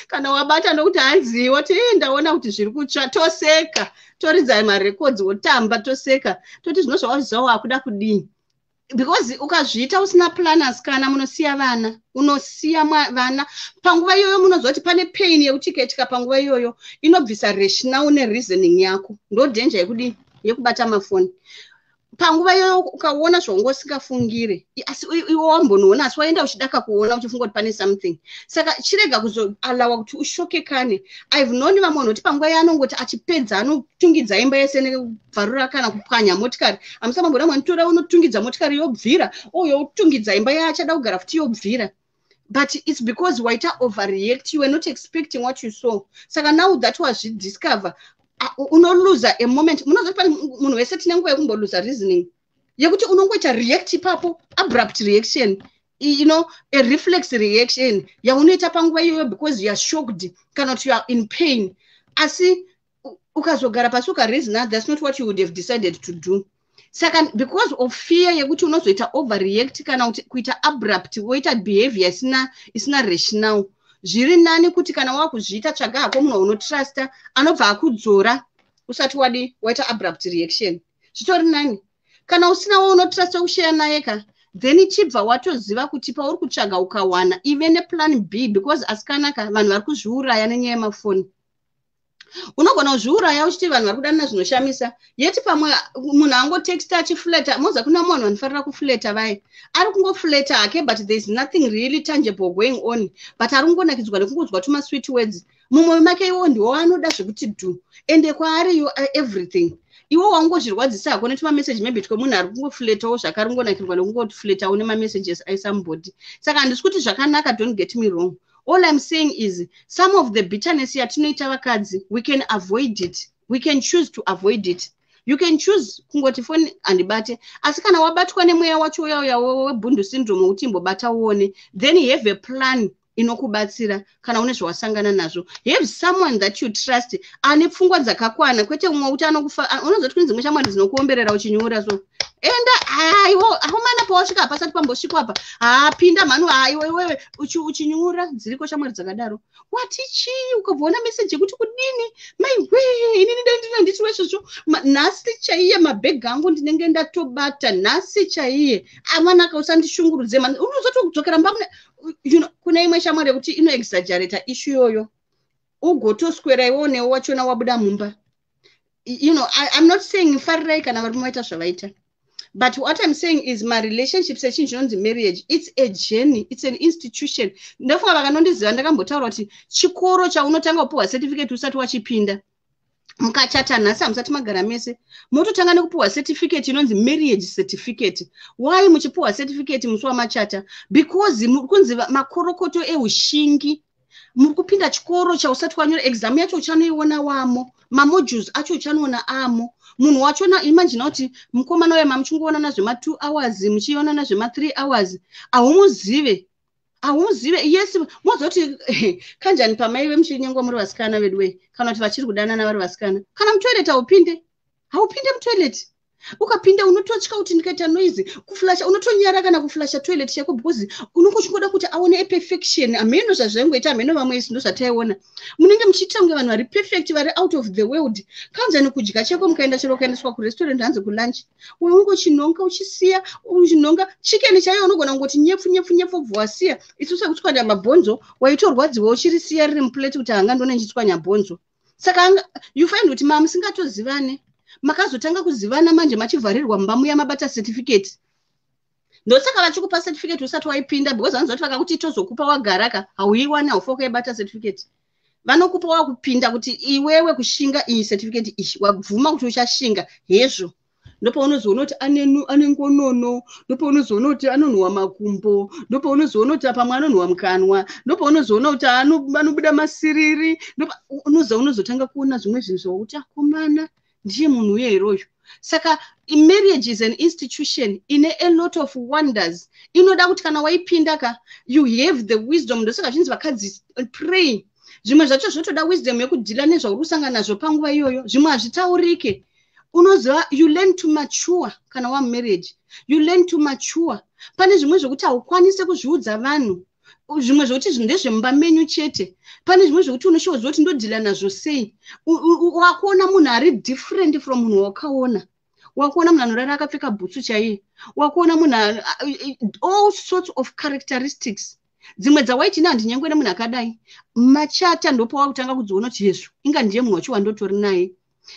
Kana wabata, nokuti hanziwo ti, "Ndaona kuti zviri kutsva," toseka, toridza marekodzi, wotamba, toseka, toti zvino zvawazviziva, wakuda kudini? Because ukazviita usina planners, kana munosiya vana, unosiya vana panguva iyoyo. Munoziva kuti pane pain yekuti ikaitika panguva iyoyo, inobvisa rational nereasoning yako. Ndo danger yekudii, yekubata mafoni panguva iyoyo. Ukaona zvaunga usingafungire, asi iwe wambonoona, asi waenda uchidaka kuona, uchifunga kuti pane something, saka chirega kuzoallowa kuti ushokekane. I've known vamwe vanhu kuti panguva yaanongoti achipedza, anotungidza imba yese nekubvarura kana kupwanya motikari. Hamusamambona mwanitora unotungidza motikari yobvira, uyo utungidza imba yaachada kugara futi yobvira. But it's because waita overreact. You were not expecting what you saw. Saka now that wazvidiscover, unoluza a moment. Munozoti pane munhu wese tine nguva yekumboluza reasoning, yekuti unongoita react ipapo, abrupt reaction, a reflex reaction yaunoita panguva iyoyo because you are shocked kana kuti you are in pain. Asi ukazogara pasi ukareasona, that's not what you would have decided to do. Saka because of fear yekuti unozoita overreact kana kuti kuita abrupt, woita behavior isina rational, zviri nani kuti kana wakuzviita, tsvaga hako munhu waunotrusta anobva akudzora usati wadi waita abrupt reaction. Zvitori nani. Kana usina waunotrusta kushare naye ka, then chibva watoziva kuti pauri kutsvaga, ukawana, ive neplan B, because asikanaka, vanhu vari kuzviuraya nenyaya yemafoni. Unogona kuzviuraya uchiti vanhu vari kudanana zvinoshamisa, yeti pamwe munhu angotexta achiflirta. Moza kuna munhu vanofarira kuflirta vaye, ari kungoflirta hake, but there is nothing really tangible going on, but ari kungonakidzwa nekungonzwa tumasweet words mumwoyo make. Iwo ndiwo anoda zvekuti dhu, ende kwaari you are everything. Iwo wangozvirwadzisa hako netumameseji maybe twemunhu ari kungoflirtawo zvakari kungonakirwa nekungoflirtawo nemamessages aisambody. Saka handisi kuti zvakanaka, don't get me wrong. All I'm saying is some of the bitterness yatinoita vakadzi, we can avoid it. We can choose to avoid it. You can choose kungoti foni handibate, asi kana wabatwa nemweya wacho uya uya webhundu syndrome wekuti imbobata uone, then have a plan inokubatsira kana une zvawasangana nazvo. Have someone that you trust, ane pfungwa dzakakwana, kwete umwe wekuti anokufa. Unozoti kune dzimwe shamwari dzinokuomberera uchinyura, so enda, haiwo haumana pawasvika, hapasati pambosvikwa apa, hapinda mhanu, haiwe iwewe uchinyura. Dziriko shamwari dzakadaro. Wati chii ukabvaona meseji yekuti kudini? Maiwe, inini dai ndina nditi wezvozvo nhasi chaiye, mabhegi angu ndinenge ndatobata nhasi chaiye. Amanaka, usandishungurudze. Unozotokudzokera mba kune imwe shamwari yekuti inoexaggerata issue iyoyo, ugotoswera iwewo newe wachona wabuda mumba. I'm not saying farirai kana varume vaita zvavaita, but what I'm saying is marelationships, echinhu chinonzi marriage, it's a journey, it's an institution. Ndofunga vakanondiziva, ndakambotaura kuti chikoro chaunotanga kupiwa certificate usati wachipinda. Mukachata nhasi, hamusati magara mese, mototanga nekupiwa certificate inonzi marriage certificate. Why muchipiwa certificate musi wamachata? Because muri kunzi makorokoto eushingi, muri kupinda chikoro chausati wanyora exam yacho. Uchanoiona wamo, mamodules acho uchanoona amo munhu wachona. Imagina kuti mukomana uya mamuchingoonana zvema2 hours, muchionana zvema3 hours, haumuzive, haumuzive. Yes, mozoti kanjani pamaive muchinyengwa muri vasikana vedu wei, kana kuti vachiri kudanana vari vasikana, kana mutoilet haupinde, haupinde mutoilet. Ukapinda unototya kuti ndikaita noise, kuflusha unotonyara kana kuflusha toilet chako, because unonge uchingoda kuti aone eperfection. Hameno zvazvaingoita, hameno vamwe isi ndozvataiona. Munenge muchiita kunge vanhu vari perfect, vari out of the world. Kanzani kudya cheko, mukaenda chero ukaendeswa kurestaurant, hanzi kulunch, unongochinonga uchisiya, uchinonga chicken chaiyo, unogona kungoti nyepfu nyepfu nyepfu, ubva wasiya. Isu sekutswanya mabhonzo, waitorwadziwa uchirisiya riri muplate kuti hanga ndone ndichitswanya bhonzo. Saka you find kuti mamusingatozivane, makazotanga kuzivana manje machivharirwa mumba muya, mabata certificate. Ndosaka vachikupa certificate usati waipinda, because vanoziva kuti vakakuti tozokupa wagaraka, hauiwani, haufa ukaibata certificate. Vanokupa wakupinda kuti iwewe kushinga iyi certificate iyi, wabvuma kuti uchashinga hezvo. Ndopaunozoona kuti ane ngonono, ndopaunozoona kuti anonhuhwa makumbo, ndopaunozoona kuti pamwe anonhuhwa mukanwa, ndopaunozoona kuti anobuda masiriri. Unozotanga kuona zvimwe zvinhu zvokuti, akomana, ndiye munhu uye iroyo. Saka marriage is an institution ine a lot of wonders. Inoda kuti kana waipinda ka, you have the wisdom. Ndosaka zvinzi vakadzi, pray. Zvimwe zvacho zvotoda wisdom yekudeala nezvauri kusangana nazvo panguva iyoyo. Zvimwe hazvitaurike. Unoziva, you learn to mature kana wamumarriage. You learn to mature. Pane zvimwe zvokuti haukwanisi kuzviudza vanhu, zvimwe zvokuti ndezvemumba menyu chete. Pane zvimwe zvokuti unoshiwoziva kuti ndodeala nazvo sei. Wakuona munhu ari different from munhu wakaona. Wakuona munhu anorara akapfeka bhutsu chaiye. Wakuona munhu all sorts of characteristics. Dzimwe dzawaiti, "Handinyengwe nemunhu akadai," machata ndopawakutanga kudziona kuti, "Yesu, inga ndiye munhu wacho wandotori naye."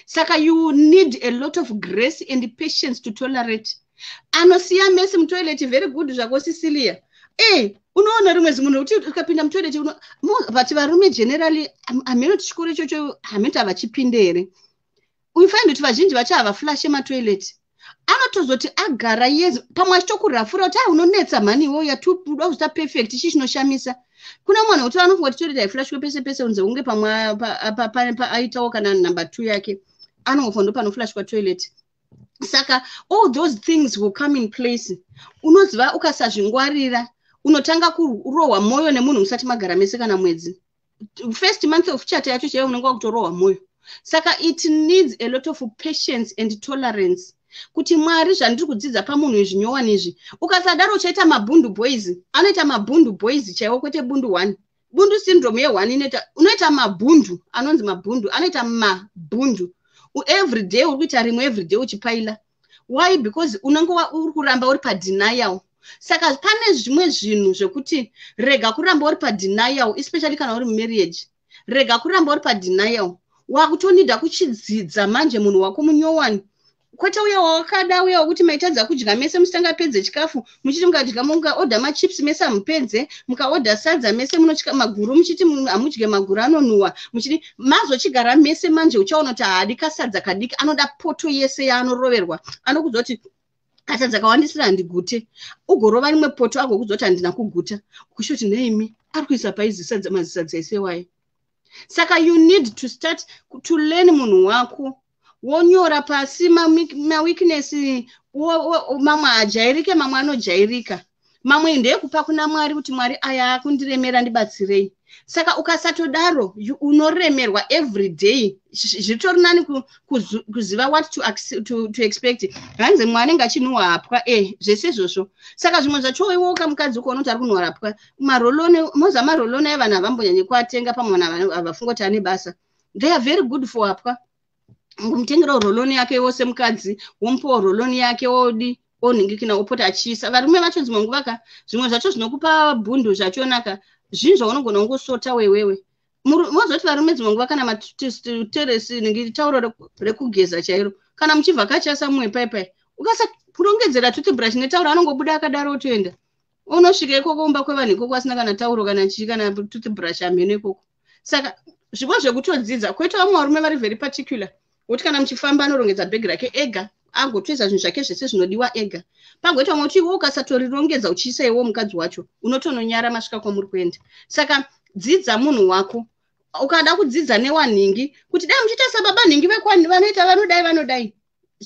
Saka you need a lot of grace and patience to tolerate. Anosiya mess mutoilet, very good zvako, Cecilia. Unoona rimwe zimunhu kuti ukapinda mutoilet, but varume generally, hameno chikoro ichocho, hameno havachipinde here. You find kuti vazhinji vacho havaflushe matoilet. Anotozoti agara years, pamwe achitokurafura kuti, "A, unonetsa mhani iwe, yatuda kuzoita perfect." Chii chinoshamisa? Kuna munhu wekuti anofunga kuti toilet haiflushwe pese pese, unze kunge pamwe aitawo kana number 2 yake, anongofa ndo panoflushwa toilet. Saka all those things will come in place. Unoziva, ukasazvingwarira, unotanga kurohwa mwoyo nemunhu musati magara mese kana mwedzi. First month of chata yacho chaiyo, unenge wakutorohwa mwoyo. Saka it needs a lot of patience and tolerance kuti, "Mwari, zvandiri kudzidza pamunhu izvi nyowani izvi." Ukasadaro, uchaita mabhundu boys. Anoita mabhundu boys chaiwo, kwete bundu one. Bundu syndrome ye1 inoita, unoita mabhundu anonzi mabhundu, anoita mabhundu every day. Uri kuita rimwe every day uchipaila. Why? Because unenge uri kuramba uri padenial. Saka pane zvimwe zvinhu zvekuti rega kuramba uri padenial, especially kana uri mumarriage. Rega kuramba uri padenial. Wakutonida kuchidzidza manje munhu wako munyowani, kwete uya wawakada, uya wekuti maitadza kudya mese musitangapedze chikafu, muchiti mukadya, mukaodha machips mese hamupedze, mukaodha sadza mese munotya maguru, muchiti hamudye maguru, anonhuhwa, muchiti mazochigara mese manje, uchaona kuti haadi kasadza kadiki, anoda poto yese yaanoroverwa. Anokudza kuti, "Kasadza kawandisira, handigute." Ugorova rimwe poto, agokudza kuti, "Handina kuguta." Kuchiti, "Neimi, ari kuisa paizisadza mazisadza ese wayo." Saka you need to start to learn munhu wako. Wonyora pasi maweakness. Mamwe hajairike, mamwe anojairika, mamwe ndeyekupa kuna Mwari kuti, "Mwari, aya akundiremera, ndibatsirei." Saka ukasatodaro, unoremerwa every day. Zvitori nani kuziva what to expect. Hanzi mwe anenge achinhuhwa hapwa, zvese izvozvo. Saka zvimwe zvacho, iwoka mukadzi ukaona kuti ari kunhuhwa hapwa, maroll-on, moza maroll-on ai, vanhu havambonyanyi kuatenga. Pamwe vanhu havafunga kuti ane basa. They are very good for hapwa. Mutengerawo roll-on yake wose mukadzi, womupawo roll-on yake, wodi onhingikina, opota achiisa. Varume vacho dzimwe nguva ka, zvimwe zvacho zvinokupa bhundu zvachonaka, zvinhu zvaunogona kungosota wewewe. Mozoti varume dzimwe nguva, kana materesi, tauro rekugeza chairo, kana muchivhakachasa mumwe paipai, ukasakurongedzera toothbrush netauro, anongobuda akadaro, otoenda, unosvika ikoko umba kwevanhu ikoko asina kana tauro, kana chii, kana toothbrush, hamheno ikoko. Saka zvimwe zvekutodzidza. Kwete vamwe varume vari very particular, wekuti kana muchifamba anorongedza bhegi rake ega, agotoisa zvinhu zvake zvese zvinodiwa ega. Pagoita vamwe kuti iwe ukasatorirongedza uchiisa iwo mukadzi wacho, unotononyara masvika kwamuri kuenda. Saka dzidza munhu wako. Ukada kudzidza newanhingi, kuti dai muchiita sababa nhingi vanoita, vanodai, vanodai.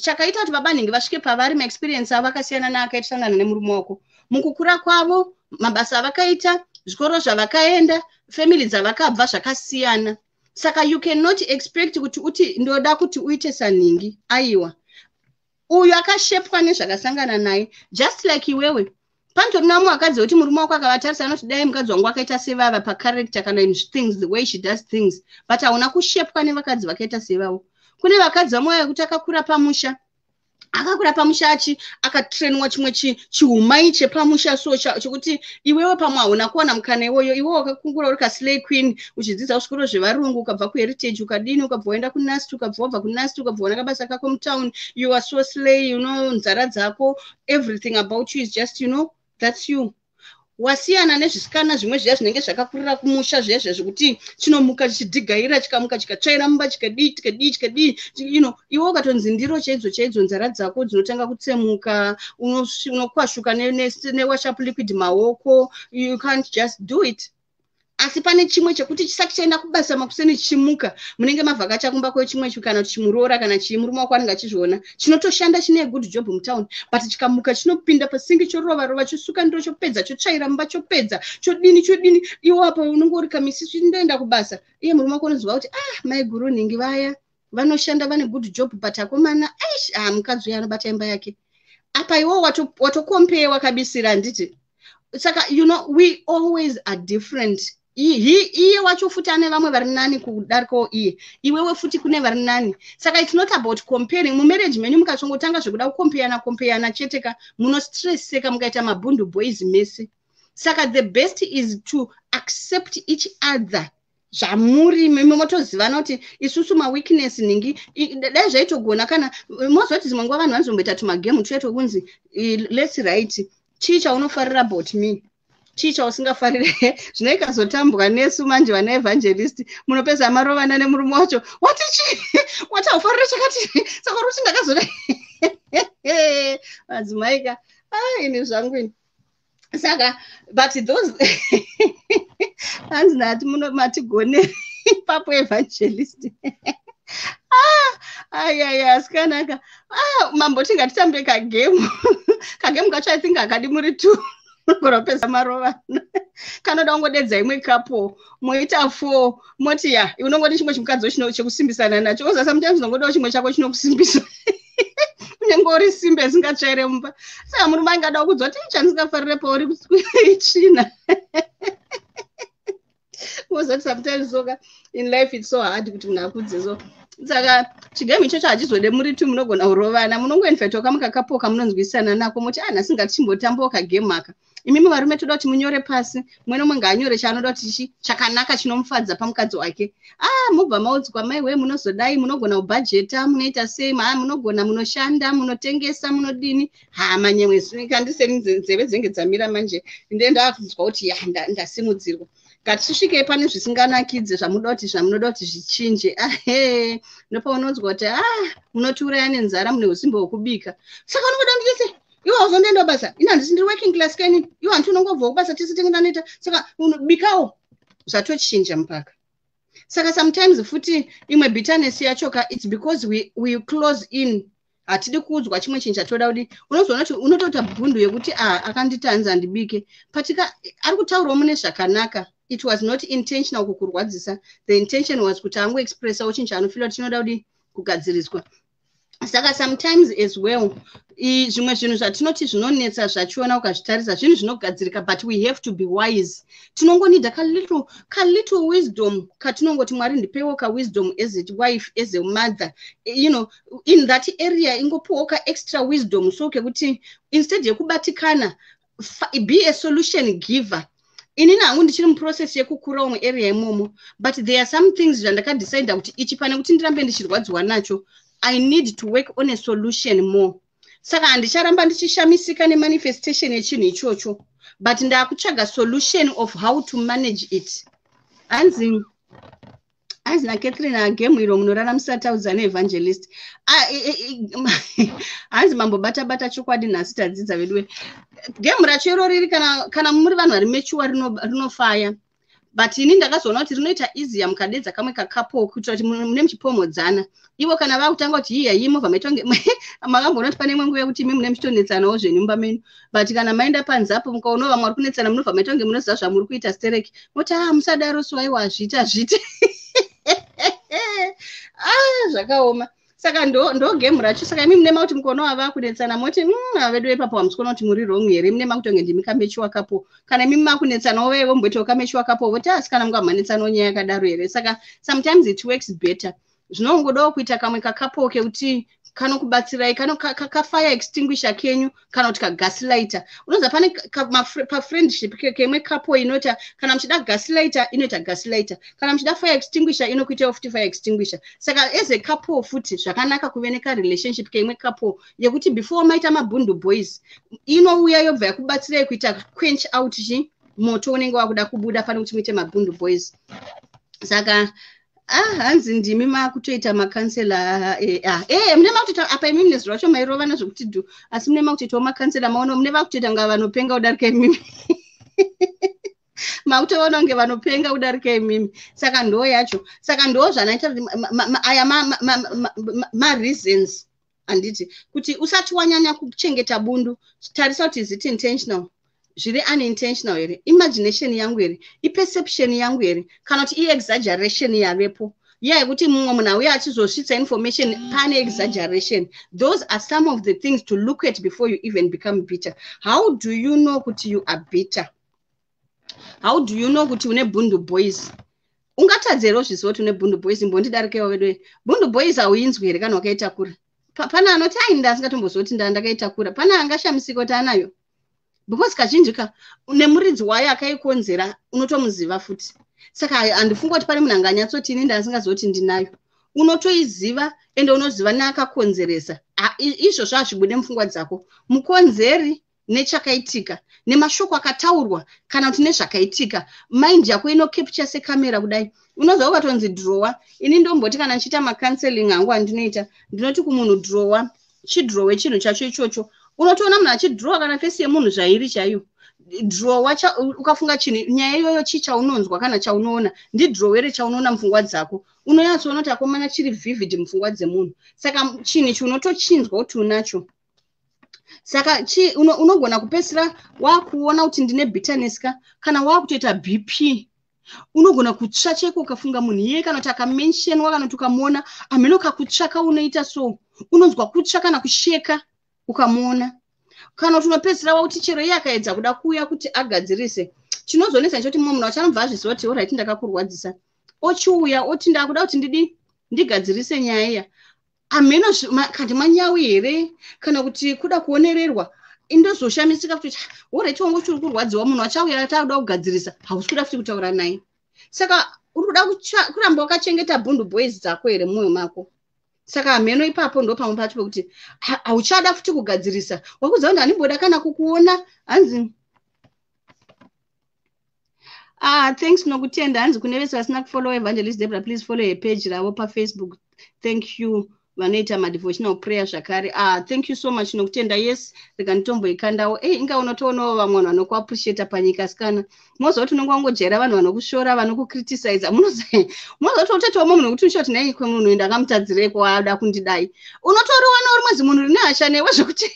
Chakaita kuti baba nhingi vasvike pavari, maexperience avo akasiyana neakaisangana nemurume wako mukukura kwavo, mabasa avakaita, zvikoro zvavakaenda, family dzavakabva zvakasiyana. Saka you cannot expect kuti uti, "Ndoda kuti uite sanhingi." Aiwa, uyu akashepwa nezvakasangana naye, just like iwewe. Panotori namwe vakadzi wekuti murume wako akavatarisa anoti, "Dai mukadzi wangu akaita sevava pacharacter kana in things, the way she does things." But hauna kushepwa nevakadzi vakaita sevavo. Kune vakadzi vamwe vekuti akakura pamusha, akakura pamusha achi akatrainwa chimwe chihumai chepamusha, so chekuti iwewe pamwe hauna kuwana mukana iwoyo. Iwe wakakungura uri kaslay queen, uchidzidza kuzvikoro zvevarungu, ukabva kuHeritage, ukadini, ukabva waenda kuNUST, ukabva wabva kuNUST, ukabva wana kabasa kako mutown. You are so slay, you know, nzara dzako, everything about you is just, you know, that's you. Wasiyana nezvisikana zvimwe zviya zvinenge zvakakurira kumusha zvezve, zvekuti chinomuka chichidhigaira, chikamuka chikatsvaira mumba, chikadii, chikadii, chikadii. Iwe ukatonzi ndiro chaidzo chaidzo, nzara dzako dzinotanga kutsemuka, unokwashuka newashup liquid maoko. You can't just do it. Asi pane chimwe chekuti chisati chaenda kubasa makuseni, chichimuka, munenge mavhakacha kumba kwechimwe, kana kuti chimuroora kana chii, murume wako anenge achizviona, chinotoshanda, chine good job mutown, but chikamuka chinopinda pasingi, chorova rova, chosuka ndiro, chopedza, chotsvaira mumba, chopedza, chodini, chodini. Iwo apo unenge uri kamisi, ndoenda kubasa. Iye murume wako unonzwa kuti, "Ah, maiguru nhingi vaya vanoshanda, vane good job, but akomana, aish, ah, mukadzi uyo anobata imba yake." Apa iwo watocompare, wakabisira, handiti? Saka we always are different. Iye wacho futi ane vamwe vari nani kudarikawo iye, iwewe futi kune vari nani. Saka it's not about comparing. Mumarriage menyu mukachongotanga zvekuda kucompeyana compeyana chete ka, munostresseka, mukaita mabhundu boys mese. Saka the best is to accept each other zvamuri. Mimi motozivana kuti isusu maweakness nhingi. Dai zvaitogona kana mozoti dzimwe nguva vanhu vanozomboita tumagame tuya tokunzi, "Let's write, chii chaunofarira about me, chii chausingafarire?" Zvino ikazotambwa nesu manje vana evangelist, munopedza marovana nemurume wacho. "Wati chii? Wati haufarire chakati, saka uri kuti ndakazoda." Madzimai ka, ah, ini zvangu ini. Saka but those, hanzi nati matigone ipapo, evangelist. Ah, ayaya, asikanaka. Ah, mamboti ngatitambe kagame. Kagame kacho, I think hakadi muri two, unogona marovana. Kanoda kungodedza imwe couple, moita four, moti ya unongoti chimwe chimukadzi chekusimbisana nacho. Oza sometimes unongodawo chimwe chako chinokusimbisa, unenge uri simba isingatsvaire mumba. Saka murume angada kudzwa kuti chandingafarire pauri itsvina. Mozoti sometimes soka in life it's so hard kuti munhu akudze. So saka chigame ichocho hachizode muri two, munogona kurovana. Munongoinvitawo kamwe kakapoka munonzwisana nako, moti, "Ah, nhasi ngatichimbotambawo kagame aka." Imimi varume, toda kuti munyore pasi, mumwe nomwe ngaanyore chaanoda kuti chi chakanaka chinomufadza pamukadzi wake. Ah, mubva maudzwa, "Mai wee, munozodai, munogona kubhajeta, munoita sei, ma munogona, munoshanda, munotengesa, munodini." Ha, manyemwe kandiseni, nzeve dzinenge dzamira manje. Nde ndakunzwa kuti ya ndasimudzirwa. Ngatisvikei pane zvisinganakidze zvamunoda kuti, zvamunoda kuti zvichinje. Ahe, ndopaunonzwa kuti, "Ah, munotiuraya nenzara, mune usimbe hwekubika." Saka unongoda nditese, iwe hauzondoenda basa, ini handisi, ndiri working class keni, iwe handiti unongobvawo kubasa, tese tenge ndanoita, saka bikawo. Zvatochinja mupaka. Saka sometimes futi imwe bitterness yacho ka, it's because we close in, hatidi kuudzwa chimwe chinhu chatoda kudi. Unozoona kuti unotoita bhundu yekuti a akanditanza ndibike patika ari kutaurawo mune zvakanaka. It was not intentional kukurwadzisa. The intention was kuti angoexpressawo chinhu chaanofeela kuti chinoda kudi kugadziriswa. Saka sometimes as well, zvimwe zvinhu zvatinoti zvinonetsa zvachiona, ukazvitarisa zvinhu zvinogadzirika, but we have to be wise. Tinongonida kalittle wisdom katinongoti, "Mwari, ndipewo kawisdom as a wife, as a mother, in that area." Ingopiwawo kaextra wisdom so kekuti instead yekubatikana, be a solution giver. Inini hangu ndichiri muprocess yekukurawo muarea imomo, but there are some things zvandakadecida kuti ichi, pane kuti ndirambe ndichirwadziwa nacho, I need to work on a solution more. Saka handicharamba ndichishamisika nemanifestation yechinhu ichocho, but ndaakutsvaga solution of how to manage it. Hanzi naCatherine, agame iro munoraramisa taudza neevangelist. Hanzi mambobata bata chokwadi nhasi, tadzidza veduwe. Game racho iro riri kana muri vanhu vari mature, rinofaya, but ini ndakazoona kuti rinoita easier mukadedza kamwe kacouple, kuitira kuti mune muchipomodzana. Ivo kana vakutanga kuti hiya hii, movha maita kunge makamboona kuti pane imwe nguva yekuti imi mune muchitonetsanawo zvenyu mumba menyu, but kana maenda panze apo, mukaona vamwe vari kunetsana, munobva maita kunge munoziva zvamuri kuita stereki, moti, "A, musadaro." So aiwa, hazviiti, hazviiti. Ah, zvakaoma. Saka ndo game racho. Saka imi mune makuti mukaona wava kunetsana, moti, vedu ipapo hamusi kuona kuti muri wrong here?" Mune makutonge ndimi kamature couple. Kana imi makunetsanawo, vaivo mboitawo kamature couple, voti, "Asi kana mungamanetsanawo nyaya yakadaro here?" Saka sometimes it works better. Zvinongodawo kuita kamwe kacouple kekuti Kanokubatsirai kano kafire extinguisher kenyu kana kuti kagaslighter. Unoziva, pane pafriendship kemwe couple inoita, kana muchida gaslighter, inoita gaslighter, kana muchida fire extinguisher, inokuitawo futi fire extinguisher. Saka as a couple futi, zvakanaka kuve nekarelationship keimwe couple yekuti before maita mabhundu boys, inouya yobva yakubatsirai kuita quench out chi moto unenge wakuda kubuda, pane kuti muite mabhundu boys. Saka, ah, hanzi ndimi makutoita macounsellor. Ah, mune makutoita apa imimi, nezuro racho mairovana zvokuti dhu, asi mune makutoitawo macounsellor. Maono, mune vakutoita nga vanopenga kudarika imimi, makutoona kunge vanopenga kudarika imimi. Saka ndo yacho, saka ndo zvanaita kuti aya mareasons, handiti, kuti usati wanyanya kuchengeta bundu, tarisa kuti is it intentional, zviri unintentional here, imagination yangu here, iperception yangu here, kana kuti iexaggeration yavepo iya yekuti mumwe munhu auya achizosvitsa information, pane exaggeration. Those are some of the things to look at before you even become bitter. How do you know kuti you are bitter? How do you know kuti une bundu boys? Ungatadzero zviziva kuti une bundu boys? Imbondidarikewo vedu. Bundu boys hauinzwi here kana wakaitakura? Pane anoti ai, ndasingatomboziva kuti ndakaitakura? Pane angashamisika kuti anayo? Because kazhinji ka nemuridzi wayo akaikonzera unotomuziva futi. Saka handifunga kuti pane munhu anganyatsoti, "Ini ndasingaziva kuti ndinayo." Unotoiziva, ende unoziva neakakonzeresa. Izvozvo hazvibude mupfungwa dzako, mukonzeri nechakaitika nemashoko akataurwa kana kuti nezvakaitika. Mind yako inocapture sekamera kudai. Unoziva, ukatonzi drawa, ini ndomboti kana ndichiita macounselling hangu andinoita, ndinoti kumunhu, "Drawa, chidrowe chinhu chacho ichocho." Unotoona munhu achidrowa kana face yemunhu zvairi chaiyo. Drowa, ukafunga chinhu, nyaya iyoyo, chii chaunonzwa kana chaunoona? Ndidrowere chaunoona mupfungwa dzako. Unonyatsoona kuti akomana, chiri vivid mupfungwa dzemunhu. Saka chinhu ichi unotochinzwa kuti unacho. Saka unogona kupedzisira wakuona kuti ndine bitterness ka kana wakutoita BP. Unogona kutsva chaiko ukafunga munhu iyeye, kana kuti akamentionwa, kana kuti ukamuona hameno kakutsvaka unoita so, unonzwa kutsva kana kusheka ukamuona, kana kuti unopedzisira wakuti chero iye akaedza kuda kuuya kuti agadzirise, chinozonetsa nechekuti mumwe munhu achanobva azviziva kuti, "Alright, ndakakurwadzisa," ochiuya oti, "Ndakuda kuti ndidi ndigadzirise nyaya iya." Hameno kandi manyawi here kana kuti kuda kuonererwa. Indozoshamisika kuti, alright, wangu uchiri kurwadziwa, munhu achauya atakuda kugadzirisa, hausi kuda futi kutaura naye. Saka uri kuda kuramba wakachengeta bhundu boys dzako here mumwoyo mako? Saka hameno ipapo ndo pamwe pacho pekuti hauchada futi kugadzirisa, wakuziva kuti handimboda kana kukuona. Hanzi, ah, thanks, nokutenda. Hanzi kune vese vasina kufollow Evangelist Debra, please follow her page ravo paFacebook. Thank you. Vanoita madevotional prayer zvakare. Ah, thank you so much, nokutenda. Yes, rega nditomboikandawo. Ei, inga unotoonawo vamwe vanhu vanokuappreciata panyika sikana. Moziva kuti unonge wangojaira vanhu vanokushora, vanokucriticiza. Munoziva kuti utoitawo munhu wekuti ushoti, "Nai kwemunhu ndakamutadzireko, ada kundidai." Unotoriwanawo rimwe zimunhu rine hasha newe zvekuti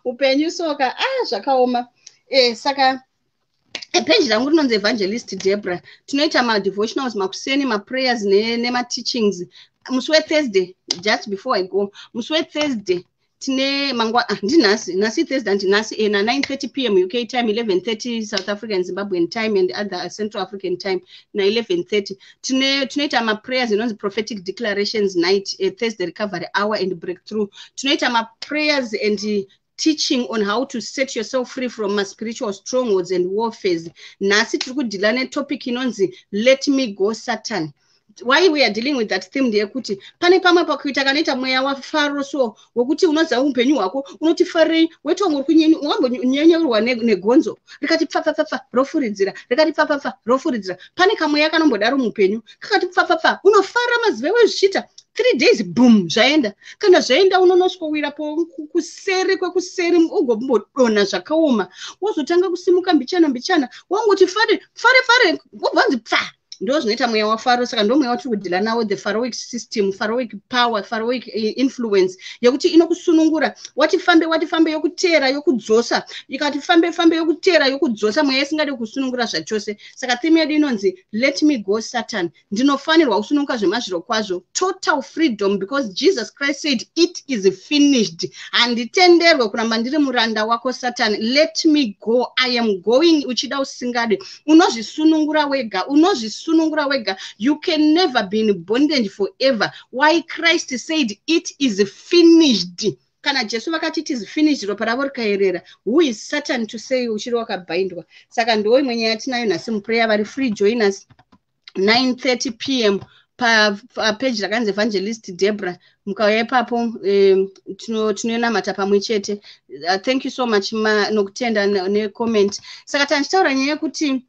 upenyu soka, ah, zvakaoma. Saka peji rangu rinonzi Evangelist Debra. Tinoita madevotionals makuseni, maprayers nemateachings. Musi weThursday, just before I go, musi weThursday tine mangwa, ah, ndinhasi, nhasi Thursday, ndinhasi na9:30 p.m. UK time, 11:30 South African, Zimbabwean time and other Central African time, na11:30 tine tinoita maprayers inonzi Prophetic Declarations Night, Thursday Recovery Hour and Breakthrough. Tinoita maprayers and teaching on how to set yourself free from spiritual strongholds and warfares. Nhasi tiri kudeala netopic inonzi "Let Me Go, Satan." Why we are dealing with that theme ndeyekuti pane pamwe pakuita kanoita mweya wafaro so, wekuti unoziva upenyu hwako unoti farei, wetongo wakambonyenyeurwa negonzo rikati pfapfapfapfa rofuridzira, rikati pfapfapfa rofuridzira. Pane kamweya kanombodaro muupenyu, kakati pfapfapfa, unofara mazuva ewe zvichiita 3 days, boom, zvaenda. Kana zvaenda, unonoswowira po kuseri kwekuseri, ugombodonha zvakaoma, wozotanga kusimuka mbichana mbichana, wangoti fare fare fare, wobva wanzi pfa. Ndo zvinoita mweya wafaro. Saka ndo mweya watiri kudeala nawo, the pharaohic system, pharaohic power, pharaohic influence yekuti inokusunungura, wati fambe, wati fambe, yokuteera yokudzosa, ikati fambe fambe, yokuteera yokudzosa, mweya isingadi kusunungura zvachose. Saka theme yedu inonzi "Let Me Go, Satan." Ndinofanirwa kusununguka zvemazviro kwazvo, total freedom, because Jesus Christ said, "It is finished." Handitenderwe kuramba ndiri muranda wako, Satan. Let me go. I am going, uchida usingade. Unozvisunungura wega, unozvisunungura. Unozvisunungura wega. You can never be in bondage forever. Why Christ said, "It is finished." Kana Jesu vakati, "It is finished," ropa ravo rikayerera, who is Satan to say uchiri wakabhaindwa? Saka ndo imwe nyaya yatinayo nhasi muprayer. Vari free, join us 9:30 p.m. Papeji rakanzi Evangelist Debra. Mukauya ipapo, tinonamata pamwe chete. Thank you so much nokutenda necomment. Saka tandichitaura nyaya yekuti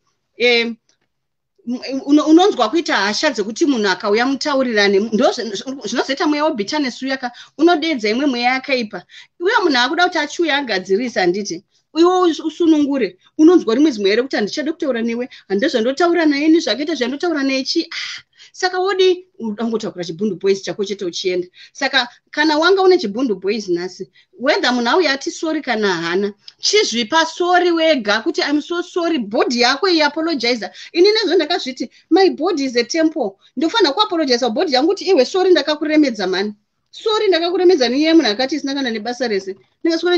unonzwa kuita hasha dzekuti munhu akauya mutaurirane. Ndo zvinozoita mweya webitterness uyaka unodedza imwe mweya yakaipa. Uye munhu akuda kuti achiuya agadzirisa, handiti? Iwe usunungure, unonzwa rimwe zimwe here kuti handichade kutaura newe, handezvandotaura naye ni zvakaita zvandotaura naye chi. Ah, saka wodi udangotakura chibhundu boys chako chete uchienda. Saka kana wanga une chibhundu boys nhasi, whether munhu auya ati sorry kana hana, chizvipa sorry wega kuti, "I'm so sorry." Body yako iapologiza. Ini nezvo ndakazviti, my body is a temple. Ndofanira kuapologiza body yangu kuti, "Iwe, sorry, ndakakuremedza mani. Sorry, ndakakuremedza." Nenyaya yemunhu akati isina kana nebasa rese. Ndingaswera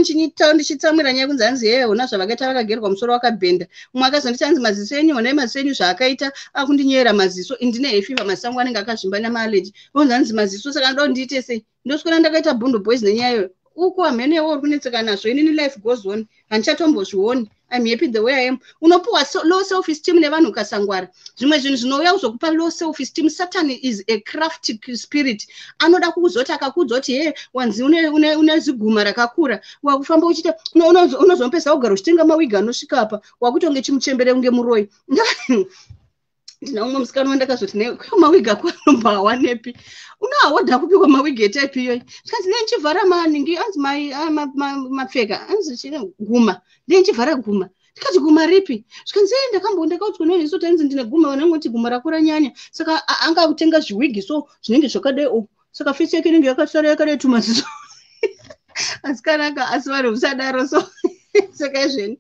ndichitsamwira nyaya kunzi hanzi, "Heye, hona zvavakaita, vakagerwa musoro wakabhenda." Mumwe akazonditi hanzi, "Maziso enyu, honai maziso enyu zvaakaita, akundinyeyera maziso." Ndine hay fever, maziso angu anenge akazvimba nemaallergy. Onzi hanzi maziso. Saka ndoda ndiite sei? Ndoswera ndakaita bhundu boys nenyaya iyoyo. Uko hamene iwo uri kunetseka nazvo. Inini life goes on, handichatombozvioni. I'm happy the way I am. Unopiwa low self esteem nevanhu ukasangwara. Zvimwe zvinhu zvinouya kuzokupa low self esteem. Satan is a craft spirit. Anoda kukuzoti akakuudza kuti, "He, wanzi une ziguma rakakura," wakufamba uchiita, unozomupesa kugara uchitenga mawigi anosvika apa, wakutonge chimuchembere kunge muroi. Ndina umwe musikana wandakazoti, "Ne mawigi ako anomboawanepi? Unoahodha kupi kwamawigi etype iyoyi?" Zvikanzi, "Ndichivhara maningi." Anzi mapfeka, anzi chine guma, "Ndichivhara guma." Ndikati, "Guma ripi?" Zvikanzi, "E, ndakambo ndakaudzwa nesu kuti anzi ndine guma, vanangoti guma rako ranyanya." Saka anga kutenga zviwigi so zvinenge zvakadai o, saka face yake inenge yakasara yakadai, tumaziso. Asikanaka, asi vanhu musadaro so. Saka izveni,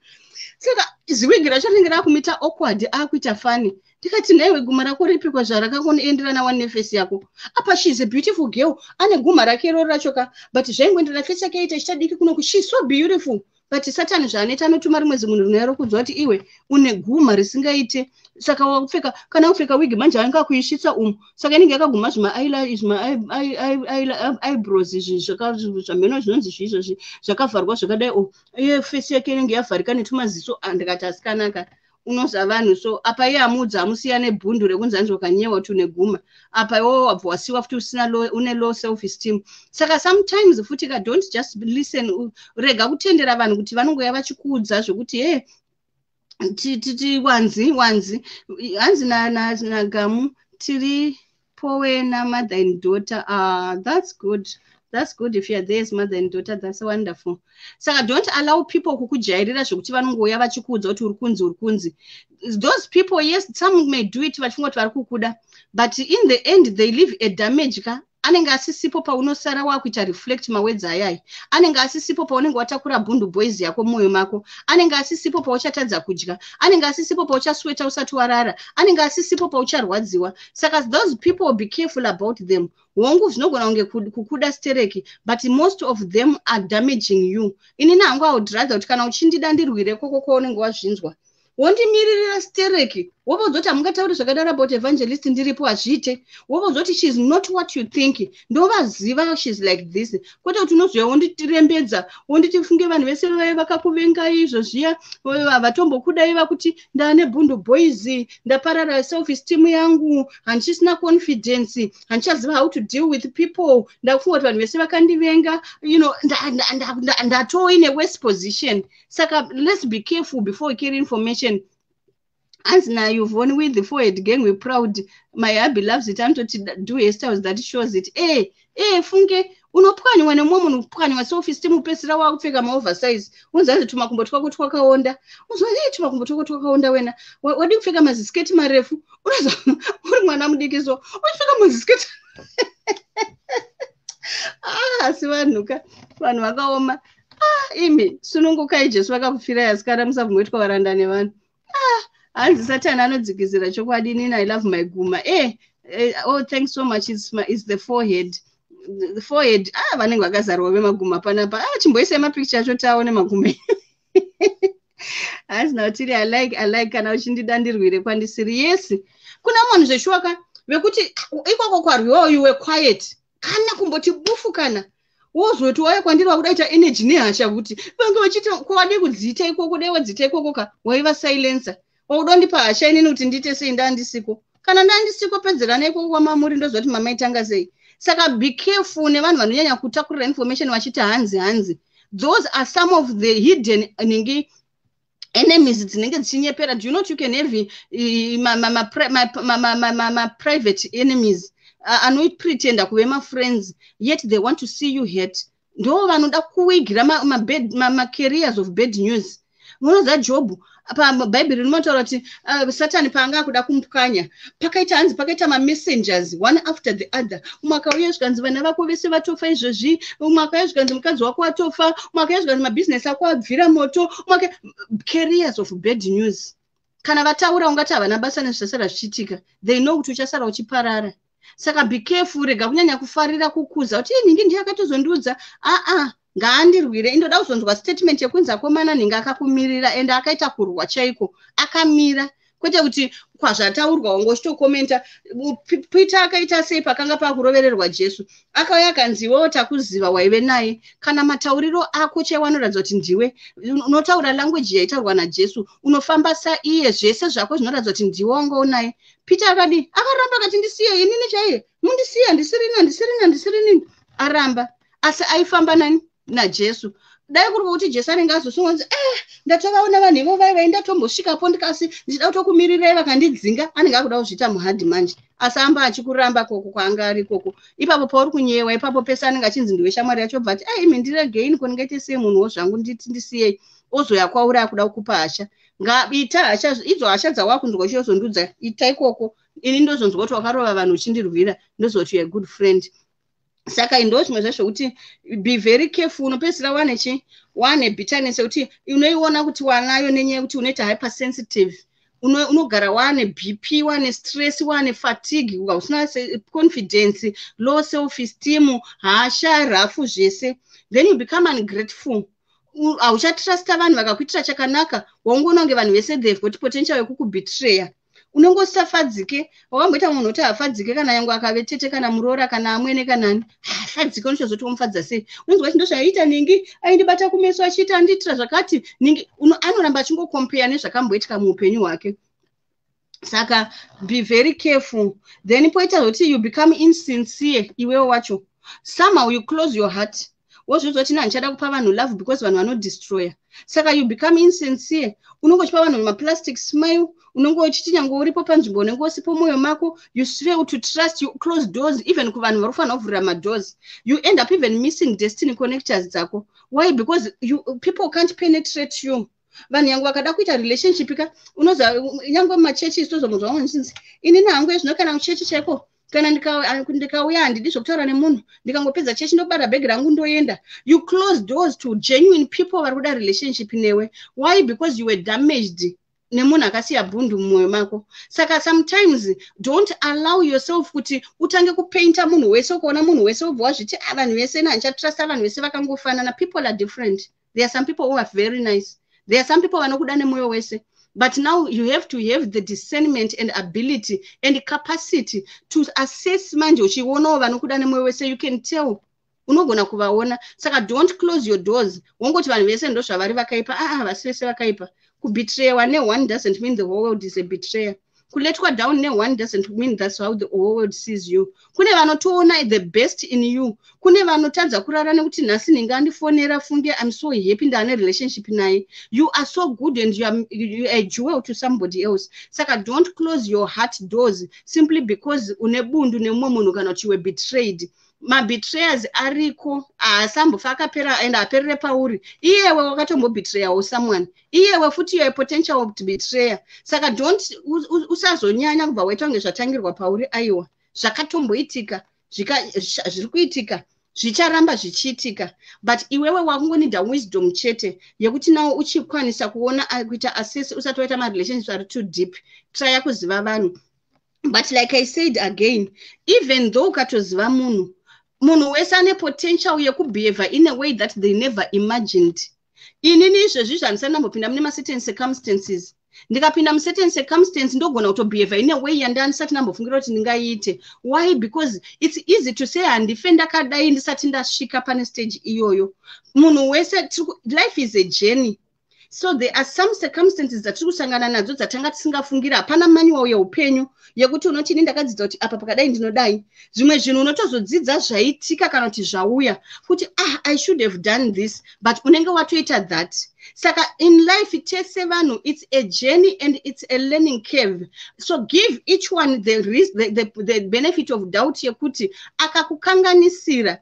saka ziwigi racho rinenge rakumita awkward, akuita funny. Ndikati, "Nhaiwe, guma rako ripi kwazvarakakuenderana wani neface yako apa?" She is a beautiful girl, ane guma rake iroro racho ka, but zvaingoenderana face yake aita ichita diki kunoku. She is so beautiful, but Satani zvaanoita, anotuma rimwe zimunhu rinouya rokudzwa kuti, "Iwe une guma risingaite." Saka wakupfeka, kana kupfeka wigi manje anga kuisvitsa umu, saka inenge yakaguma zvima eyebrows izvi zvamheno zvinonzi zviizvozvi zvakavharwa zvakadai o, iye face yake inenge yavharika netumaziso. Ndikati, "Asikanaka, unoza vanhu so." Apa iye amuudza, amusiya nebhundu rekunzi hanzi wakanyewa kuti une guma. Apa iwo wabva wasiwa futi usina une low self esteem. Saka sometimes futi ka, don't just listen. Rega kutendera vanhu kuti vanongoya vachikuudza zvokuti, "He, wanzi wanzi hanzi nagamu tiri powe namother and daughter." Ah, that's good, that's good. If you're there as mother and daughter, that's wonderful. Saka don't allow people kukujairira zvekuti vanongouya vachikuudza kuti uri kunzi, uri kunzi. Those people, yes, some may do it vachifunga kuti vari kukuda, but in the end they leave a damage ka. Anenge asisipo paunosara wakuita reflect mawords ayai. Anenge asisipo paunenge watakura bhundu boys yako mumwoyo mako. Anenge asisipo pauchatadza kudya. Anenge asisipo pauchasweta usati warara. Anenge asisipo paucharwadziwa. Saka those people, be careful about them. Hongu, zvinogona kunge kukuda stereki, but most of them are damaging you. Inini hangu, I would rather kuti kana uchindida, ndirwire koko kwaunenge wazvinzwa, wondimiririra stereki, wobva kuti, "Hamungatauri zvakadaro about Evangelist ndiripo, hazviite." Wobva kuti, "She is not what you think, ndovaziva, she is like this." Kwete kuti unozoya wonditirembedza, wonditi funge vanhu vese vaiva vakakuvengai izvo zviya, vatombokudai, vakuti ndaane bhundu boys, ndaparara self esteem yangu, handichisina confidence, handichaziva how to deal with people, ndakufunga kuti vanhu vese vakandivenga, ndatoo in a worse position. Saka let's be careful before we carry information. Hanzi naYvonne, "With the forehead gang, we proud. My hubby loves it, anototi do hairstyles that shows it." E e, funge unopwanywa nemumwe munhu, kupwanywa self esteem, upedzisira wakupfeka maoversize. Unzi hanzi tumakumbo twako twakaonda. Uzwa, "E, tumakumbo twako twakaonda wena, wadi kupfeka mazisketi marefu." Unoza uri mwana mudiki so uchipfeka mazisketi. Ah, asi vanhu ka, vanhu vakaoma. Ah, imi sunungukai, Jesu vakakufirai asikana, musabvumboitwa varanda nevanhu. Ah, hanzi Satani anodzikisira chokwadi. Inini I love my guma. Eh, oh, thanks so much. It's the forehead, the forehead. Ah, vanenge vakazarwa vemaguma panapa. Ah, chimboisai mapicture acho taone maguma. Hanzi nautiri, "I like, I like. Kana uchindida, ndirwire kwandisiri." Yes, Kuna munhu zveshuwa ka vekuti ikoko kwarwiwa, you were quiet, kana kumboti bufu. Kana wozoti wauya kwandiri, wakudaita energy nehasha kuti vange vachiti kwadi kudziita ikoko, dai wadziita ikoko ka, waiva silencer. Wakuda hasha inini kuti ndiite sei? Ndandisiko. Kana ndandisiko, pedzerana ikoko kwamamuri, ndozoti mamaitanga sei. Saka be careful nevanhu vanonyanya kutakurira information vachiti hanzi hanzi. Those are some of the hidden ningi enemies dzinenge dzichinyepera. Do you know you can have ma-private enemies anopretenda kuve mafriends, yet they want to see you hurt? Ndo vanoda kuwigira macarriers of bad news. Munoziva Jobhu, pabhaibheri rinotaura kuti Satani paanga akuda kumupwanya, pakaita hanzi pakaita mamessengers one after the other. Umwe akauya zvikanzi vana vako vese vatofa izvozvi, umwe akauya zvikanzi mukadzi wako watofa, umwe akauya zvikanzi mabhizinesi ako abvira moto. Umwe, carriers of bad news. Kana vataura, ungati havana basa nezvichasara zvichiitika. They know kuti uchasara uchiparara. Saka be careful. Rega kunyanya kufarira kukuza kuti nhingi ndiye akatozondiudza. Aa, ngaandirwire. Indoda kuzonzwa statement yekunzi akomana nhingi akakumirira, ende akaita kurwa chaiko, akamira, kwete kuti kwazvataurwa wange uchitokomenta. Peter akaita sei pakanga pakurovererwa Jesu? Akauya akanzi, "Iwewo takuziva, waive naye. Kana matauriro ako chaiwo anoratidza kuti ndiwe unotaura language yaitaurwa naJesu, unofamba saiye, zvese zvako zvinoratidza kuti ndiwe wanga unaye." Peter akadi akaramba, akati, "Ndisiye inini chaiye, mundisiye, handisirini, handisirini, handisirini." Aramba, asi aifamba nani? NaJesu. Dai kuri kwokuti Jesu anenge azosungwa, kunzi, "Eh, ndatovaona vanhu ivo vai vaindatombosvikapo, ndikasi ndichida kutokumirirai, vakandidzinga." Anenge akuda kuzviita muhadhi manje, asi amba achikuramba koko kwaanga ari ikoko. Ipapo pauri kunyewa ipapo pese, anenge achinzi ndiwe shamwari yacho, bva ati, "Ai, imi ndiregei, niko ndingaite sei munhuwo zvangu, nditi ndisiyei." Ozoya kwauri akuda kukupa hasha. Ngaita hasha idzo, hasha dzawakunzwa uchiyozondudza, ita ikoko. Ini ndozonzwa kuti wakarova vanhu uchindirwira, ndozoti you a good friend. Saka ndo zvimwe zvacho zvekuti be very careful. Unopedzisira wane chi wane bitterness yekuti unoiona kuti wanayo nenyaya yekuti unoita hypersensitive, unogara wane BP, wane stress, wane fatigue, usina confidence, low self esteem, hasha, rafu, zvese. Then you become ungrateful. Hauchatrusta vanhu vakakuitira chakanaka. Waungoona kunge vanhu vese they've got potential yekukubetreya. Unenge usisafadzike. Wakamboita munhu kuti hafadzike, kana yangu akave tete, kana muroora, kana amwene, kanani, hafadzike. Unochozoti womufadza sei? Unonzwa kuti ndozvaiita ningi, aindibata kumeso achiita, andiitira zvakati ningi. Anoramba achingokompeya nezvakamboitika muupenyu hwake. Saka be very careful. Then poita zvokuti you become insincere iwewo wacho. Somehow you close your heart, wozviudza kuti handichada kupa vanhu love because vanhu vanodestroya. Saka you become insincere. Unonge uchipa vanhu maplastic smile, unonge uchiti nyange uripo panzvimbo, unenge usipo mwoyo mako. You fail to trust, you close doors even kuvanhu vari kufanira kuvhurira madoors. You end up even missing destiny connectors dzako. Why? Because people can't penetrate you. Vanhu nyange vakada kuita relationship ka, unoziva nyange mumachechi tozomuzwa vamwe zvichinzi, "Inini hangu ezvino kana muchechi chaiko, kana ndikauya handidi zvokutaura nemunhu. Ndikangopedza chechi ndobata bhegi rangu ndoenda." You close doors to genuine people vari kuda relationship newe. Why? Because you were damaged nemunhu akasiya bhundu mumwoyo mako. Saka sometimes don't allow yourself kuti utange kupainta munhu wese. Ukaona munhu wese wobva wazviti, "Ah, vanhu vese handichatrusta vanhu vese, vakangofanana." People are different. There are some people who are very nice. There are some people vanokuda nemwoyo wese. But now you have to have the discernment and ability and capacity to assess. Manje uchionawo vanokuda nemwoyo wese, you can tell, unogona kuvaona. Saka don't close your doors wongoti vanhu vese ndo zvavari vakaipa. Aa, vasi vese vakaipa. Kubetreyiwa neone doesn't mean the whole world is a betrayer. Kuletwa down neone doesn't mean that's how the whole world sees you. Kune vanotoona the best in you. Kune vanotadza kurara nekuti nhasi nhinge andifonera funge, I'm so happy, ndaane relationship naye. You are so good and you are a jewel to somebody else. Saka don't close your heart doors simply because une bundu nemumwe munhu kana kuti you were betrayed. Mabetrayers ariko, haasambofa akapera and aperere pauri. Iyewe wakatombobetreyawo someone, iyewe futi you are potential to betrayer. Saka don't usazonyanya kubva waita kunge zvatangirwa pauri. Aiwa, zvakatomboitika, zviri kuitika, zvicharamba zvichiitika, but iwewe wakungonida wisdom chete yekuti nawo uchikwanisa kuona, kuita assess usati waita marelationships ari too deep. Traya kuziva vanhu. But like I said again, even though ukatoziva munhu, munhu wese ane potential yekubehaver in a way that they never imagined. Inini izvezvi zvandisati ndambopinda mune macertain circumstances. Ndikapinda mucertain circumstance, ndogona kutobehave in a way yandandisati ndambofungira kuti ndingaiite. Why? Because it's easy to say handife ndakadai ndisati ndasvika pane stage iyoyo. Munhu wese, life is a journey, so there are some circumstances dzatiri kusangana nadzo dzatanga tisingafungira. Hapana manual yeupenyu yekuti unoti, "Ini ndakadzidza kuti apa pakadai ndinodai." Zvimwe zvinhu unotozodzidza zvaitika kana kuti zvauya, kuti, "Ah, I should have done this," but unenge watoita that. Saka in life, tese vanhu, it's a journey and it's a learning curve. So give each one the benefit of doubt yekuti akakukanganisira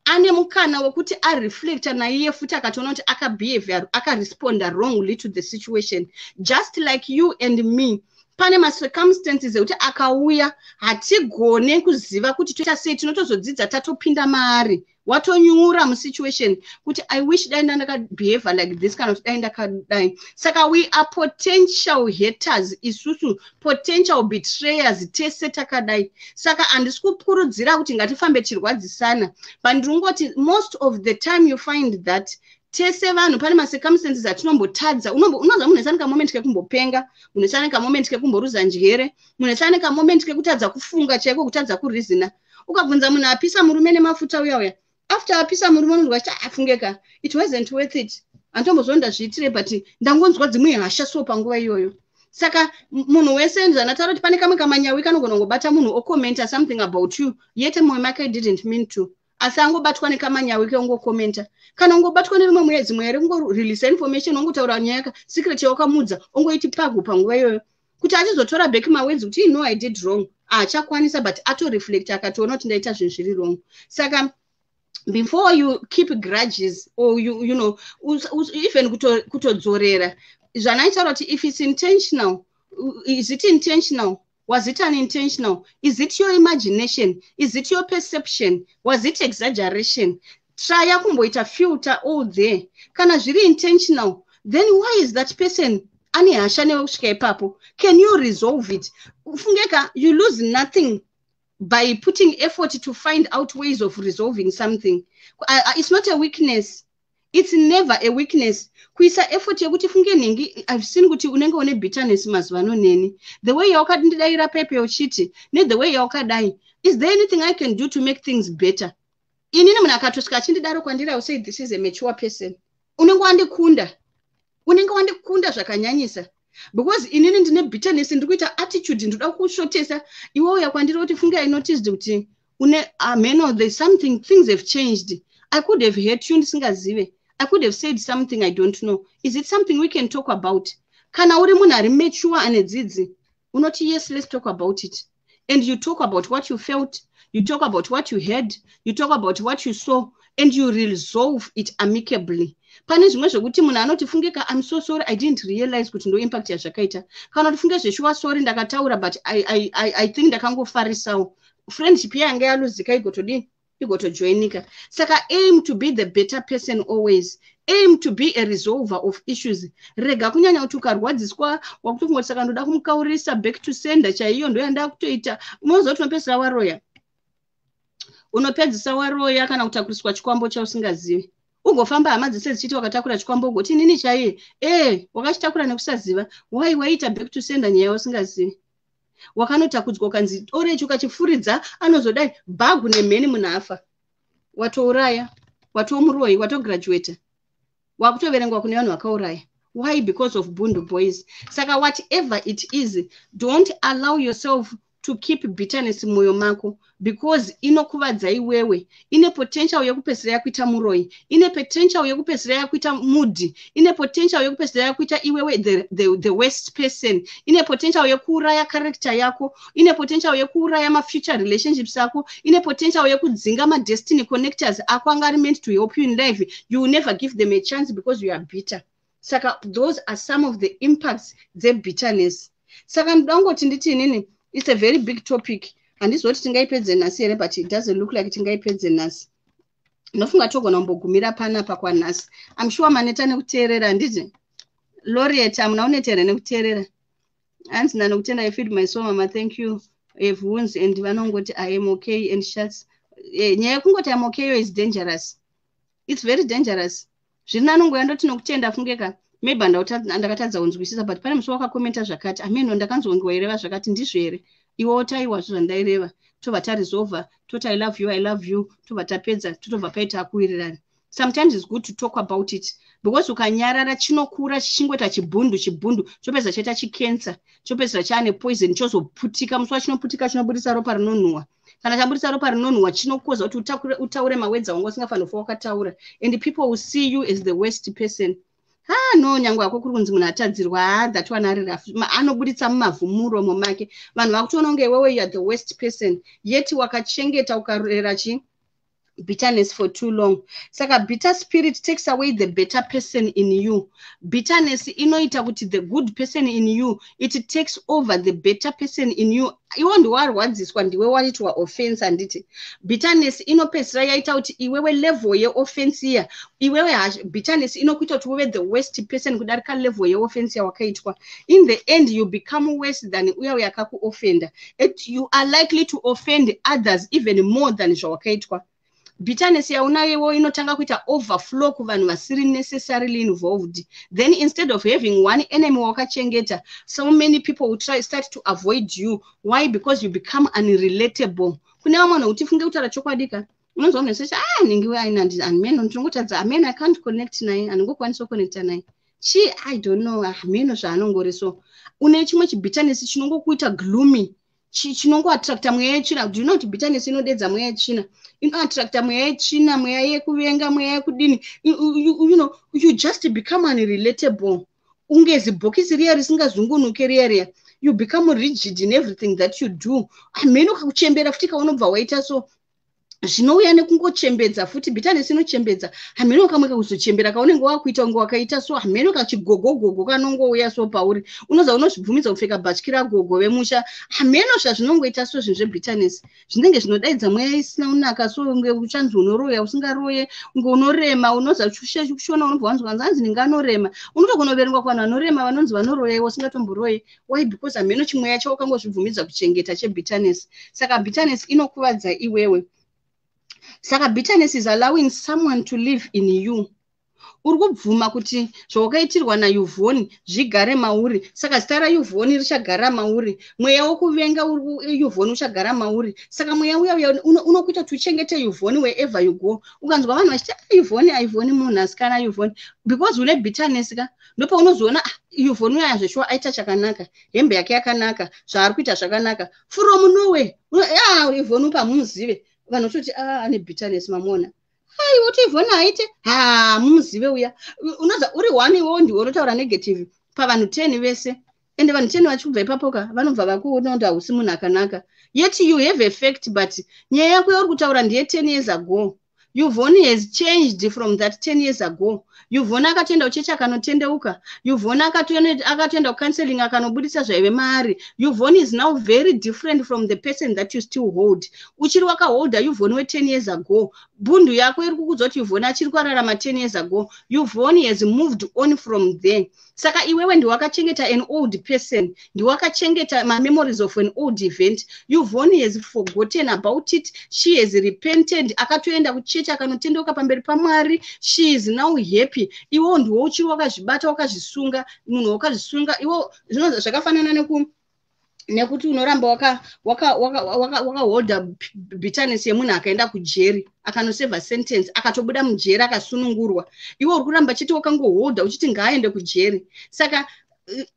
ane mukana wekuti areflecta naiye futi, akatoona kuti akabehave, akaresponda wrongly to the situation, just like you and me. Pane macircumstances ekuti akauya, hatigone kuziva kuti toita sei. Tinotozodzidza tatopinda maari, watonyura musituation, kuti, "I wish dai ndandakabehave like this," kana kuti, "Dai ndakadai." Saka we are potential haters isusu, potential betrayers, tese takadai. Saka handisi kukurudzira kuti ngatifambe tichirwadzisana, but ndiri most of the time you find that tese vanhu pane macircumstances atinombotadza. Unoziva, munhu ese ane kamoment kekumbopenga, munhu ese ane kamoment kekumboruza njere, munhu ese ane kamoment kekutadza kufunga chaiko, kutadza kureasona. Ukabvunza munhu apisa murume nemafuta uya uya, after apisa murume, unonzwa achiti, "Afungeka, it wasn't worth it. Handitombozvo ndazviitire, but ndangonzwa dzimwe hasha so panguva iyoyo." Saka munhu wese, zvanataura kuti pane kamwe kamanyawi kanogona kungobata munhu, ocommenta something about you, yete mwoyo make didn't mean to, asi angobatwa nekamanyawi keungocommenta, kana ungobatwa nerimwe mwedzi mwe here, kungoreleasa information, ongotaura nyaya, secret yawakamudza, ongoiti pagu panguva iyoyo, kuti achizotora back mawords kuti, "No, I did wrong," haachakwanisa, but atoreflect, akatoona kuti ndaita zvinhu zviri wrong. Saka before you keep grudges or even kutodzorera, zvanaitaura kuti if it's intentional, is it intentional? Was it unintentional? Is it your imagination? Is it your perception? Was it exaggeration? Trya kumboita filter all there. Kana zviri intentional, then why is that person ane hasha newe kusvika ipapo? Can you resolve it? Fungeka, you lose nothing by putting effort to find out ways of resolving something. It's not a weakness, it's never a weakness kuisa effort yekuti, "Funge nhingi, I've seen kuti unenge une bitterness mazuva ano neni, the way yaukandidayira pepe uchiti nethe way yaukadai. Is there anything I can do to make things better?" Inini munhu akatosvika achindidaro kwandiri, I say this is a mature person. Unenge wandikunda, unenge wandikunda zvakanyanyisa, because inini ndine bitterness, ndiri kuita attitude, ndinoda kusvotesa. Iwe uya kwandiri kuti, "Funge, I noticed kuti une ameno, there's something, things have changed. I could have hurt you ndisingazive. I could have said something, I don't know. Is it something we can talk about?" Kana uri munhu ari mature, ane dzidzi, unoti, "Yes, let's talk about it." And you talk about what you felt, you talk about what you heard, you talk about what you saw, and you resolve it amicably. Pane zvimwe zvekuti munhu anoti, "Fungeka, I'm so sorry, I didn't realize kuti ndo impact yazvakaita," kana kuti, "Funge zveshuwa, sorry, ndakataura, but I think ndakangofarisawo." Friendship yanga yaluzika igotodini, igotojoinika. Saka aim to be the better person always. Aim to be a resolver of issues. Rega kunyanya kuti ukarwadziswa wakutofunga kuti, "Saka ndoda kumukaurisa back to sender chaiyo, ndoyandaa kutoita." Unoziva kuti unopedzisira waroya, unopedzisa waroya kana kutakuriswa chikwambo chausingazivi. Ugofamba hama dzese dzichiti wakatakura chikwambo, ugoti, "Inini chaiye?" E, wakachitakura nekusaziva. Wai waiita back to sender nyaya yausingazivi? Wakanotakudzwa, ukanzi orechi, ukachifuridza, anozodai bhagu nemheni, munhu afa. Watouraya, watomuroyi, watograduata, wakutoverengwa kune vanhu vakauraya. Why? Because of bundu boys. Saka whatever it is, don't allow yourself to keep bitterness mumwoyo mako, because inokuvadza iwewe. Ine potential yekupedzisira yakuita muroyi, ine potential yekupedzisira yakuita mudhi, ine potential yekupedzisira yakuita iwewe the worst person, ine potential yekuuraya character yako, ine potential yekuuraya mafuture relationships ako, ine potential yekudzinga madestiny connectors ako anga ari meant to help you in life. You will never give them a chance because you are bitter. Saka those are some of the impacts dzebitterness. Saka ndoda kungoti nditi inini, it's a very big topic. Handizoti tingaipedze nhasi here, but it doesn't look like tingaipedze nhasi. Ndofunga togona kumbogumira panapa kwanhasi. I'm sure maneta nekuteerera, handiti? Loriet, hamuna kuneta here nekuteerera? Hanzi ndanokutenda, I feed my soul, mama, thank you. Have wounds and vanongoti, "I am okay," and shuts. Nyaya yekungoti "I'm okay" is dangerous, it's very dangerous. Zviri nanongoya ndoti nokutenda, fungeka. Maybe ndakatadza kunzwisisa, but pane musi wakakomenta zvakati, ameno ndakanzwa kunge waireva zvakati. Ndizvo here? Iwe wotaiwazvo zvandaireva, tobva taresolva, toti, "I love you, I love you," tobva tapedza, totobva paita akuwirirana. Sometimes it's good to talk about it, because ukanyarara chinokura chichingoita chibhundu chibhundu, chopedza chaita chikensa, chopedzisira chaane poison, chozoputika. Musi wachinoputika chinobudisa ropa rinonhuhwa. Kana chabudisa ropa rinonhuhwa, chinokoza kuti utaure mawords aunga usingafaniri kufa wakataura, and people will see you as the worst person. Ah, no, nyange hako kuri kunzi munhu atadzirwa, ha, that one ari rough, anobuditsa mumavhu muromo make. Vanhu vakutoona kunge iwewe you are the worst person, yet wakachengeta, ukarera chi bitterness for too long. Saka bitter spirit takes away the better person in you. Bitterness inoita kuti the good person in you, it takes over the better person in you. Iwo ndiwarwadziswa, ndiwe waitwa offense, handiti? Bitterness inopedzisira yaita kuti iwewe level yeoffense iya, iwewe, bitterness inokuita kuti uve the worst person kudarika level yeoffense yawakaitwa. In the end you become worse than uya uya akakuoffenda, and you are likely to offend others even more than zvawakaitwa. Bitterness yaunayowo inotanga kuita overflow kuvanhu vasiri necessarily involved. Then instead of having one enemy wakachengeta, so many people will start to avoid you. Why? Because you become unrelatable kune vamwe vanhu. Kuti funge kutaura chokwadi ka, unonzwa munhu sechi, "Ah, ningiwe aina, ndinongotadza amen, I can't connect naye, handingokwanisa kuconnecta naye chi, I don't know, hameno zvaanongori." So une chimwe chibitterness chinongokuita gloomy, chinongoattracta mweya yetsvina. Do you know kuti bitterness inodedza mweya yetsvina? Inoattracta mweya yetsvina, mweya yekuvenga, mweya yekudini. You just become unrelatable, unge zibhokisi riya risingazungunuke riya riya. You become rigid in everything that you do. Hameno kakuchembera futi kaunobva waita. So zvinouya nekungochembedza futi. Bitterness inochembedza. Hameno kamwe kakuzochembera kaunenge wakuita kunge wakaita so, hameno kachigogogogo kanongouya so pauri. Unoza unozvibvumidza kupfeka bhatyi ragogo vemusha. Hameno zvazvinongoita so. Zvinhu zvebitterness zvinenge zvinodaidza mweya isina kunaka. So unge uchanzi unoroya, usingaroye, unge unorema. Unoza kushona unobva wanzwa anzi ninge anorema. Unotogonoverengwa kuvanhu vanorema, vanonzi vanoroya, iwe usingatomboroye. Why? Because hameno chimweya chawakangozvibvumidza kuchengeta chebitterness. Saka bitterness inokuvadza iwewe. Saka bitterness is allowing someone to live in you. Uri kubvuma kuti zvawakaitirwa naYvonne zvigare mauri. Saka zita raYvonne richagara mauri, mweya wokuvenga Yvonne uchagara mauri. Saka mweya uya uya unokuita kuti uchengete Yvonne wherever you go. Ukanzwa vanhu vachiti, "Ah, Yvonne, Yvonne, munhu asikana Yvonne," because une bitterness ka, ndopaunozoona, "Ah, Yvonne uya zveshuwa aita chakanaka, hembe yake yakanaka, zvaari kuita zvakanaka." From nowhere, "Ah, Yvonne upamuzive." Vanhu vototi, "Ah, ane bitterness, mamuona?" Ai, woti Yvonne haite, ha, mumuzive uya. Unoza uri one, iwewo ndiwe unotaura negative pavanhu 10 vese, ende vanhu 10 vachibva ipapoka vanobva vakuona kuti hausi munhu akanaka. Yet you have a fact, but nyaya yako yauri kutaura ndeye 10 years ago. Yvonne has changed from that 10 years ago. Yvonne akatoenda kuchechi akanotendeuka. Yvonne akatoenda kucounseling akanobudisa zvaive maari. Yvonne is now very different from the person that you still hold. Uchiri wakaholda Yvonne we10 years ago. Bundu yako iri kukudza kuti Yvonne achiri kurarama 10 years ago. Yvonne has moved on from there. Saka iwewe ndiwakachengeta an old person, ndiwakachengeta mamemories of an old event. Yvonne has forgotten about it. She has repented, akatoenda kuchechi akanotendeuka pamberi paMwari. She is now happy. Iwewo ndiwo uchiri wakazvibata, wakazvisunga, munhu wakazvisunga iwo. Zvakafanana nekuti unoramba wakaholda bitterness yemunhu akaenda kujeri, akanosevha sentence, akatobuda mujeri, akasunungurwa. Iwe uri kuramba chete wakangoholda uchiti ngaaende kujeri. Saka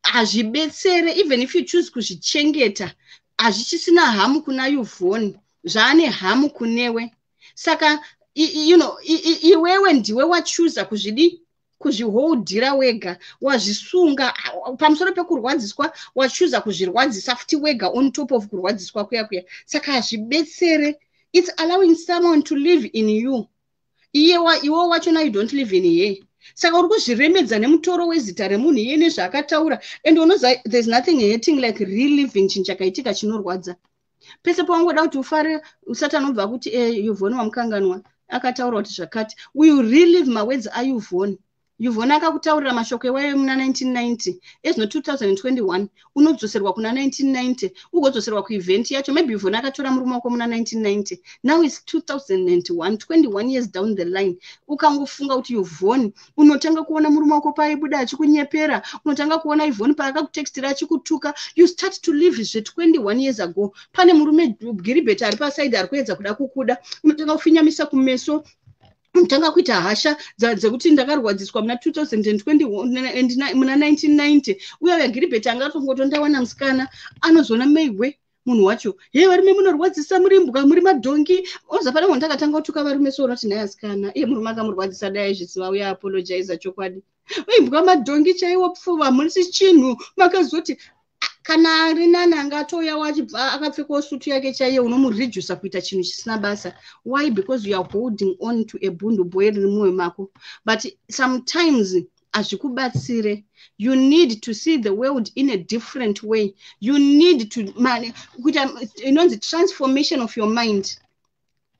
hazvibetsere. Even if you choose kuzvichengeta, hazvichisina harm kuna Yvonne, zvaane harm kunewe. Saka iwewe ndiwe wachuza kuzvidi, kuzviholdira wega. Wazvisunga pamusoro pekurwadziswa, wachuza kuzvirwadzisa futi wega on top of kurwadziswa kuya kuya. Saka hazvibetsere. It's allowing someone to live in you. Iye iwe wachona, you don't live in here. Saka uri kuzviremedza nemutoro wezita remunhu iye nezvaakataura. And unoziva, there's nothing hating like reliving chinhu chakaitika chinorwadza. Pese pawangoda kuti ufare, Satani ubva kuti, "E, Yvonne wamukanganwa, akataura kuti zvakati." You relive mawords aYvonne. Yvonne akakutaurira mashoko iwayo muna 1990. Ezvino 2021, unodzoserwa kuna 1990, ugodzoserwa kuevent yacho. Maybe Yvonne akatora murume wako muna 1990. Now is 2001, 21 years down the line. Ukangofunga kuti Yvonne, unotanga kuona murume wako paaibuda achikunyepera, unotanga kuona Yvonne paakakutextira achikutuka. You start to live zve21 years ago. Pane murume Giribet ari paside ari kuedza kuda kukuda, unotanga kufinyamisa kumeso, unotanga kuita hasha dzekuti ndakarwadziswa muna 2020, muna 1990. Uya uya Giribet angatongotondawana musikana anozoona meigwe munhu wacho. He, varume munorwadzisa, muri mbwa, muri madhongi. Oza pane munhu ndakatanga kutuka varume, so unoti nhai asikana, iye murume akamurwadzisa, dai aizviziva uye apologiza chokwadi. Imbwa, madhongi chaiwo, pfuva, murisi chinhu. Makazoti kana ari nani angatouyawo achibva akapfekawo sutu yake chaiye, unomuredusa kuita chinhu chisina basa. Why? Because you are holding on to a bundu boy riri mumwoyo mako. But sometimes hazvikubatsire. You need to see the world in a different way. You need to kuita inonzi transformation of your mind.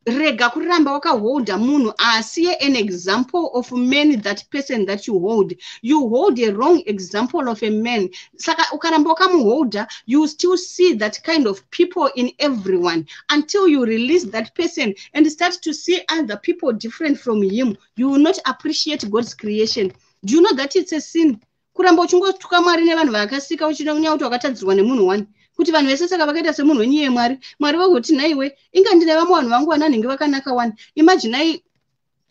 Rega kuramba wakaholda munhu asiye an example of man. That person that you hold, you hold a wrong example of a man. Saka ukaramba wakamuholda, you still see that kind of people in everyone. Until you release that person and start to see other people different from him, you will not appreciate God's creation. Do you know that it's a sin kuramba uchingotuka Mwari nevanhu vaakasika, uchinyanya kuti wakatadzirwa nemunhu one, kuti vanhu vese saka vakaita semunhu wenyu iye Mwari? Mwari vagoti, "Nhaiwe, inga ndine vamwe vanhu vangu vananhingi vakanaka wani." Imaginai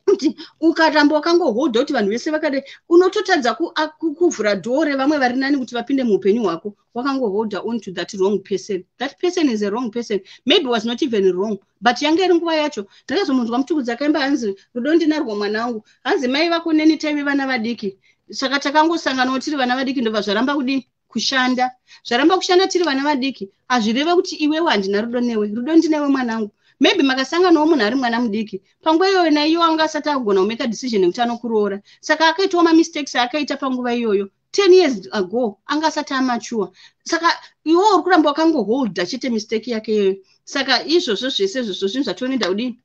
kuti ukaramba wakangohodha kuti vanhu vese vakadai, unototadza kuvhura dhoo revamwe vari nani kuti vapinde muupenyu hwako. Wakangoholda on to that wrong person. That person is a wrong person. Maybe was not even wrong, but yanga iri nguva yacho. Ndakazomunzwa Mutukudzi akaimba, hanzi, "Rudo ndinarwo mwana wangu." Hanzi, "Mai vako neni taive vana vadiki, saka takangosanganawo tiri vana vadiki, ndobva zvaramba kudii kushanda, zvaramba kushanda tiri vana vadiki." Hazvireve kuti iwewe handina rudo newe. Rudo ndinewe, mwanangu. Maybe makasanganawo munhu ari mwana mudiki panguva iyoyo, naiyo anga asati agona kumeka decision yekuti anokuroora, saka akaitawo mamistakes aakaita panguva iyoyo 10 years ago, anga asati amature. Saka iwo uri kuramba wakangoholda chete mistake yake iyoyo. Saka izvozvo zvese izvozvo zvinhu zvatinoenda kudii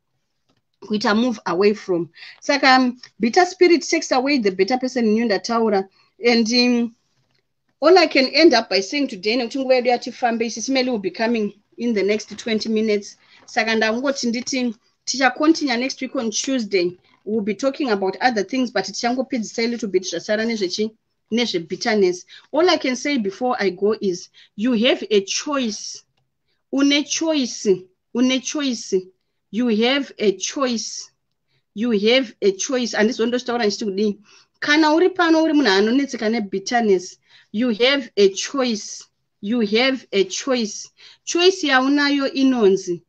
kuita move away from. Saka bitter spirit takes away the better person in you. Ndataura. And all I can end up by saying today, nekuti nguva yedu yatifambe, Sis Melly will be coming in the next 20 minutes, saka ndangoti nditi tichacontinue next week on Tuesday. We'll be talking about other things, but tichangopedzisa a little bit zvasara nezvechi nezvebitterness. All I can say before I go is you have a choice. Une choice, une choice. You have a choice, you have a choice. Handizondozvitaura ndichiti kudii. Kana uri pano uri munhu anonetseka nebitterness, you have a choice, you have a choice. Choice yaunayo inonzi,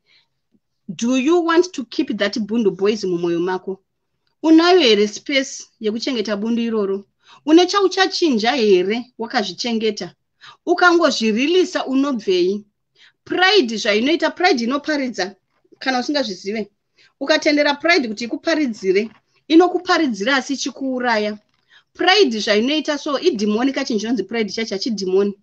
do you want to keep that bundu boys mumwoyo mako? Unayo here space yekuchengeta bundu iroro? Une chauchachinja here wakazvichengeta? Ukangozvirilisa, unobvei? Pride zvainoita, pride inoparidza. Kana usingazvizive, ukatendera pride kuti ikuparidzire, inokuparidzira asi ichikuuraya. Pride zvainoita so, idhimoni. Kachinhu chinonzi pride chacho hachidhimoni.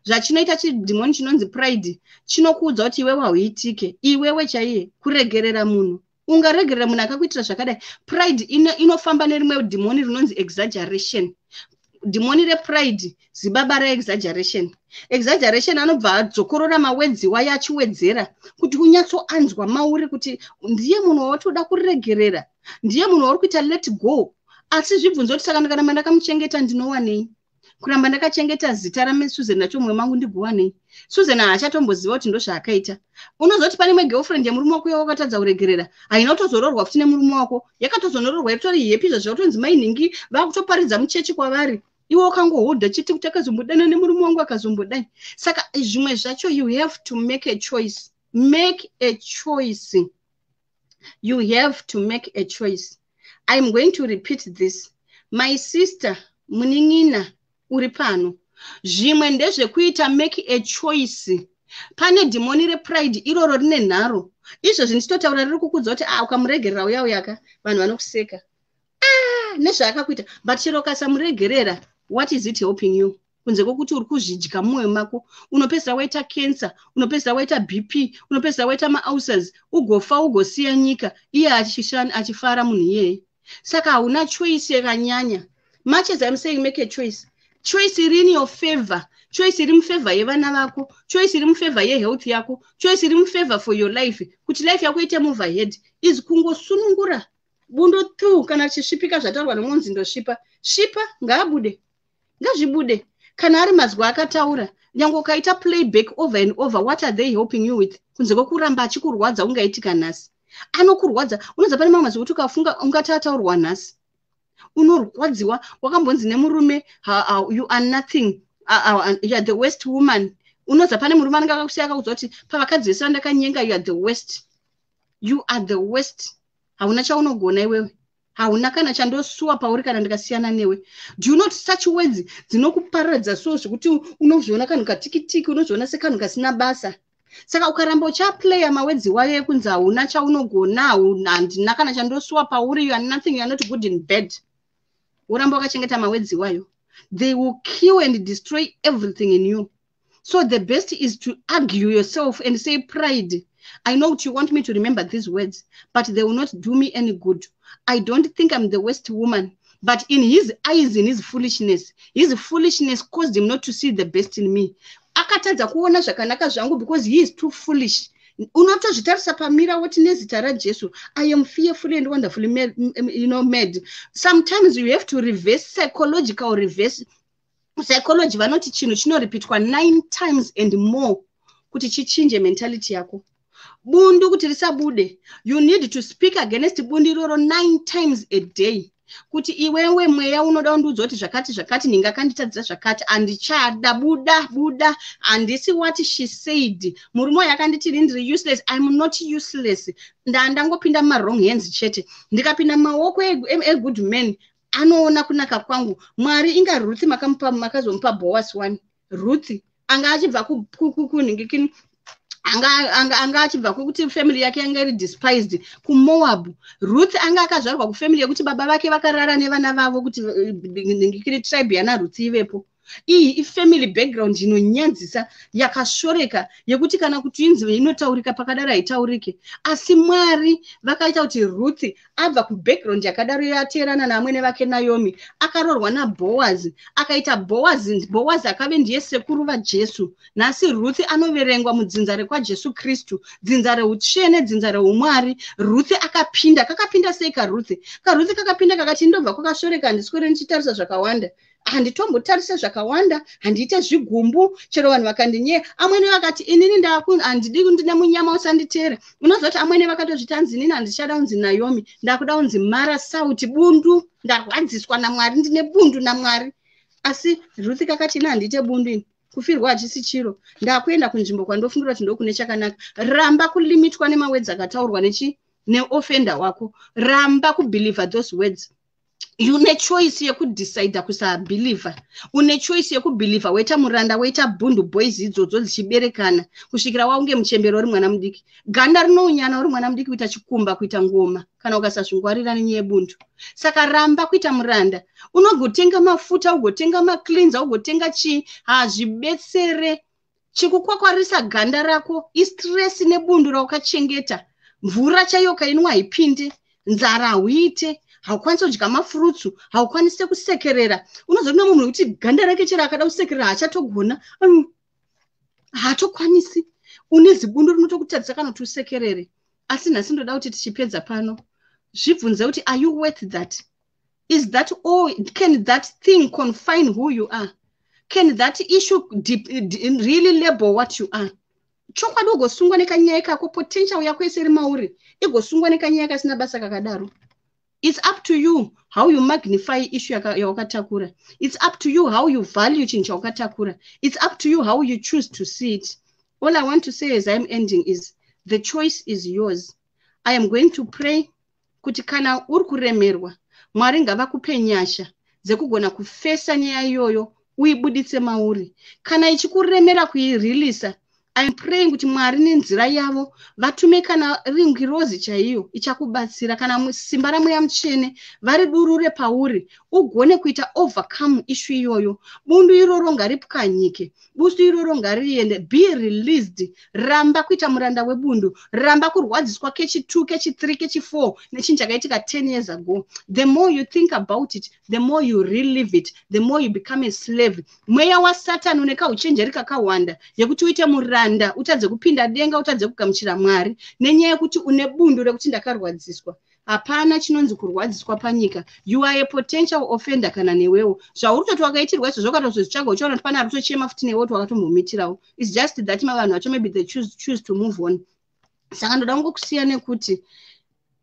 Zvachinoita chidhimoni chinonzi pride, chinokuudza kuti iwewe hauitike, iwewe chaiye kuregerera munhu, ungaregerera munhu akakuitira zvakadai? Pride inofamba nerimwe dhimoni rinonzi exaggeration. Dhimoni repride zibaba raexaggeration. Exaggeration anobva adzokorora mawords wayo achiwedzera kuti unyatsoanzwa mauri kuti ndiye munhu wawatoda kuregerera, ndiye munhu wauri kuita let go. Asi zvibvunzo kuti, saka ndakaramba ndakamuchengeta ndinowanei? Kuramba ndakachengeta zita raSusan nacho mumwe mangu ndiguwanei? Susan haachatomboziva kuti ndozvaakaita. Unozoti pane imwe girlfriend yemurume wako yawakatadza kuregerera, haina kutozoroorwa futi nemurume wako, yakatozonoroorwa itori happy izvo, zvakutonzi mainhingi, vakutoparidza muchechi kwavari. Iwe wakangohodha chete kuti akazombodana nemurume wangu, akazombodai. Saka zvimwe zvacho you have to make a choice. Make a choice. You have to make a choice. I'm going to repeat this. My sister, munin'ina uri pano, zvimwe ndezvekuita make a choice. Pane dhimoni repride iroro rine nharo. Izvozvi ndichitotaura riri kukudza kuti, ah, ukamuregerera uya uyaka, vanhu vanokuseka, ah, nezvaakakuita. But chero ukasamuregerera, what is it helping you kunze kwokuti uri kuzvidya mumwoyo mako? Unopedzisira waita cancer, unopedzisira waita BP, unopedzisira waita maulcers, ugofa, ugosiya nyika, iye achifara munhu iyeye. Saka hauna choice yakanyanya. Much as I'm saying make a choice, choice iri in your favor, choice iri mufavor yevana vako, choice iri mufavor yehealth yako, choice iri mufavor for your life, kuti life yako ite move ahead, is kungosunungura bundo tu. Kana chisvipika, zvataurwa nemunzi ndosvipa svipa, ngaabude, ngazvibude. Kana ari mazwi akataura, nyange ukaita playback over and over, what are they helping you with, kunze kwekuramba achikurwadza? Ungaitika nhasi anokurwadza. Unoziva, pane mamwe mazwi kuti ukafunga ungati ataurwa nhasi unorwadziwa. Wakambonzi nemurume, "You are nothing, you are the worst woman." Unoziva, pane murume anenge akakusiya akakuudza kuti, "Pavakadzi vese vandakanyenga, you are the worst, you are the worst. Hauna chaunogona iwewe, hauna kana chandosuwa pauri kana ndikasiyana newe." Do you not such words dzinokuparadza so zvekuti unozviona kanhu katikitiki, unozviona sekanhu kasina basa? Saka ukaramba uchaplaya mawords wayo ekunzi hauna chaunogona, handina kana chandosuwa pauri, you are nothing, you are not good in bed, woramba wakachengeta mawords wayo, they will kill and destroy everything in you. So the best is to argue yourself and say, "Pride, I know you want me to remember these words, but they will not do me any good. I don't think I'm the worst woman, but in his eyes, in his foolishness, his foolishness caused him not to see the best in me. Akatadza kuona zvakanaka zvangu because he is too foolish." Unotozvitarisa pamirror woti, "Nezita raJesu, I am fearfully and wonderfully made." Sometimes you have to reverse psychological, reverse psychology. Vanoti chinhu chinoripitwa nine times and more kuti chichinje mentality yako. Bundu kuti risabude, you need to speak against bundu iroro nine times a day, kuti, "Iwewe mweya unoda kundiudza kuti zvakati zvakati, ndingakanditadzira zvakati, handichada, buda, buda. Handisi what she said. Murume uyu akanditi ini ndiri useless. I'm not useless. Ndangopinda mumawrong hands chete. Ndikapinda mumaoko egood man, anoona kunaka kwangu. Mwari, inga Ruth makazomupa Boas one. Ruth anga achibva kunhingikini, anga achibva kwekuti family yake yanga iri despised kuMoab. Ruth anga akazvarwa kufamily yekuti baba vake vakarara nevana vavo kuti nhingikiri tribe yana Ruth ivepo. Iyi ifamily background inonyanzisa, yakashoreka, yekuti kana kuti inzi inotaurika pakadaro haitaurike. Asi Mwari vakaita kuti Ruth abva kubackground yakadaro, yateerana naamwene vake Naomi, akaroorwa naBhoazi, akaita Bhoazi. Bhoazi akave ndiye sekuru vaJesu. Nhasi Ruth anoverengwa mudzinza rekwaJesu Kristu, dzinza reutsvene, dzinza reumwari. Ruth akapinda. Kakapinda sei kaRuth? KaRuth kakapinda kakati, "Ndobva kwakashoreka, handiswere ndichitarisa zvakawanda, handitombotarise zvakawanda, handiite zvigumbu chero vanhu vakandinyeya." Amwene vakati, "Inini handidi, ndine munyama, usanditeere." Unoziva kuti amwene vakatozviti, "Anzi inini handichada kunzi Naomi, ndakuda kunzi Mara Sauti, bundu. Ndarwadziswa naMwari, ndine bundu naMwari." Asi Ruth kakati, "Ini handiite bundu, ini kufirwa hachisi chiro. Ndakuenda kunzvimbo kwandofungira kuti ndokune chakanaka." Ramba kulimitwa nemawords akataurwa nechi neoffender wako. Ramba kubelieve those words. Une choice yekudecida kusabelieva, une choice yekubelieva woita muranda, woita bundu boys idzodzo dzichiberekana kusvikira waunge muchembero uri mwana mudiki. Ganda rinounyana uri mwana mudiki, kuita chikumba, kuita ngoma, kana ukasazvingwarira nenyaya yebundu. Saka ramba kuita muranda. Unogotenga mafuta, ugotenga macleanser, ugotenga chii, hazvibetsere. Chikukwakwarisa ganda rako istress nebundu raukachengeta. Mvura chaiyo kainwa haipinde, nzara hauite, haukwanisi kudya mafruits, haukwanisi kusekerera. Unozoona munhu wekuti ganda rake chero akada kusekerera haachatogona, haatokwanisi. Une zibundu rinotokutadzisa kana kuti usekerere. Asi nhasi ndoda kuti tichipedza pano, zvibvunze kuti, are you worth that? Is that all? Can that thing confine who you are? Can that issue really label what you are? Chokwadi ugosungwa nekanyaya kako, potential yako yese iri mauri igosungwa nekanyaya kasina basa kakadaro? It's up to you how you magnify issue yawakatakura. It's up to you how you value chinhu chawakatakura. It's up to you how you choose to see it. All I want to say as I'm ending is, the choice is yours. I am going to pray kuti kana uri kuremerwa, Mwari ngavakupe nyasha dzekugona kufesa nyaya iyoyo, uibuditse mauri. Kana ichikuremera kuireleasa, I am praying kuti Mwari nenzira yavo vatume kana ringirozi chaiyo ichakubatsira, kana simba raMweya Mutsvene varidurure pauri. Ugone kuita overcome issue iyoyo. Bundu iroro ngaripwanyike, bundu iroro ngariende. Be released. Ramba kuita muranda webundu, ramba kurwadziswa kechi2, kechi3, kechi4 nechinhu chakaitika 10 years ago. The more you think about it, the more you relive it, the more you become a slave. Mweya waSatani une kauchenjeri kakawanda yekuti uite muranda, utadze kupinda denga, utadze kugamuchira Mwari nenyaya yekuti une bundu rekuti ndakarwadziswa. Hapana chinonzi kurwadziswa panyika. You are a potential offender. Kana newewo zvauri kutoti wakaitirwa izvozvo, ukatozozvitsvaga, uchiona kuti pane ari kutochema futi newe kuti wakatombomitirawo. It's just that mavanhu vacho, maybe they choose to move on. Saka ndoda kungokusiya nekuti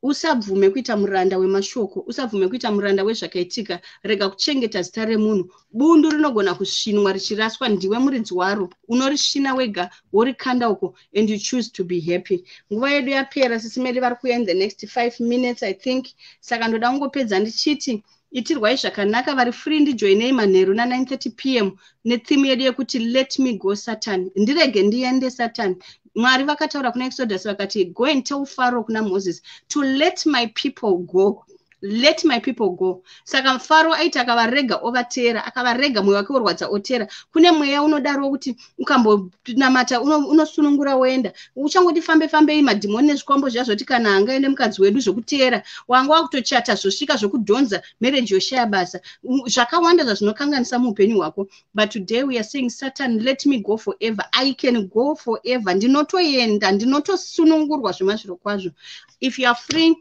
usabvume kuita muranda wemashoko, usabvume kuita muranda wezvakaitika. Rega kuchengeta zita remunhu. Bundu rinogona kusvinwa richiraswa. Ndiwe muridzi waro, unorisvina wega, worikanda uko, and you choose to be happy. Nguva yedu yapera. Sisi Meli vari kuuya in the next 5 minutes, I think. Saka ndoda kungopedza ndichiti itirwai zvakanaka. Vari free, ndijoinei manheru na9:30 p.m. netheme yedu yekuti "Let me go, Satan." Ndirege ndiende, Satan. Mwari vakataura kuna Exodus, vakati, "Go and tell Pharaoh," kuna Moses, "to let my people go. Let my people go." Saka Faro aiti akavarega ovateera, akavarega mwoyo wake worwadza, oteera. Kune mweya unodaro kuti ukambonamata unosunungura, woenda. Uchangoti fambe fambei, madhimoni nezvikwambo zviya zvoti kana angaende mukadzi wedu, zvokuteera. Wanga wakutochata, zvosvika zvokudhonza, marriage yoshaya basa, zvakawanda zvazvinokanganisa muupenyu hwako. But today we are saying, "Satan, let me go forever. I can go forever. Ndinotoenda, ndinotosunungurwa zvemazviro kwazvo." If you are free,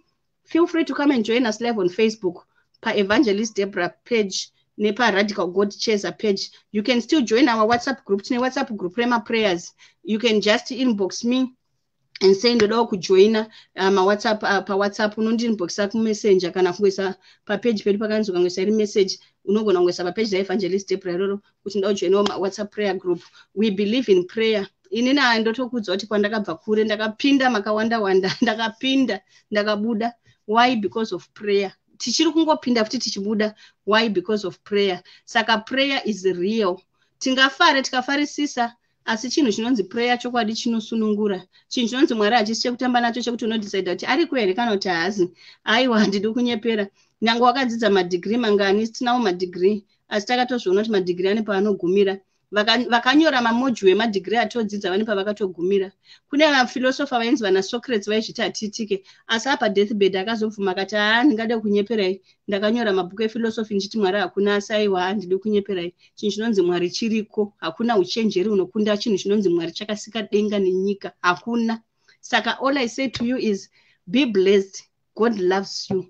feel free to come and join us live on Facebook paEvangelist Debra page nepaRadical God Chaser page. You can still join our WhatsApp group. Tine WhatsApp group remaprayers. You can just inbox me and say, "Ndodawo kujoina mawhatsapp." PaWhatsApp unondiinboxa kuMessenger kana kungoisa papeji pedu pakanzi ukangoisa iri message, unogona kungoisa papeji raEvangelist Debra iroro kuti ndoda kujoinawo mawhatsapp prayer group. We believe in prayer. Inini ndotokuudza kuti kwandakabva kure, ndakapinda makawanda wanda, ndakapinda, ndakabuda. Why? Because of prayer. Tichiri kungopinda futi tichibuda. Why? Because of prayer. Saka prayer is real. Tingafare tikafarisisa, asi chinhu chinonzi prayer chokwadi chinosunungura. Chinhu chinonzi Mwari hachisi chekutamba nacho, chekuti unodecida kuti ariko here kana kuti haazi. Aiwa, handidi kunyepera. Nyange wakadzidza madhigiri mangani, tinawo madhigiri, asi takatozviona kuti madhigiri ane paanogumira. Vakanyora mamodule emadhigiri atodzidza vane pavakatogumira. Kune vafilosofa vainzi vana Socrates, vaizviti hatiitike, asi apa deathbed akazobvuma akati, "Haa, ndingade kunyeperai. Ndakanyora mabhuku efilosofi ndichiti Mwari hakuna, asi aiwa, handidi kunyeperai. Chinhu chinonzi Mwari chiriko." Hakuna uchenjeri hunokunda chinhu chinonzi Mwari chakasika denga nenyika, hakuna. Saka all I say to you is be blessed. God loves you.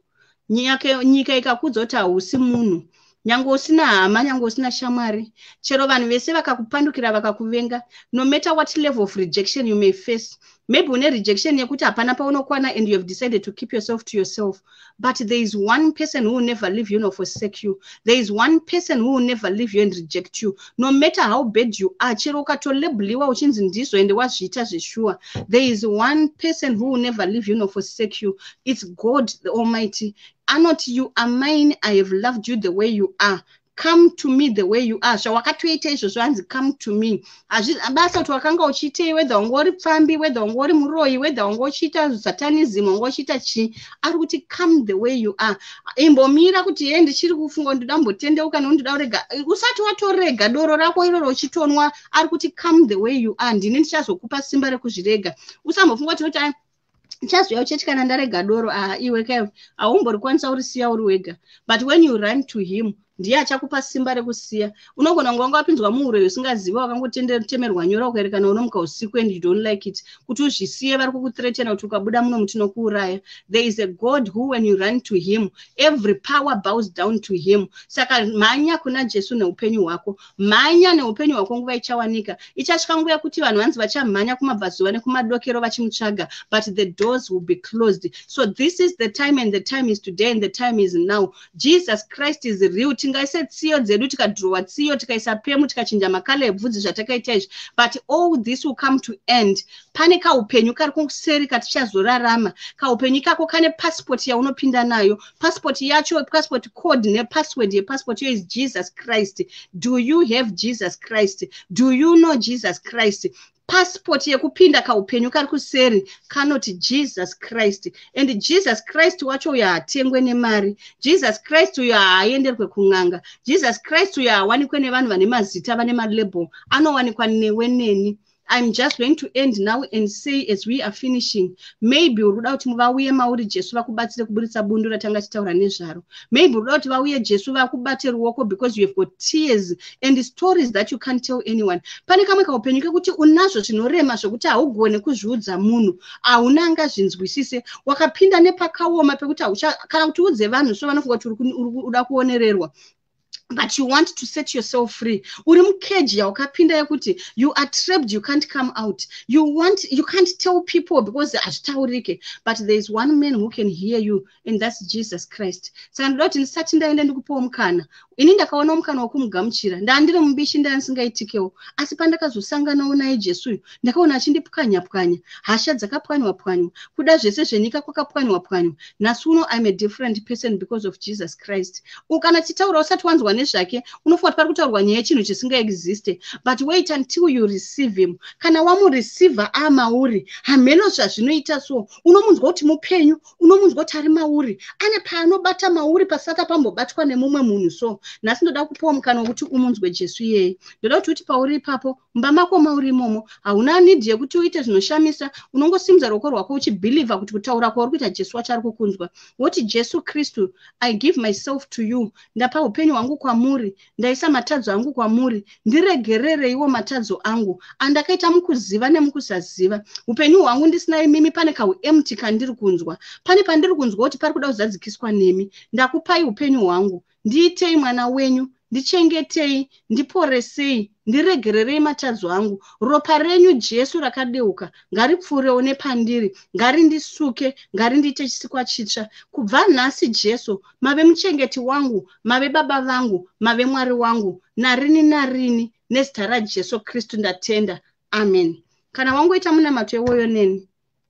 Nyika ikakudza kuti hausi munhu, nyange usina hama, nyange usina shamwari, chero vanhu vese vakakupandukira, vakakuvenga, no matter what level of rejection you may face, maybe une rejection yekuti hapana paunokwana and you have decided to keep yourself to yourself, but there is one person who will never leave you nor forsake you. There is one person who will never leave you and reject you, no matter how bad you are. Chero ukatolabeliwa uchinzi ndizvo ende wazviita zveshuwa, there is one person who will never leave you nor forsake you. It's God the Almighty. Anoti, "You are mine. I have loved you the way you are. Come to me the way you are." Zvawakatoita izvozvo, hanzi, "Come to me." Basa kuti wakanga uchiitei, whether wanga uri pfambi, whether wanga uri muroyi, whether wanga uchiita satanism, wanga uchiita chii, ari kuti, "Come the way you are." Imbomira kuti, "Ye, ndichiri kufunga, ndoda kumbotendeuka nokuti ndoda kurega." Usati watorega doro rako iroro uchitonwa, ari kuti, "Come the way you are. Ndini ndichazokupa simba rekuzvirega." Usambofunga kuti noti ndichazouya kuchechi kana ndarega doro. Aa, iwe kaiwe, haumborikwanisa urisiya uri wega. But when you run to him, ndiye achakupa simba rekusiya. Unogona kunge wanga wapinzwa muuroyi usingazivi, wakangotemerwa nyora, ukaerekana unomuka usiku and you don't like it kuti uzvisiye. Vari kukuthreatena kuti ukabuda muno mutinokuuraya. There is a God who, when you run to him, every power bows down to him. Saka mhanya kuna Jesu neupenyu hwako, mhanya neupenyu hwako. Nguva ichawanika, ichasvika nguva yekuti vanhu vanzi vachamhanya kumabvazuva nekumadokero vachimutsvaga, but the doors will be closed. So this is the time, and the time is today, and the time is now. Jesus Christ is real. Tingaise tsiyo dzedu, tikadhirowa tsiyo, tikaisa perm, tikachinja macolour ebvudzi, zvatakaita izvi, but all this will come to end. Pane kaupenyu kari kuseri katichazorarama. Kaupenyu ikako kane pasipoti yaunopinda nayo. Pasipoti yacho, passport code nepassword yepasipoti iyo is Jesus Christ. Do you have Jesus Christ? Do you know Jesus Christ? Passport yekupinda kaupenyu kari kuseri kanoti Jesus Christ. And Jesus Christ wacho uyo haatengwe nemari. Jesus Christ uyo haaenderwe kun'anga. Jesus Christ uyo haawanikwe nevanhu vane mazita, vane malabel. Anowanikwa newe neni. I'm just going to end now and say, as we are finishing, maybe uri kuda kuti vauye mauri Jesu vakubatsire kuburitsa bundu ratanga tichitaura nezvaro. Maybe uri kuda kuti vauye Jesu vakubate ruoko because you have got tears and stories that you can't tell anyone. Pane kamwe kaupenyu kekuti unazvo zvinorema zvokuti haugone kuzviudza munhu, hauna angazvinzwisise. Wakapinda nepakaoma pekuti kana kuti udze vanhu so vanofunga kuti uri kuda kuonererwa, but you want to set yourself free. Uri mukeji yaukapinda yekuti you are trapped, you can't come out. You can't tell people because hazvitaurike, but there is one man who can hear you, and that's Jesus Christ. Saka ndoda kuti ndisati ndaenda ndikupawo mukana. Ini ndakaona mukana wokumugamuchira. Ndandiri mubishi, ndandisingaitikewo, asi pandakazosanganawo naye Jesu uyu, ndakaona achindipwanya pwanya. Hasha dzakapwanywa pwanywa, kuda zvese zvenyika kwakapwanywa pwanywa. Nhasi uno I'm a different person because of Jesus Christ. Kana tichitaura usati wanzwa nezvake, unofunga kuti pari kutaurwa nyaya yechinhu chisingaexiste, but wait until you receive him. Kana wamureceiva amauri, hamheno zvazvinoita. So unomunzwa kuti mupenyu, unomunzwa kuti ari mauri, ane paanobata mauri pasati pambobatwa nemumwe munhu. So nhasi ndoda kupiwa mukana wekuti umunzwe Jesu iyeye. Ndoda kuti uti pauri ipapo mumba mako mauri imomo, hauna need yekuti uite zvinoshamisa. Unongosimudza ruoko rwako uchibelieva kuti kutaura kwauri kuita, Jesu wacho ari kukunzwa. Woti, "Jesu Kristu, I give myself to you. Ndapa upenyu hwangu kwamuri, ndaisa matadzo angu kwamuri. Ndiregerereiwo matadzo angu andakaita mukuziva nemukusaziva. Upenyu hwangu ndisina imimi pane kauempty kandiri kunzwa, pane pandiri kunzwa kuti pari kuda kuzadzikiswa nemi. Ndakupai upenyu hwangu, ndiitei mwana wenyu, ndichengetei, ndiporesei, ndiregererei matadzo angu. Ropa renyu Jesu rakadeuka ngaripfuurewo nepandiri, ngarindisuke, ngarindiite chisikwa chitsva. Kubva nhasi, Jesu, mave muchengeti wangu, mave baba vangu, mave Mwari wangu narini narini. Nezita raJesu Kristu ndatenda, amen." Kana wangoita munamato iwoyo neni,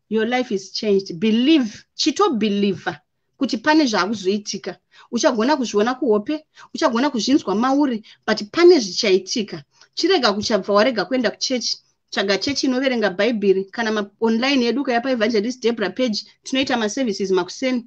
your life is changed. Believe, chitobelieva kuti pane zvaakuzoitika. Uchagona kuzviona kuhope, uchagona kuzvinzwa mauri, but pane zvichaitika. Chirega kuchabva warega kuenda kuchechi. Tsvaga chechi inoverenga Bhaibheri kana maonline edu. Ukaya paEvangelist Debra page, tinoita maservices makuseni.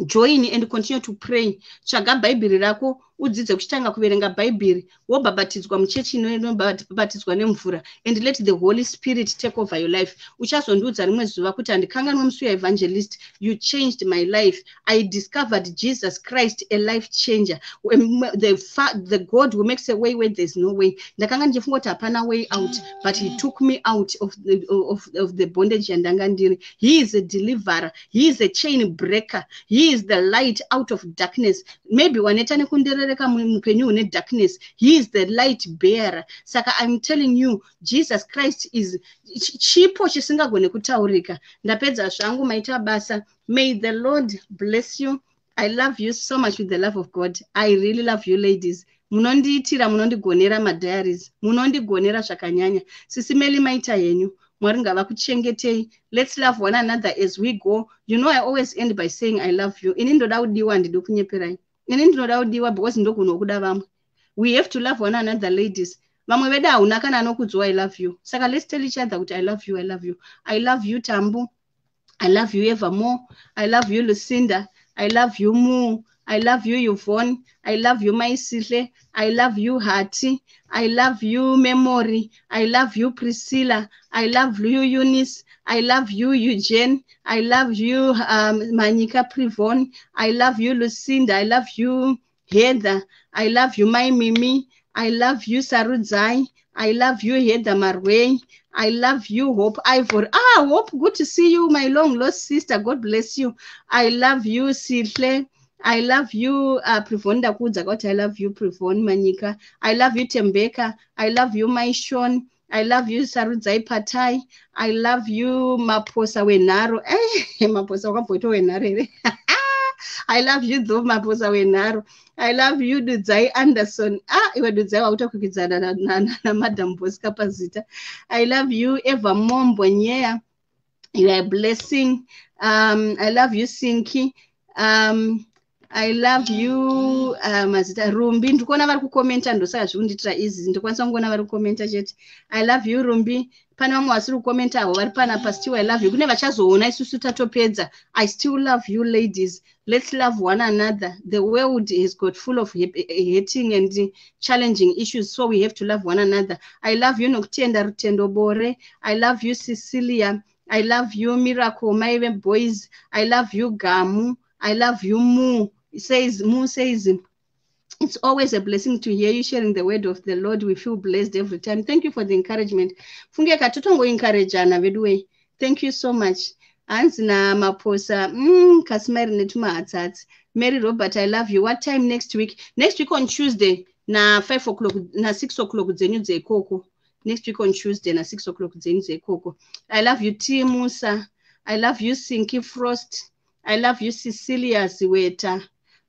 Join and continue to pray. Tsvaga Bhaibheri rako, udzidze kuchitanga kuverenga Bhaibheri, wobhabhatidzwa muchechi inobhabhatidzwa nemvura, and let the Holy Spirit take over your life. Uchazondiudza rimwe zuva kuti, "Handikanganwe musi waEvangelist, you changed my life. I discovered Jesus Christ, a life changer, the God who makes a way where there's no way. Ndakanga ndichifunga kuti hapana way out, but he took me out of the bondage yandanga ndiri. He is a deliverer, he is a chain breaker, he is the light out of darkness." Maybe waneta nekunderereka muupenyu hune darkness. He is the light bearer. Saka I'm telling you, Jesus Christ is chipo chisingagone kutaurika. Ndapedza zvangu, maita basa. May the Lord bless you. I love you so much with the love of God. I really love you, ladies. Munondiitira, munondigonera madiaries, munondigonera zvakanyanya. Sisi Meli, maita henyu. Mwari ngavakuchengetei. Let's love one another as we go. You know I always end by saying I love you. Ini ndoda kudiwa, handidi kunyeperai. Ini ndinoda kudiwa because ndogona kuda vamwe. We have to love one another, ladies. Vamwe vedu hauna kana anokudzwa "I love you". Saka let's tell each other kuti I love you, I love you. I love you, Tambu. I love you evermore. I love you, Lucinda. I love you, Mu. I love you, Yvonne. I love you, Maisihle. I love you, Hati. I love you, Memory. I love you, Priscilla. I love you, Eunice. I love you, Eugene. I love you, Manika Privon. I love you, Lucinda. I love you, Heather. I love you, my Mimi. I love you, Sarudzai. I love you, Heather Marway. I love you, Hope Ivory. Ah, Hope, good to see you, my long lost sister. God bless you. I love you, Sihle. I love you, Privon. Ndakuudza kuti I love you, Privon Manyika. I love you, Tembeka. I love you, Maishon. I love you, Sarudzai Patai. I love you, Maposa Wenharo. Eh, Maposa wakamboitwa Wenharo here? I love you though, Maposa Wenharo. I love you, Dudzai Anderson. Ah, iwe Dudzai wakutokwikwidzana naMadam Bosca pazita. I love you, Eva Mombo Nyeya. You are a blessing. I love you, Sinki. I love you. Mazita Rumbi, ndikuona vari kukomenta, ndosaka zviri kundiitira easy, ndikwanisa kungoona vari kukomenta chete. I love you, Rumbi. Pane vamwe vasiri kukomenta avo vari panapa, still I love you. Kune vachazoona isusu tatopedza, I still love you, ladies. Let's love one another. The world has got full of hating and challenging issues, so we have to love one another. I love you, Nokutenda Rutendo Bore. I love you, Cecilia. I love you, Miracle Maive Boys. I love you, Gamu. I love you, Mu. Says Mu says, "It's always a blessing to hear you sharing the word of the Lord. We feel blessed every time. Thank you for the encouragement." Funge katotongoencouragana veduwe. Thank you so much. Hanzi naMaposa, kasimairi netumahatsatsi. Mary Robert, I love you. What time next week? Next week on Tuesday na5 o'clock, na6 o'clock dzenyu dzeikoko. Next week on Tuesday na6 o'clock dzenyu dzeikoko. I love you, T Musa. I love you, Sinky Frost. I love you, Cecilia Ziweta.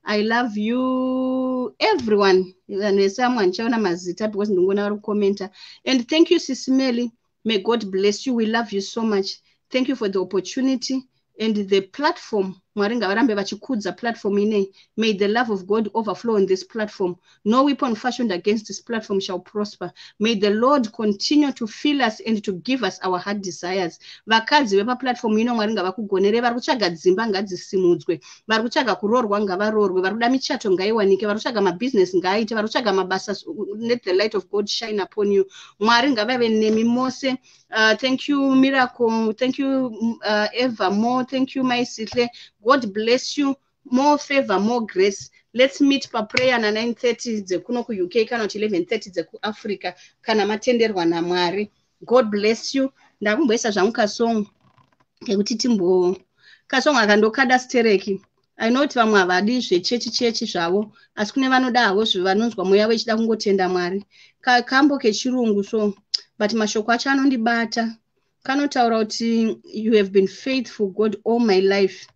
I love you, everyone. Vanhu vese vamwe handichaona mazita because ndingoona vari kukomenta. And thank you, Sisimeli. May God bless you. We love you so much. Thank you for the opportunity and the platform. Mwari ngavarambe vachikudza platform inei. May the love of God overflow on this platform. No weapon fashioned against this platform shall prosper. May the Lord continue to fill us and to give us our heart desires. Vakadzi vepaplatform ino, Mwari ngavakugonere. Vari kutsvaga dzimba ngadzisimudzwe, vari kutsvaga kuroorwa ngavaroorwe, vari kuda michato ngaiwanike, vari kutsvaga mabhizinesi ngaaite, vari kutsvaga mabasa, let the light of God shine upon you. Mwari ngavave nemi mose. Thank you, Miracle. Thank you, Eva More. Thank you, Maisihle. God bless you. More favor, more grace. Let's meet paprayer na9:30 dzekuno kuUK kana kuti 11:30 dzekuAfrica kana matenderwa naMwari. God bless you. Ndakumboisa zvangu kasong kekuti timbo kasong akandokada stereki. I know kuti vamwe havadi zvechechi chechi zvavo, asi kune vanoda havo vanonzwa mweya vechida kungotenda Mwari. Kambo kechirungu so, but mashoko acho anondibata. Kanotaura kuti you have been faithful, God, all my life.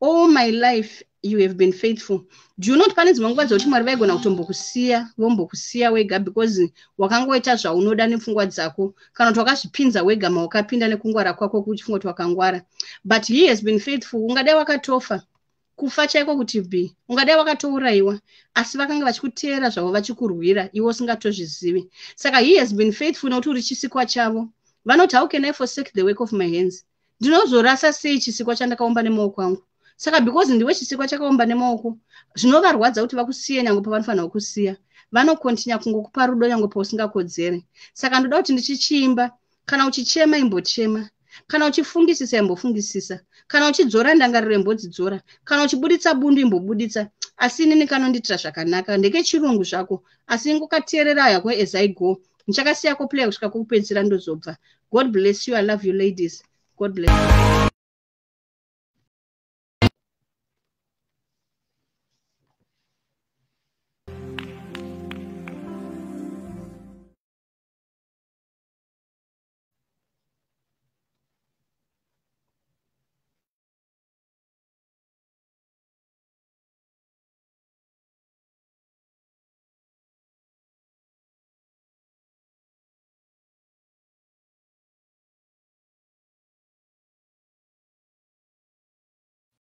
All my life you have been faithful. Do you know kuti pane dzimwe nguva dzekuti Mwari vaigona kutombokusiya, vombokusiya wega because wakangoita zvaunoda nepfungwa dzako, kana kuti wakazvipinza wega mawakapinda nekungwara kwako, kuchifunga kuti wakangwara? But he has been faithful. Ungadai wakatofa, kufa chaiko kuti b, ungadai wakatourayiwa, asi vakanga vachikuteera zvavo, vachikurwira iwe usingatozvizivi. Saka he has been faithful nekuti uri chisikwa chavo. Vanoti, "How can I forsake the work of my hands? Ndinozorasa sei chisikwa chandakaumba nemaoko angu?" Saka because ndiwe chisikwa chakaumba nemaoko, zvinovarwadza kuti vakusiye. Nyange pavanofanira kukusiya, vanokontinya kungokupa rudo nyange pausingakodzeri. Saka ndoda kuti ndichichiimba, kana uchichema imbochema, kana uchifungisisa imbofungisisa, kana uchidzora ndangariro imbodzidzora, kana uchibuditsa bundu imbobuditsa. Asi inini kanondiitira zvakanaka. Ndekechirungu zvako, asi ingokateerera hako as I go. Ndichakasiyako play kusvika kwokupedzisira, ndozobva. God bless you. I love you, ladies. God bless you.